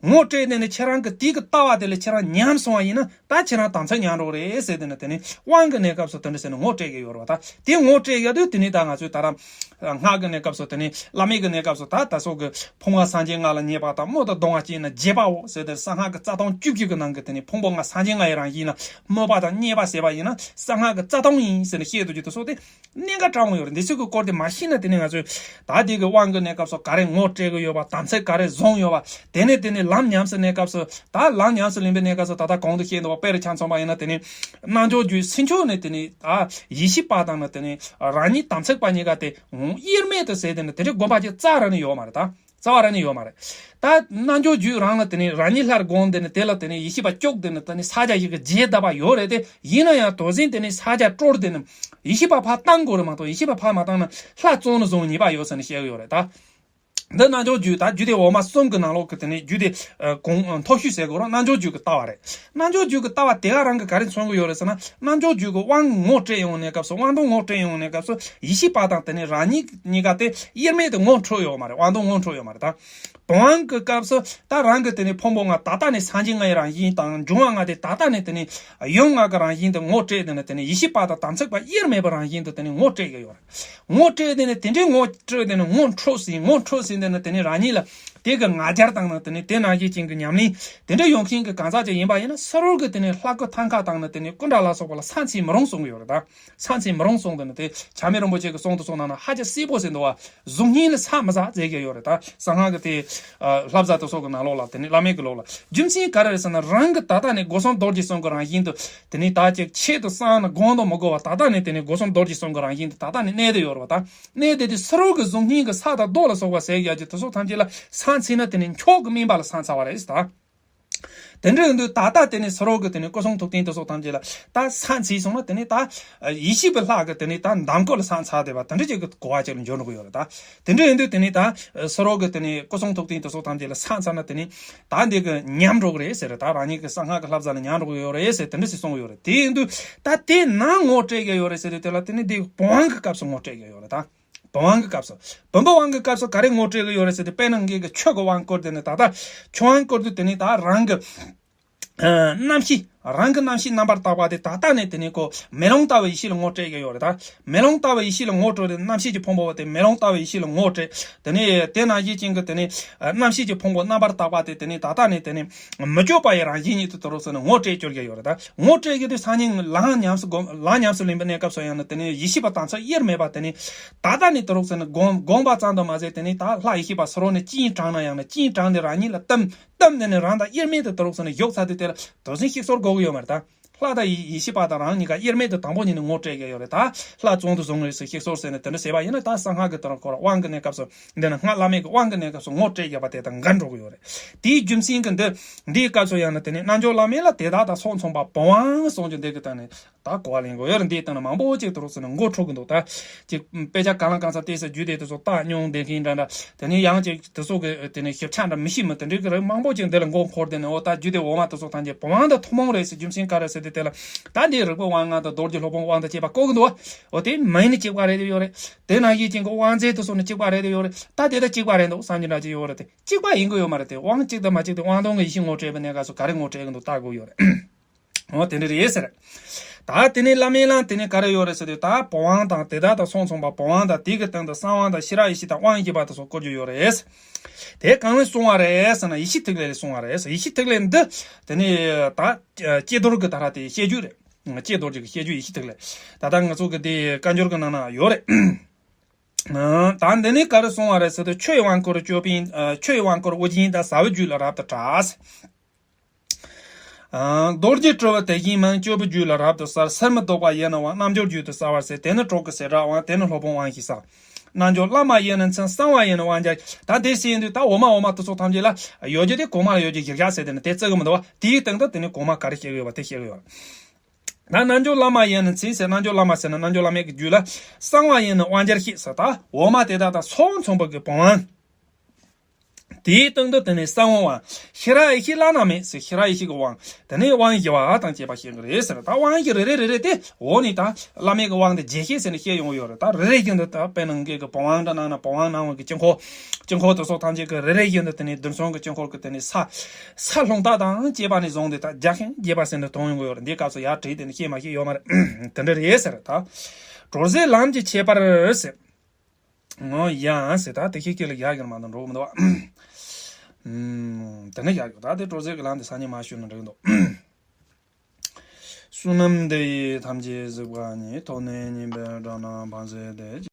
ངོ་སྤྲད་དེ་ནི་ཁྱེད་རང་གི་དེ་གི་ལྟ་བ་དེ་ལ་ཁྱེད་རང་ཉམས་སོང་བ་ཡིན་ན། ད་ཁྱེད་རང་དམ་ཚིག་ཉམས་འགྲོ་རེད་ཟེར། དེ་ནི་དེ་ནི་དབང་གི་གནས་སྐབས་སུ་དེ་འདྲ་ཟེར་ནས་ངོ་སྤྲད་ཀྱི་ཡོད་རེད་བ། ད་དེ་ངོ་སྤྲད་ཡོད་དུས་དེ་ནི་ད་ང་ཚོས་ད་ལྟ་སྔགས་ཀྱི་གནས་སྐབས་སུ་དེ་ནི་བླ་མེད་ཀྱི་གནས་སྐབས་སུ་ད་ད་སོགས་ཀྱི་ཕུང་པོ་སངས་རྒྱས་ལྔ་ལ་མཉེས་པ་དང་། སྨོད་དང་གདུང་བ་བསྐྱེད་ནས་དགྱེས་པའོ་ཟེར། དེ་གསང་སྔགས་ཀྱི་རྩ་ལྟུང་བཅུ་བཞི་གི་ནང་གི་དེ་ནི་ཕུང་པོ་ལྔ་སངས་རྒྱས་ལྔ་ཡི་རང་བཞིན་ལ་སྨོད་པ་དང་མཉེས་པ་ཟེར་བ་ཡིན་ན། གསང་སྔགས་ཀྱི་རྩ་ལྟུང་ཡིན་ཟེར་ནས་བཤད་འདུག་རྒྱུ་དེ་སོགས་དེ་གནད་འགག་དྲགས་ཡོད་རེད། འདི་ཚོ་གི་སྐོར་དེ་མ་ཤེས་ན་དེ་ནི་ང་ཚོས་ད་དེ་གི་དབང་གི་གནས་སྐབས་སུ་ག་རེ་ངོ་སྤྲད་གི་ཡོད་པ། དམ་ཚིག་ག་རེ་བཟུང་ཡོད་པ། དེ་ནས་དེ་ནི་ལམ་ཉམས་སུ་གནས་སྐབས་སུ། ད་ལམ་ཉམས་སུ་ལེན་པའི་གནས་སྐབས་སུ་ད་ལྟ་གོང་དུ་བཤད་འདུག་བ། དཔེ་རུ་ཆ་མཚོན་པ་ཡིན་ན་དེ་ནི་རྣལ་འབྱོར་རྒྱུད་ཕྱི་ཕྱོགས་ནས་དེ་ནི་ད་ཡེ་ཤེས་པ་དང་ནི་དེ་ནི་རང་ཉིད་དམ་ཚིག་པ་གཉིས་ཀ་དེ་དབྱེར་མེད་དུ་ཟེར། དེ་ནི་དེ་འདྲའི་དགོངས་པ་ཅིག་རྩ་ར་ནས་ཡོད་མ་རེད། ད་རྩ་བ་ར་ནས་ཡོད་མ་རེད། ད་རྣལ་འབྱོར་རྒྱུད་རང་ལ་དེ་ནི་རང་ཉིད་ལྷར་བསྒོམས། དེ་ནི་དེ་ལ་དེ་ནི་ཡེ་ཤེས་པ་བཅུག་དེ་ནི་དེ་ནི་ཕྱག་རྒྱ་ཞིག་གི་རྒྱས་གདབ་པ་ཡོད་རེད་དེ། ཡིན་ན་ཡང་དོན་ཚན་དེ་ནི་ཕྱག་རྒྱ་སྤྲོར་དེ་ནི་ཡེ་ཤེས་པ་ཕར་བཏང་དགོས་རེད་མ་གཏོགས། ཡེ་ཤེས་པ་ཕར་མ་བཏང་ན་ལྷ་བཙོང་ནས་བཟུང་ཉེས་པ་ཡོད་ཟེར་ནས་བཤད་གི་ཡོད་རེད། ད་འདི་རྣལ་འབྱོར་རྒྱུད་ད་རྒྱུད་སྡེ་འོག་མ་གསུམ་གྱི་ནང་ལོགས་ཀྱི་དེ་ནི་རྒྱུད་སྡེ་ཨ་གོང་མཐོ་ཤོས་ཟེར་དགོས་རེད། རྣལ་འབྱོར་རྒྱུད་ཀྱི་ལྟ་བ་རེད། རྣལ་འབྱོར་རྒྱུད་ཀྱི་ལྟ་བ་དེ་ག་རང་གིས་ག་རེ་མཚོན་གྱི་ཡོད་རེད་ཟེར་ན། རྣལ་འབྱོར་རྒྱུད་ཀྱི་དབང་ངོ་སྤྲད་ཡོང་གནས་སྐབས་སུ། དབང་དུ་ངོ་སྤྲད་ཡོང་གནས་སྐབས་སུ་ཡེ་ཤེས་པ་དང་དེ་ནི་རང་ཉིད་གཉིས་ཀ་དེ་དབྱེར་མེད་དུ་ངོ་འཕྲོད་ཡོད་མ་རེད། དབང་དུ་ངོ་འཕྲོད་ཡོད་མ་རེད། ད་བུམ་དབང་གི་སྐབས་སུ་ད་རང་གི་དེ་ནི་ཕུང་པོ་ལྔ་ད་ལྟ་ནི་སངས་རྒྱས་ལྔ་ཡི་རང་བཞིན་དང་། འབྱུང་བ་ལྔ་དེ་ད་ལྟ་ནི་དེ་ནི་ཡུམ་ལྔ་གི་རང་བཞིན་དུ་ངོ་སྤྲད། དེ་ནི་དེ་ནི་ཡེ་ཤེས་པ་དང་དམ་ཚིག་པ་དབྱེར་མེད་པའི་རང་བཞིན་དུ་དེ་ནི་ངོ་སྤྲད་ཀྱི་ཡོད་རེད། ངོ་སྤྲད་དེ་ནི་དེ་འདྲའི་ངོ་སྤྲད་དེ་ནི་ངོ་འཕྲོད་ཟིན། ངོ་འཕྲོད་ཟིན་དེ་ནི་དེ་ནི་རང་ཉིད་ལ་དེ་གི་ང་རྒྱལ་དང་ནི་དེ་ནི་དེ་ནང་བཞིན་ཅན་གྱི་ཉམས་ལེན་དེ་འདྲ་ཡོང་མཁན་གྱི་གང་ཟག་ཅིག་ཡིན་པ་ཡིན་ན། ཕྱི་རོལ་གྱི་དེ་ནི་ལྷ་སྐུ་ཐང་ཀ་དང་ནི་དེ་ནི་སྐུ་འདྲ་ལ་སོགས་པ་ལ་སངས་ཚེ་མི་རུང་གསུང་གི་ཡོད་རེད། ད་སངས་ཚེ་མི་རུང་གསུང་དེ་ནི་དེ་བྱམས་མེད་རིན་པོ་ཆེ་གི་གསུང་དུ་སོང་ན་ན་ཧ་ཅང་གསལ་པོ་ཟེར་འདུག་བ། གཟུགས་བརྙན་ལ་ས་མི་ཟ་ཟེར་གྱི་ཡོད་རེད། ད་གསང་སྔགས་ཀྱི་དེ་ཨ་བསླབ་བྱ་དེ་སོགས་ཀྱི་ནང་ལོགས་ལ། དེ་ནི་བླ་མེད་ཀྱི་ལོགས་ལ། རྒྱུ་མཚན་ག་རེ་རེད་ཟེར་ན། རང་གི་ད་ལྟ་ནས་སྒོ་གསུམ་རྡོ་རྗེ་གསུམ་གྱི་རང་བཞིན་དུ་དེ་ནི་ད་ཅིག་ཆེད་དུ་བསམ་ན་སྒོམ་དུ་མི་དགོས་པ། ད་ལྟ་ནས་དེ་ནི་སྒོ་གསུམ་རྡོ་རྗེ་གསུམ་གྱི་རང་བཞིན་དུ་ད་ལྟ་ནས་གནས་བསྡད་ཡོད་རེད་བ། ད་གནས་བསྡད་དེ་ཕྱི་རོལ་གྱི་གཟུགས་བརྙན་གྱི་ས་དང་རྡོ་ལ་སོགས་པ་ཟེར་ཡག་གི་དེ་སོགས་ཐམས་ཅད་ལ་སངས་ཚེ་ན་དེ་ནི་མཆོག་གི་སྨན་པ་ལ་སངས་ཚར་བ་རེད་ད། དེ་འདྲ་ཡིན་དུས་ད་ལྟ་དེ་ནི་ཕྱི་རོལ་གྱི་དེ་ནི་སྐུ་གསུང་ཐུགས་རྟེན་དེ་སོགས་ཐམས་ཅད་ལ་ད་སངས་ཚེ་སོང་ན། དེ་ནི་ད་ཡེ་ཤེས་པའི་ལྷ་གི་དེ་ནི་ད་འདམ་སྐོར་ལ་སངས་ཚར་བསྡད་པ་དེ་འདྲ་ཅིག་གི་གོ་བ་ཅིག་ལ་འགྱུར་འགྲོ་གི་ཡོད་རེད་ད། དེ་འདྲ་ཡིན་དུས་དེ་ནི་ད་ཕྱི་རོལ་གྱི་དེ་ནི་སྐུ་གསུང་ཐུགས་རྟེན་དེ་སོགས་ཐམས་ཅད་ལ་སངས་ཚར་ན་དེ་ནི་ད་འདི་གི་ཉམས་འགྲོ་གི་རེད་ཟེར། ད་རང་ཉིད་ཀྱི་གསང་སྔགས་ཀྱི་བསླབ་བྱ་ལ་ཉམས་འགྲོ་གི་ཡོད་རེད་ཟེར། དེ་འདྲ་ཞིག་གསུངས་ཡོད་རེད། དེ་ཡིན་དུས་ད་དེ་ནང་ངོ་སྤྲད་ཀྱི་ཡོད་རེད་ཟེར་དུས། དེ་ལ་དེ་ནི་འདི་བུམ་དབང་གི་སྐབས་སུ་ངོ་སྤྲད་ཀྱི་ཡོད་རེད་ད། བུམ་དབང་གི་སྐབས་སུ། བུམ་པ་དབང་གི་སྐབས་སུ་ག་རེ་ངོ་སྤྲད་ཀྱི་ཡོད་རེད་ཟེར་དུས། དཔེར་ན་ངེད་ཀྱི་ཆོས་ཀྱི་དབང་བསྐུར་དེ་ནི་ད་ལྟ་ཆོས་དབང་བསྐུར་དུས་དེ་ནི་ད་རང་གི་ཨ་རྣམ་ཤེས། རང་གི་རྣམ་ཤེས་རྣམ་པར་དག་པ་དེ་ད་ལྟ་ནས་དེ་ནི་ཁོ་མེ་ལོང་ལྟ་བུའི་ཡེ་ཤེས་ལ་ངོ་སྤྲད་ཀྱི་ཡོད་རེད་ད། མེ་ལོང་ལྟ་བུའི་ཡེ་ཤེས་ལ་ངོ་སྤྲོད་དེ། རྣམ་ཤེས་ཀྱི་ཕུང་པོ་དེ་མེ་ལོང་ལྟ་བུའི་ཡེ་ཤེས་ལ་ངོ་སྤྲད། དེ་ནས་དེ་ནང་བཞིན་ཅན་གྱི་དེ་ནི་ཨ་རྣམ་ཤེས་ཀྱི་ཕུང་པོ་རྣམ་པར་དག་པ་དེ་དེ་ནི་ད་ལྟ་ནས་དེ་ནི་མི་བསྐྱོད་པ་ཡི་རང་བཞིན་ཉིད་དུ་དུ་རུ་ཟེར་ནས་ངོ་སྤྲད་བཅུག་གི་ཡོད་རེད་ད། ངོ་སྤྲད་ཀྱི་དུས་སང་ཉིན་ལམ་ཉམས་སུ་སྒོམ། ལམ་ཉམས་སུ་ལེན་པའི་གནས་སྐབས་སུ་ཡང་ན་དེ་ནི་ཡེ་ཤེས་པ་དམ་ཚིག་དབྱེར་མེད་པ་དེ་ནི་ད་ལྟ་ནས་དུ་རུ་ཟེར་ནས་སྒོམ་སྒོམ་པ་ཙམ་དུ་མ་ཟད། དེ་ནི་ད་ལྷ་ཡེ་ཤེས་པ་ཕྱི་རོལ་ནས་སྤྱན་དྲངས་ན་ཡང་ན་སྤྱན་དྲངས་ཏེ་རང་ཉིད་ལ་བསྟིམ། བསྟིམ་ནས་ནི་རང་དང་དབྱེར་མེད་དུ་དུ་རུ་ཟེར་ནས་བཞུགས་ཚར་དུས། དེ་ལ་དུ་ཟིན་གཤེགས་གསོལ་དགོས་ཀྱི་ཡོད་མ་རེད་ད། ལྷ་དང་ཡེ་ཡེ་ཤེས་པ་དང་རང་གཉིས་ཀ་དབྱེར་མེད་དུ་དང་པོ་ཉིད་ནས་ངོ་སྤྲད་ཀྱི་ཡོད་རེད་ད། ལྷ་བཙོན་དུ་བཟུང་རེད་ཟེར་གཤེགས་གསོལ་ཟེར་ནས་དེ་འདྲ་ཟེར་བ་ཡིན་ན། ད་གསང་སྔགས་ཀྱི་དེ་རང་ཁོ་རང་དབང་གི་གནས་སྐབས་སུ། འདི་ན་སྔགས་བླ་མེད་ཀྱི་དབང་གི་གནས་སྐབས་སུ་ངོ་སྤྲད་བཞག་པ་དེ་དང་འགལ་འགྲོ་གི་ཡོད་རེད། དེའི་རྒྱུ་མཚན་གྱིས་འདི་འདིའི་སྐབས་སུ་ཡང་ན་དེ་ནི་རྣལ་འབྱོར་བླ་མེད་ལ་དེ་དག་དང་ཕྱོགས་མཚུངས་པ་བུམ་དབང་གསུང་རྒྱུ་འདི་གི་སྟེང་ནས་ད་གོ་བ་ལེན་དགོས་ཡོད་རེད། འདིའི་སྟེང་ན་མང་པོ་ཅིག་དུ་རུ་ཟེར་ནས་མགོ་འཁྲུག་གི་འདུག་ད་ཅིག་དཔེ་ཆ་གང་ལ་གང་འཚམ་བལྟས་ས་རྒྱུད་སྡེ་དེ་ཚོ་བལྟ་མྱོང་བསྡད་མཁན་འདྲ་འདྲ། དེ་ནས་ཡང་ཅིག་དེ་ཚོ་གི་དེ་ནས་ཞིབ་ཆ་འདྲ་མི་ཤེས་མི་དེ་འདྲའི་གི་རིགས་མང་པོ་ཅིག་འདི་ལ་མགོ་འཁོར། དེ་ནས་འོ་ད་རྒྱུད་སྡེ་འོག་མ་དེ་ཚོ་ཐམས་ཅད་བུམ་དབང་དང་ཐུན་མོང་རེད་ཟེར། རྒྱུ་མཚན་ག་རེ་ཟེར་དུས། དེ་ལ་ད་འདི་རིག་པའི་དབང་ལྔ་དང་རྡོ་རྗེ་སློབ་དཔོན་དབང་དང་བཅས་པ་བཀོད་གི་འདུག་བ། འོ་དེ་མིང་ནི་གཅིག་པ་རེད་དེ་ཡོད་རེད། དེ་ནང་བཞིན་ཅན་གྱི་དབང་རྫས་དེ་ཚོ་ནི་གཅིག་པ་རེད་དེ་ཡོད་རེད། ད་དེ་ད་གཅིག་པ་རེད་འདུག་བསམ་གྱི་འདྲ་ཅིག་ཡོད་རེད་དེ། གཅིག་པ་ཡིན་གྱི་ཡོད་མ་རེད་དེ། དབང་གཅིག་དང་མ་གཅིག་དེ་དབང་དོན་གྱི་ཡེ་ཤེས་ངོ་སྤྲད་པའི་གནས་སྐབས་སུ་ག་རེ་ངོ་སྤྲད་གི་འདུག་བལྟ་དགོས་ཡོད་རེད། འོ་དེ་འདྲ་རེད་ཟེར། ད་དེ་ནས་བླ་མའི་ལམ་དེ་ནས་ག་རེ་ཡོད་རེད་ཟེར་དུས། ད་བུམ་དབང་དང་དེ་དག་དང་ཕྱོགས་མཚུངས་པ་བུམ་དབང་དང་། དེ་གི་སྟེང་དུ་གསང་དབང་དང་ཤེས་རབ་ཡེ་ཤེས་དང་དབང་བཞི་པ་དེ་ཚོ་བཀོད་རྒྱུ་ཡོད་རེད། དེ་གང་ལས་གསུངས་པ་རེད་ཟེར་ན། ཡེ་ཤེས་ཐིག་ལེ་ལས་གསུངས་པ་རེད། ཡེ་ཤེས་ཐིག་ལེ་འདི་དེ་ནས་ད་ཀྱེ་རྡོར་གྱི་ད་ར་དེ་བཤད་རྒྱུད་རེད། ཀྱེ་རྡོར་གྱི་བཤད་རྒྱུད་ཡེ་ཤེས་ཐིག་ལེ། ད་ལྟ་ང་ཚོ་གི་དེ་བཀའ་འགྱུར་གྱི་ནང་ན་ཡོད་རེད། ད་འདི་ནས་ག་རེ་གསུངས་པ་རེད་ཟེར་དུས། ཆོས་ཀྱི་དབང་བསྐུར་ཅོད་པན། ཆོས་ཀྱི་དབང་བསྐུར་ཨོ་རྒྱན་དང་ཟབ་པའི་རྒྱུད་ལ་རབ་ཏུ་གྲགས། རྡོ་རྗེ་སྤྲུལ་པ་དེ་བཞིན་མིང་། ཅོད་པན་རྒྱུད་ལ་རབ་ཏུ་གསལ། ཕྱིར་མི་ལྡོག་པ་ཡིན་ནི་དབང་། རྣལ་འབྱོར་རྒྱུད་དུ་གསལ་བར་ཟད། དེ་ནི་གྲོགས་ཀྱི་བྱེ་བྲག་དབང་། དེ་ནི་སློབ་དཔོན་དབང་བཞིས་གསལ། རྣལ་འབྱོར་བླ་མ་ཡིན་ནི་མཚན། གསང་བ་ཡིན་ནི་དབང་རྒྱལ། ད་དེ་ཟེར་ཡིན་དུས་ད་འོག་མ་འོག་མ་དེ་ཚོ་ཐམས་ཅད་ལ་ཡོད་རྒྱུ་དེ་གོང་མ་ལ་ཡོད་རྒྱུ་གཞིར་བཞག་ཟེར་དེ་ནི་དེ་བརྩི་གི་མི་འདུག་བ། དེའི་སྟེང་དུ་དེ་ནི་གོང་མ་ག་རེ་བཤད་གི་ཡོད་པ་དེ་བཤད་གི་ཡོད། ད་རྣལ་འབྱོར་བླ་མ་ཡིན་ནི་མཚན་ཟེར། རྣལ་འབྱོར་བླ་མ་ཟེར་ན་རྣལ་འབྱོར་བླ་མའི་གི་རྒྱུད་ལ། གསང་བ་ཡིན་ནི་དབང་རྒྱལ་ཞེས་ཟེར། ད་འོག་མ་དེ་དག་དང་ཕྱོགས་མཚུངས་པ་གི་བུམ་དབང་ དེའི་སྟེང་དུ་དེ་ནས་ས་བོན་དབང་། ཤེས་རབ་ཡེ་ཤེས་བླ་ན་མེད་ཟེར། ཤེས་རབ་ཡེ་ཤེས་ཀྱི་དབང་། དེ་ནས་དབང་བཞི་པ་དང་བཅས་པ་བཤད་ཀྱི་རེད་ཟེར། ད་དབང་བཞི་རེ་རེ་རེ་རེ་དེ་འོག་ནས་ད་བླ་མེད་ཀྱི་དབང་དེ་རྒྱས་བཤད་ཟེར་ནས་བཤད་ཡོང་གི་ཡོད་རེད། ད་རེ་རེ་བཞིན་དུ་ད་དཔེར་ན་ངེད་ཀྱི་བུམ་དབང་འདྲ་གནང་ན་བུམ་དབང་གནང་བའི་གི་དཀྱིལ་འཁོར། དཀྱིལ་འཁོར་དེ་སོགས་ཐམས་ཅད་ཀྱི་རེ་རེ་བཞིན་དུ་དེ་ནས་རྡུལ་ཚོན་གྱི་དཀྱིལ་འཁོར་གྱི་དེ་ནས་ས། ས་རླུང་རྟ་དང་བཅས་པ་ནས་བཟུང་སྟེ་ད་རྒྱས་ཤིང་རྒྱས་པ་ཟེར་ནས་མཐོང་ཡོང་གི་ཡོད་རེད། འདིའི་སྐབས་སུ་ཡར་བྲིས་དེ་ནས་བཤད་མ་བཤད་ཡོད་མ་རེད། དེ་འདྲ་རེད་ཟེར། ད་གྲོལ་སའི་ལམ་གྱི་ཁྱད་པར་ཟེར། ངོ་ཡང་ཟེར། ད་དེ་ཤེས་ཀྱི་ལ་ཡག་གི་མ་གཏོགས་འགྲོ་གི་མི་འདུག་བ། ཨུམ། དེ་ནས་ཡག་གི། ད་དེ་གྲོལ་སའི་གི་ལམ་དེ་སང་ཉིན་མ་ཞུས་ན་འགྲིག་གི་འདུག། བསོད་ནམས་འདི་ཡིས་ཐམས་ཅད་གཟིགས་པ་ཉིད། ཐོབ་ནས་ཉེས་པའི་དགྲ་རྣམས་ཕམ་བྱས་ཏེ།